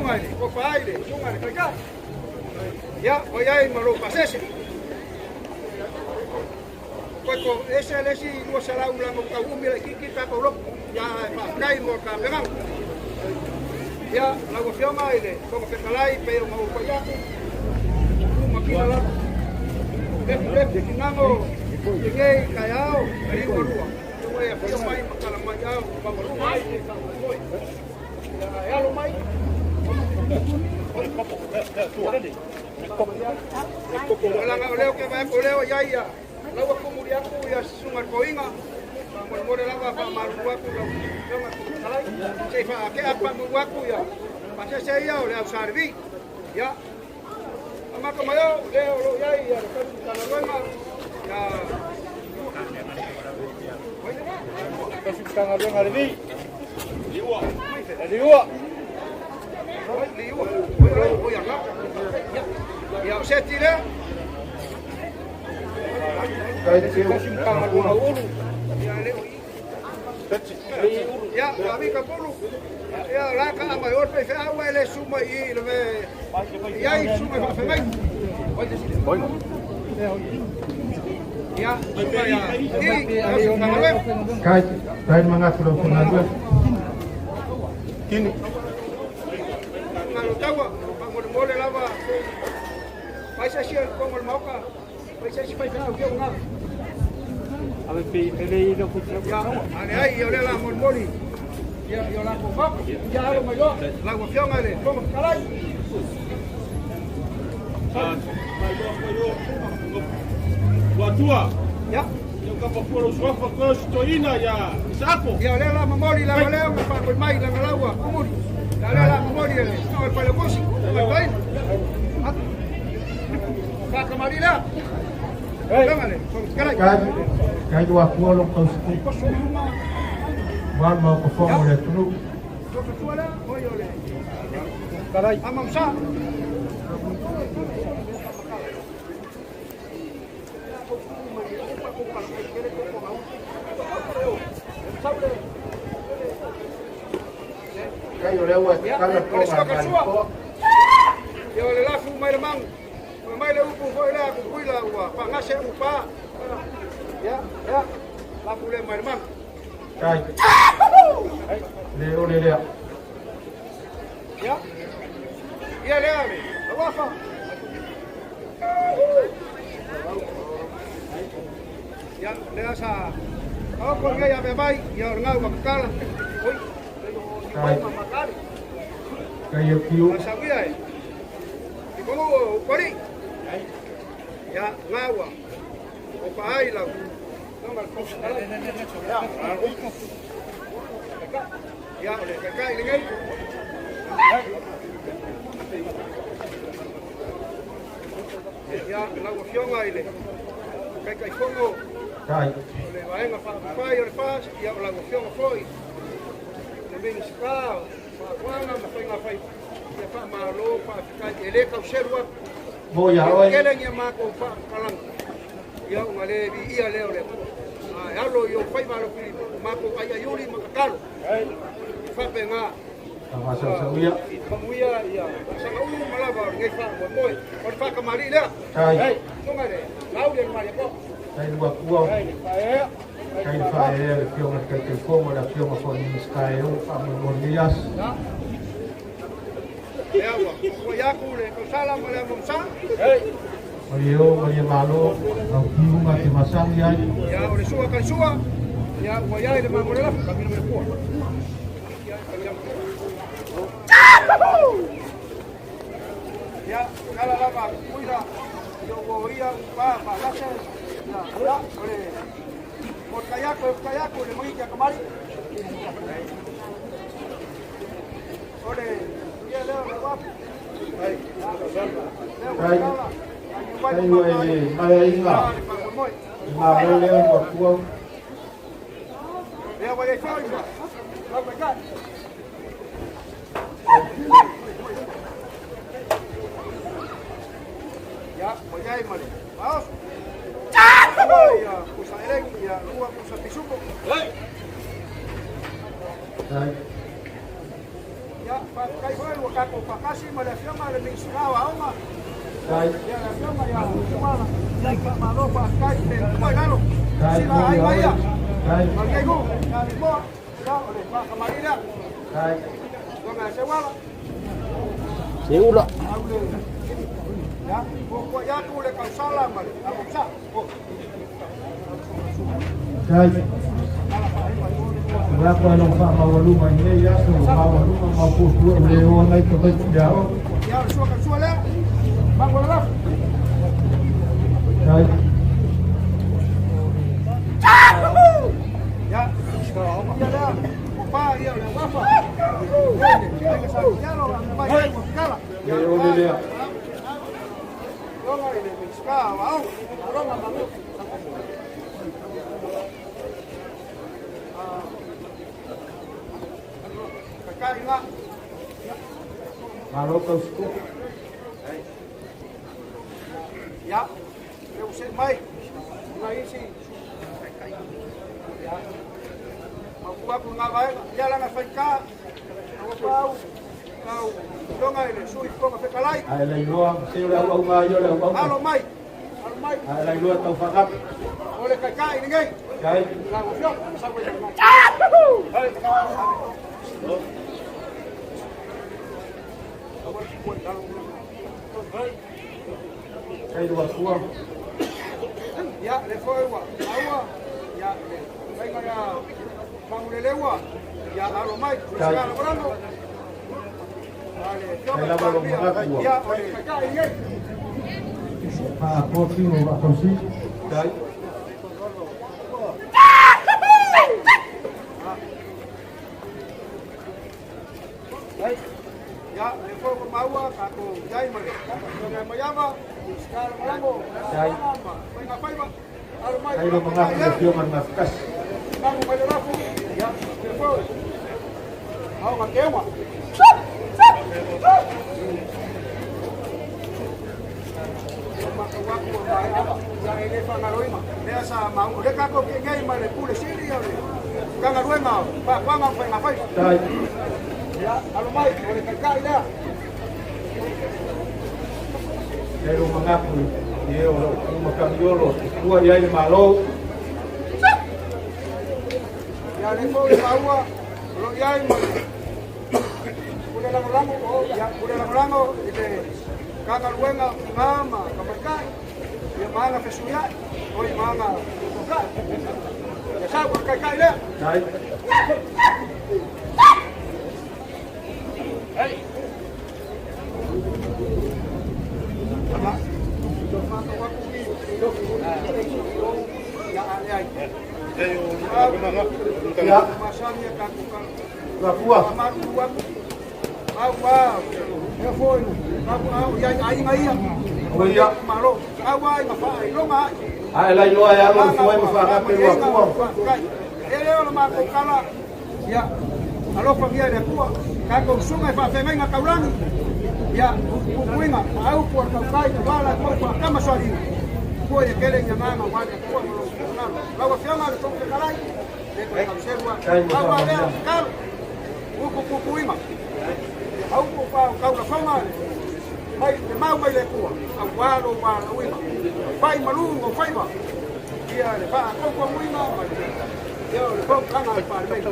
Afioga i le tofa ai le Susuga i le Taitai. Ia, ua i ai ma lou pasese. Koe ko ese le isi 200 laga ua tau umi laitiiti le tatou lotu. Ia, ae faafetai mo le tapenaga. Ia, lau Afioga i le Fofoga Fetalai, pei ona ou fai atu, ua matila lava. Lefulefu tinago i lenei taeao e liugalua, ua e afio mai ma tala mai ao mamaluga ai le faamoemoe. Ia, ae alo mai. Leaga o lea ou te vaai atu o lea ua i ai ia laua tumuli atu ia Susuga i le Toeaina, faamolemole lava faamalulu atu lau Afioga i le Fofoga Fetalai, se i faatea atu faamanu atu ia pasese ia o le au Sa Levi. Ia, amata mai o lea o lo o i ai ia le tausi Matagaluega ia Tausi Matagaluega Levi. Liua. Liua. Ia, o seti lea. Ia, Avika Pulu. Ia, la ka ama o pe feau e le suma i le me. Ia i suma fa fe mai. Ia, suma ia. I, Kai, kai mangatu lau whangalua. Kini. Ngalo taua, faamolemole lava. Fai se sia kongo le maoka. Fai se si fai feau kia unga. Ave pe ele i lo kutra. Ia, ale ai, ia o lea la molimoli. Ia, ia o la ko maoka. Ia alo mai loa, lau Afioga i le Fofoga Fetalai. Tua. Ia. Ia kapa pua lo suafa koe sitoina ia Isaako. Ia o lea la momoli lava lea ma faapoi mai lana laua kumuli. Ia o lea la momoli e le o le Falekosi, o le Toeaina. Faakamali lea. Afioga i le Fofoga Fetalai. Kai, kai lua pua lo kausiku. Wal mau ka fongo le tunu. Tutua lea, oi o le Amamsa. Kai o lea ua e kala O le tonga sua mali kasua. toa. Ia o le lafu mai le mangu. Mai mai le upu foi lea kukuila ua faagase upa. Ia, ia, lafu le mai le mangu. Kai. Le ole lea. Ia, ia lea le, lauafa. Ia, lea sa, oko nei ave mai, ia o le ngau makakala. Oi, Kai. makali. Kai e piu. Masauia e. I kongu o upari. Ia, ngaua. O paai lau. Tonga le Fofoga Fetalai. Ia, o le kaikai lenei. Ia, lau Afioga i le Taitaifono Kai. o le Vaega Faaupufai o le FAS, ia o lau Afioga foi le Minisita o Faatoaga ma Faiga Faiva, ia faamalo faafetai e le tauselu atu. Mo ia Ia oe. tele ni a matou faamatalaga, ia ona le viia lea o le Atua. Ae alo i ou faiva alofilima, o matou aiaiuli ma tatalo. Faapena. Tawasasauia. Manuia ia saga uma lava o lenei faamoemoe. O le faakamalii lea. Kai. Susuga i le Lauli o le Maliakoa. Kai lua pua. Kai whaea le fionga le Taitaifono le Afioga foi Minisita e o faamoemoe lenei aso. Lea ua ua iaku le tausala ma le amomsa. Malie o, malie malo, lau piunga te masangi ai. Ia o le sua kalisua. Ia ua iai le mamole lafu kamina me pua. Ia, kala lava kuila. Ia ua ia upa ma lase. Ia, ia, o le mo kayako, kayako le mangi kia kamari. O le ia leo le wapu. Kai, kai ua e le mai ainga. Malo lea ua pua. Lea ua iai foi. Lau mai kai. Ia, ua iai ma le maoso. Ia, pusa elegi, ia, lua pusa pisupo. Kai. Ia, Faafetai foi ua tatou faatasi ma le Afioga i le Minisita o Aoga. Ia le Afioga ia Tuala. Faamalo faafetai i le tua i lalo. Sila aiga ia. Ma lenei nuu, ia Alimoa. Ia o le faakamalii lea. Afioga ia Seuala. Seula. Ia, fuafuai atu le tausala ma le amausa. Tai. O lako ai lau faamaualuga i lenei aso, ua maualuga ma maopuapua ua le o ai ka vaiti i le aoga. Ia, o le sua tausua lea. Mago le lafo. Tai. Ia, ia lea. O pa ia o le wafa. Ia, sa tialo, mai ai ua kala. E ole lea. Afioga i le Minisita o Aoga, Tulaga ma Aganuu. Kai ngā. Malo tausiku. Ia, le use mai, nga isi. Ia, mapu aku ngā vaega. Ia lana whaika, aua pau, au, tonga i le sui tonga whekalai. Ae lailoa, se o le auauga ai o le auauga. Alo mai, alo mai. Ae lailoa tau faagape. O le kaikai lenei. Tai. Lau afioga, sau ai mai. Tai lua tua. Ia, le foi ua, aua, ia, le faiga ia Manguleleua, ia alo mai, Tai. Minisita Lagolago. Tai lava lo manatu ua. Ia, o le kaikai lenei. Faapoa tino o vaatausi. Tai. Ia, le foi ua maua, tatou iai ma le Afioga Maiava, Minisita Lagolago, Tai. Faiga faiva, alo mai. Tai lo manatu i le afioga i le Gafatasi. Magu mai le lafu, ia, le foi. Aoga teuma. Ia e le faagaloina lea sa mau o le tatou kegei ma le pule sili o le tagaluega faatoaga ma faigafaiva. Tai. Ia alo mai o le taitai lea. Tai lo manatu i e o lo o makaniolo tua i ai le malo. Ia le foi le maua o lo i ai ma le pule lagolago o ia pule lagolago i le tagaluega ngā ma kamaikai. Ia maanga fesuiai o i maanga tokai. Ia sau o le kaikai lea. Tai. Ia. Ua tua. O ia. Ae lailoa e alo le foe ma faagape lua tua. E le o le matou kala, ia, alofagia e le Atua, tatou susuga i faafeagaiga taulagi, ia, puipuiga, maaupu a le tautai, aua latou faatama soaliga, pua ia tele i agaga aua le Atua ma lou finagalo. Lau Afioga i le Fofoga Fetalai, le toe tauselua, pau lava lea o le tatalo, upu puipuiga, ia upu taulafoga mai le mau mai le Atua, aua lou valaauina, fai malu o faiva, ia le faatautoamuina ma le ia o le fonotaga a le Palemene.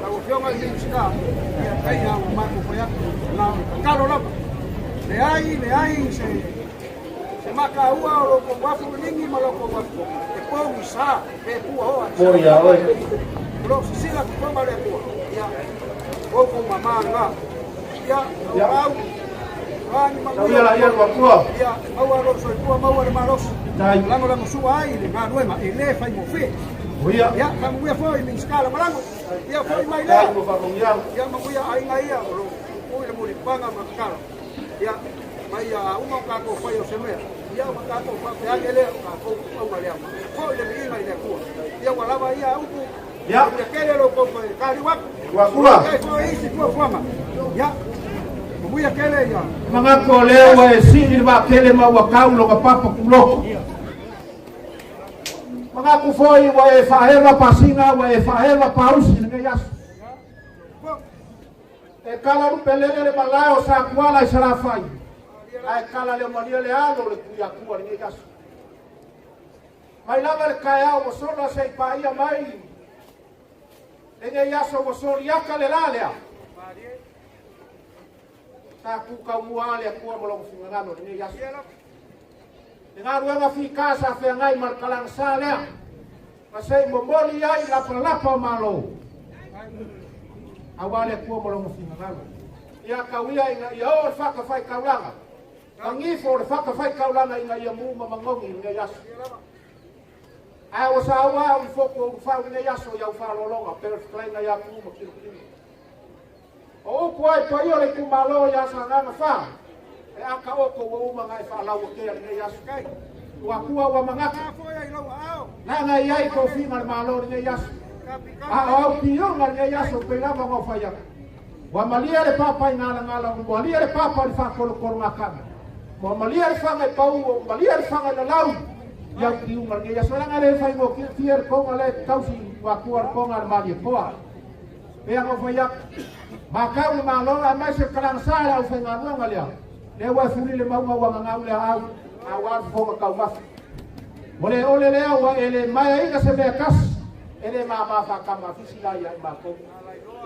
Lau Afioga i le Minisita, ia tai lava ua matou fai atu, na o le tatalo lava. Leai, leai se se mataua o lo tou afu leligi ma lo tou afu e pogisa pe pua oa. Mo ia oe. O lo o sisila totoga o le Atua, ia o tou mama lena. Ia, Ia. au, ani Tau ia la ia lua tua. Ia, maua lou soifua, maua le malosi. Tai. Lagolagosua ai le galuega e le faigofie. O ia. Ia, faamanuia foi i Minisita Lagolago. Ia, foi mai lea. Tai mo faamanuiaga. Ia, manuia aiga ia o lo ui le mulipaga ma tatalo. Ia, mai ia uma o tatou fai o se mea. Ia, ua tatou faafeage lea o tatou auga lea. Foi le viiga i le Atua. Ia, ua lava ia upu. Ia. Ia kele lo kou koe kaliu atu. Ua tua. Ia, foi isi fuafuaga. Ia, manuia kele ia. Manatu o lea ua e sii le vaatele ma ua kau loga papa kuloko. Manatu foi ua e faaeva pasina, ua e faaeva pausi lenei aso. E kala lupe lele le malae o Sakuala i Salafai. Ae kala leo malia le alo o le Tuiatua lenei aso. Mai lava le taeao ua sola se i paia mai lenei aso ua soliaka le la lea. Sa tu taumua le Atua ma lona finagalo lenei aso. Le galuega fika sa feagai ma le kalagasa lea. Ma se i momoli ai lapalapa o malo. Auā le Atua ma lona finagalo. Ia tauia ina ia oo le fatafaitaulaga. Magifo o le fatafaitaulaga ina ia mu ma magogi lenei aso. Ae ua saua au i fotu o ulufau lenei aso i au faaaloaloga pe o le fetalaiga ia Tuuu ma Tilotilo. O upu ai paia o le itumalo ia Sagaga 4, e ata oto ua uma ona e faalauatea lenei aso. Ua atua ua manatu. Laga i ai tofiga le Malo lenei aso. A o au pioga lenei aso pei lava ona fai atu. Ua malia le papa i galagala, ua malia le papa i le faakolokologatama. Ua malia le faga i pau, ua malia le faga i lalau. I au piuga lenei aso. Laga le faigofie le koga le tausi ua atua le koga a le Malietoa. Pea ona fai atu. Makau le Malo aemaise le kalagasa le aufaigaluega lea. Lea ua e fuli le mauga ua gagau le aau, auā le fofoga taumafa. Ua le ole lea ua e le maeaina se mea tasi, e le māmā faatama fisi la ia i matou.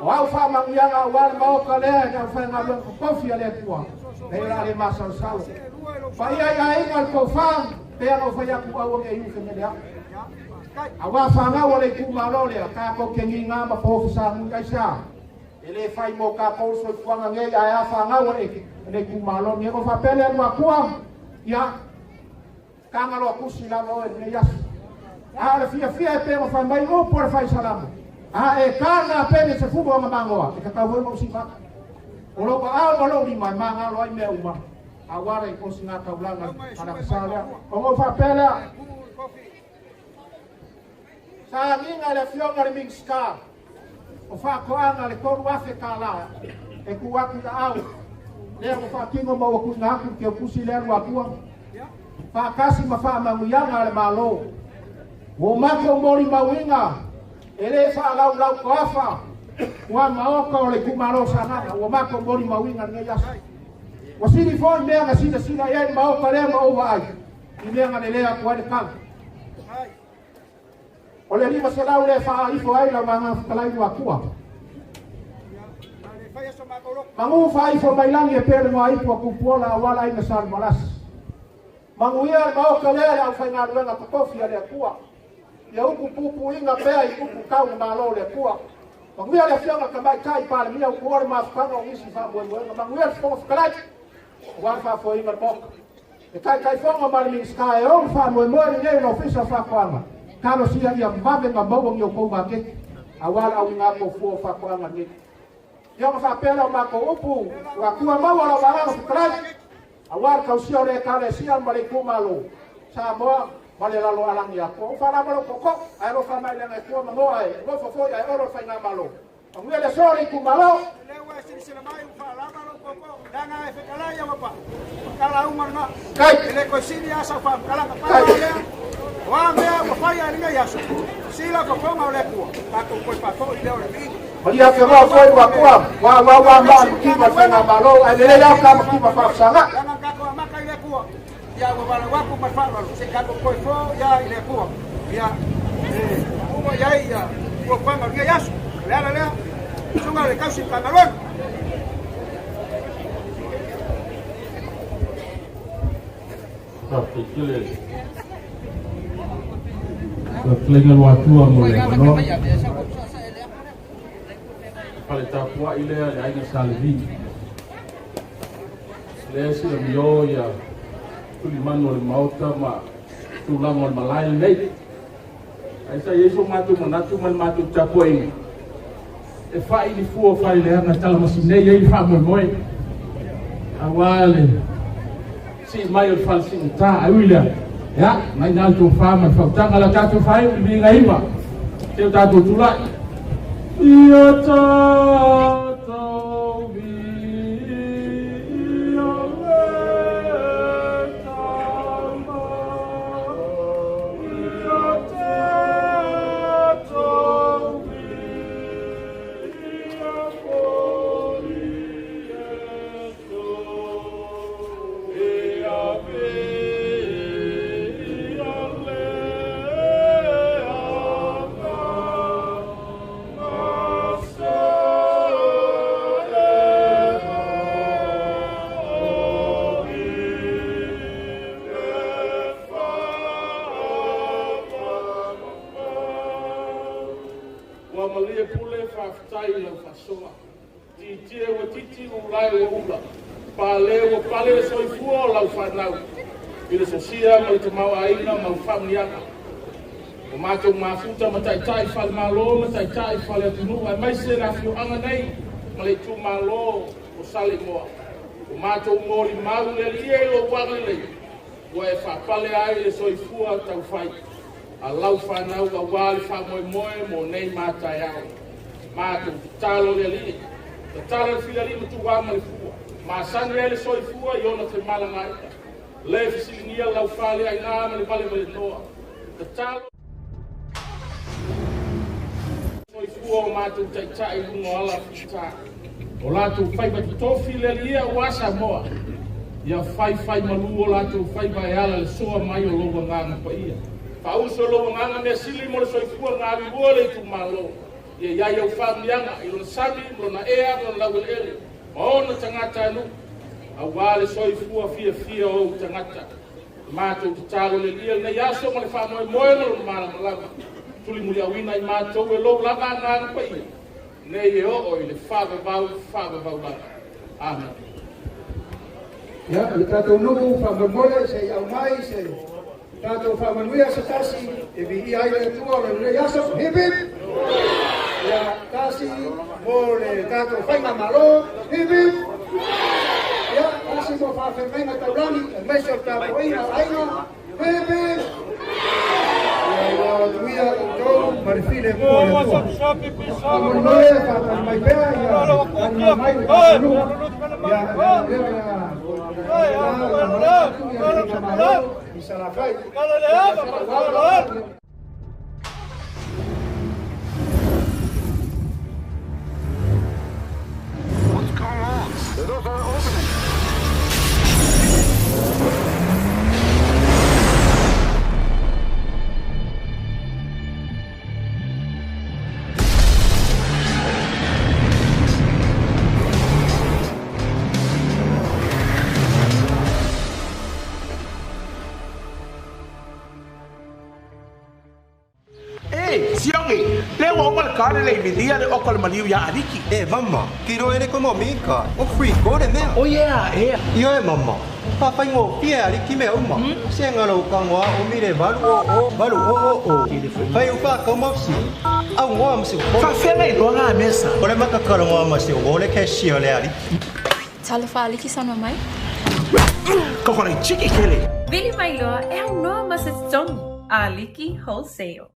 O au faamanuiaga auā le maota lea e le aufaigaluega totofi a le Atua, e o le a le masalosalo. Paia i aiga o le tofa, pea ona fai atu aua ne i u femelea. Auā fanau a le itumalo lea, tatou te gigā ma poofesagui aisea. E le fai mo tatou le soifuaga nei, ae a fanau a le itumalo nei. Ona faapea lea Luatua, ia, taga loa tusi lava oe lenei aso. A o le fiafia e pei ona fai mai upu o le faisalamo, a e taga pene se fumo ona magoa, e tatau foi ona ou sivaka. O lou aao ma lou lima e magalo ai mea uma, auā le osigataulaga kalagasa lea. Ona ou faapea lea, sa agiga le afioga le Minisita o Faatoaga le $3,000 e tuu atu i aao lea ua faatino ma ua tuuina atu i le teutusi lea Luatua faatasi ma faamanuiaga a le Malo. Ua matou molimauina e le faalaulau toafa ua maota o le itumalo Sagaga, ua matou molimauina lenei aso. Ua sili foi mea na silasila i ai le maota lea ma ou vaai i mea na lelea atu ai le tala. O le 500 lea faaifo ai lau agaga fetalai Luatua. Magu faaifo mai lagi e pea le muaipu a Tupuola auala aiga Salumalasi. Manuia le maota lea le aufaigaluega totofi a le Atua. Ia upu pupuiga pea i upu tau le Malo o le Atua. Manuia le afioga Tamaitai Palemia upu o le mafutaga o nisi faamoemoega. Manuia le Fofoga Fetalai aua le faafoeina o le maota. E Taitaifono ma le Minisita e ou faamoemoe lenei o le Ofisa o Faatoaga, talosia ia vave na maua ni outou maketi auā le auiga atu o fua o faatoaga nei. Ia ona faapea lea o matou upu, ua atua maua lau agaga fetalai, auā le tausia o le Ekalesia ma le itumalo Samoa ma le lalo alagi atoa. Ua faalava lou tootoo, ae alofa mai leaga e tua ma goa e nofo foi ae olo le faigamalo. Manuia le aso le itumalo. Lea ua e silasila mai ua faalava lou tootoo, leaga e fetalai au apa, tala uma lena. Kai. E le toe sili lava sau faamatalaga pau lava lea, o a mea ua faia i lenei aso, sila fofoga o le Atua, tatou toe faafoi lea o le viiga. Malia afioga foi ua atua, ua ua ua ma mativa le faigamalo, ae lelei lava ka mativa faafesaga. Leaga na tatou amata i le Atua, ia ua valaau atu ma le faaaloalo, se i tatou toe foia i le Atua, ia e uma i ai ia fuafuaga o lenei aso. O le ala lea, susuga i le tausi Matagaluega. Faafetai tele lau fetalaiga Luatua mo le avanoa. Fale tapuai lea le aiga Sa Levi. Lea silamio ia tulimanu o le maota ma tulaga o le malae lenei. Ae sa i ai so matou manatu ma le matou tapuaiga e fai fua faileaga talamasinei ai le faamoemoe auā le sii mai o le falesiigata. Ai ui lea, ia nai na le tofa ma le fautaga la tatou faaiu i viiga iva se o tatou tula'i ia tatou viia le Tama ia tatou viia foi. Ua malie pule faafetai i lau faasoa. Tietie ua titi ulae ua ula. Pale ua pale le soifua o lau fanau. I le sosia ma le tamaoaiga ma faamanuiaga. O matou mafuta ma taitai falemalo ma taitai faleatunuu aemaise le afioaga nei ma le itumalo o Saleimoa. O matou molimau le Alii e i lou agalelei ua e faapale ai le soifua taufai a lau fanau auā le faamoemoe mo nei mataeao. Matou tatalo le Alii, tatala le filialii ma tuā ma le fua, masani ai le soifua i ona femalagaaiga. Le fesiligia lau faleaina ma le valevalenoa. Tatalo soifua o matou taitai i luga o ala fita. O latou faiva totofi le Alii auā Samoa. Ia faifai malu o latou faiva e ala le soa mai o lou agaga paia. Faauso lou agaga mea sili mo le soifua galulue le itumalo. Ia iai au faamanuiaga i lona sami ma lona ea ma lona laueleele ma ona tagatanuu auā le soifua fiafia o ou tagata. Matou tatalo le Alii lenei aso ma le faamoemoe ma lona malamalama. Tulimuliauina i matou e lou lava agaga paia nei e oo i le faavavau faavavau lava. Amen. Ia, le tatou nuu faamolemole se i aumai se tatou faamanuia se tasi e viia ai le Atua o lenei aso. Hip hip! Ia, tasi mo le tatou faigamalo. Hip hip! Ia, tasi mo faafeagaiga taulagi aemaise o le tapuaiga a aiga. Hip hip! Ia, ua manuia outou ma le filemu o le Atua. Faamolemole faatali mai pea ia tali mai le tatou nuu. Ia, ia, ia, i Salafai. What's going on? The doors are opening. E, Siogi, le ua uma le kale le milia le oko le maliu ia Aliki. E mama, ki roe le komo mika, o free ko le mea. O yeah, e. Ioe mama, whawhaingo fia Aliki mea uma. Se ngalo kangoa o mire valu o o, valu o o o. Whai upa ka mafsi. Au ngoa masi o. Whawhenga i loa ngā mesa. O le makakalo ngoa masi o le cashier le Aliki. Talofa Aliki sana mai. Ka kore chiki kele. Vili mai loa e au noa ma se totogi. Aliki Wholesale.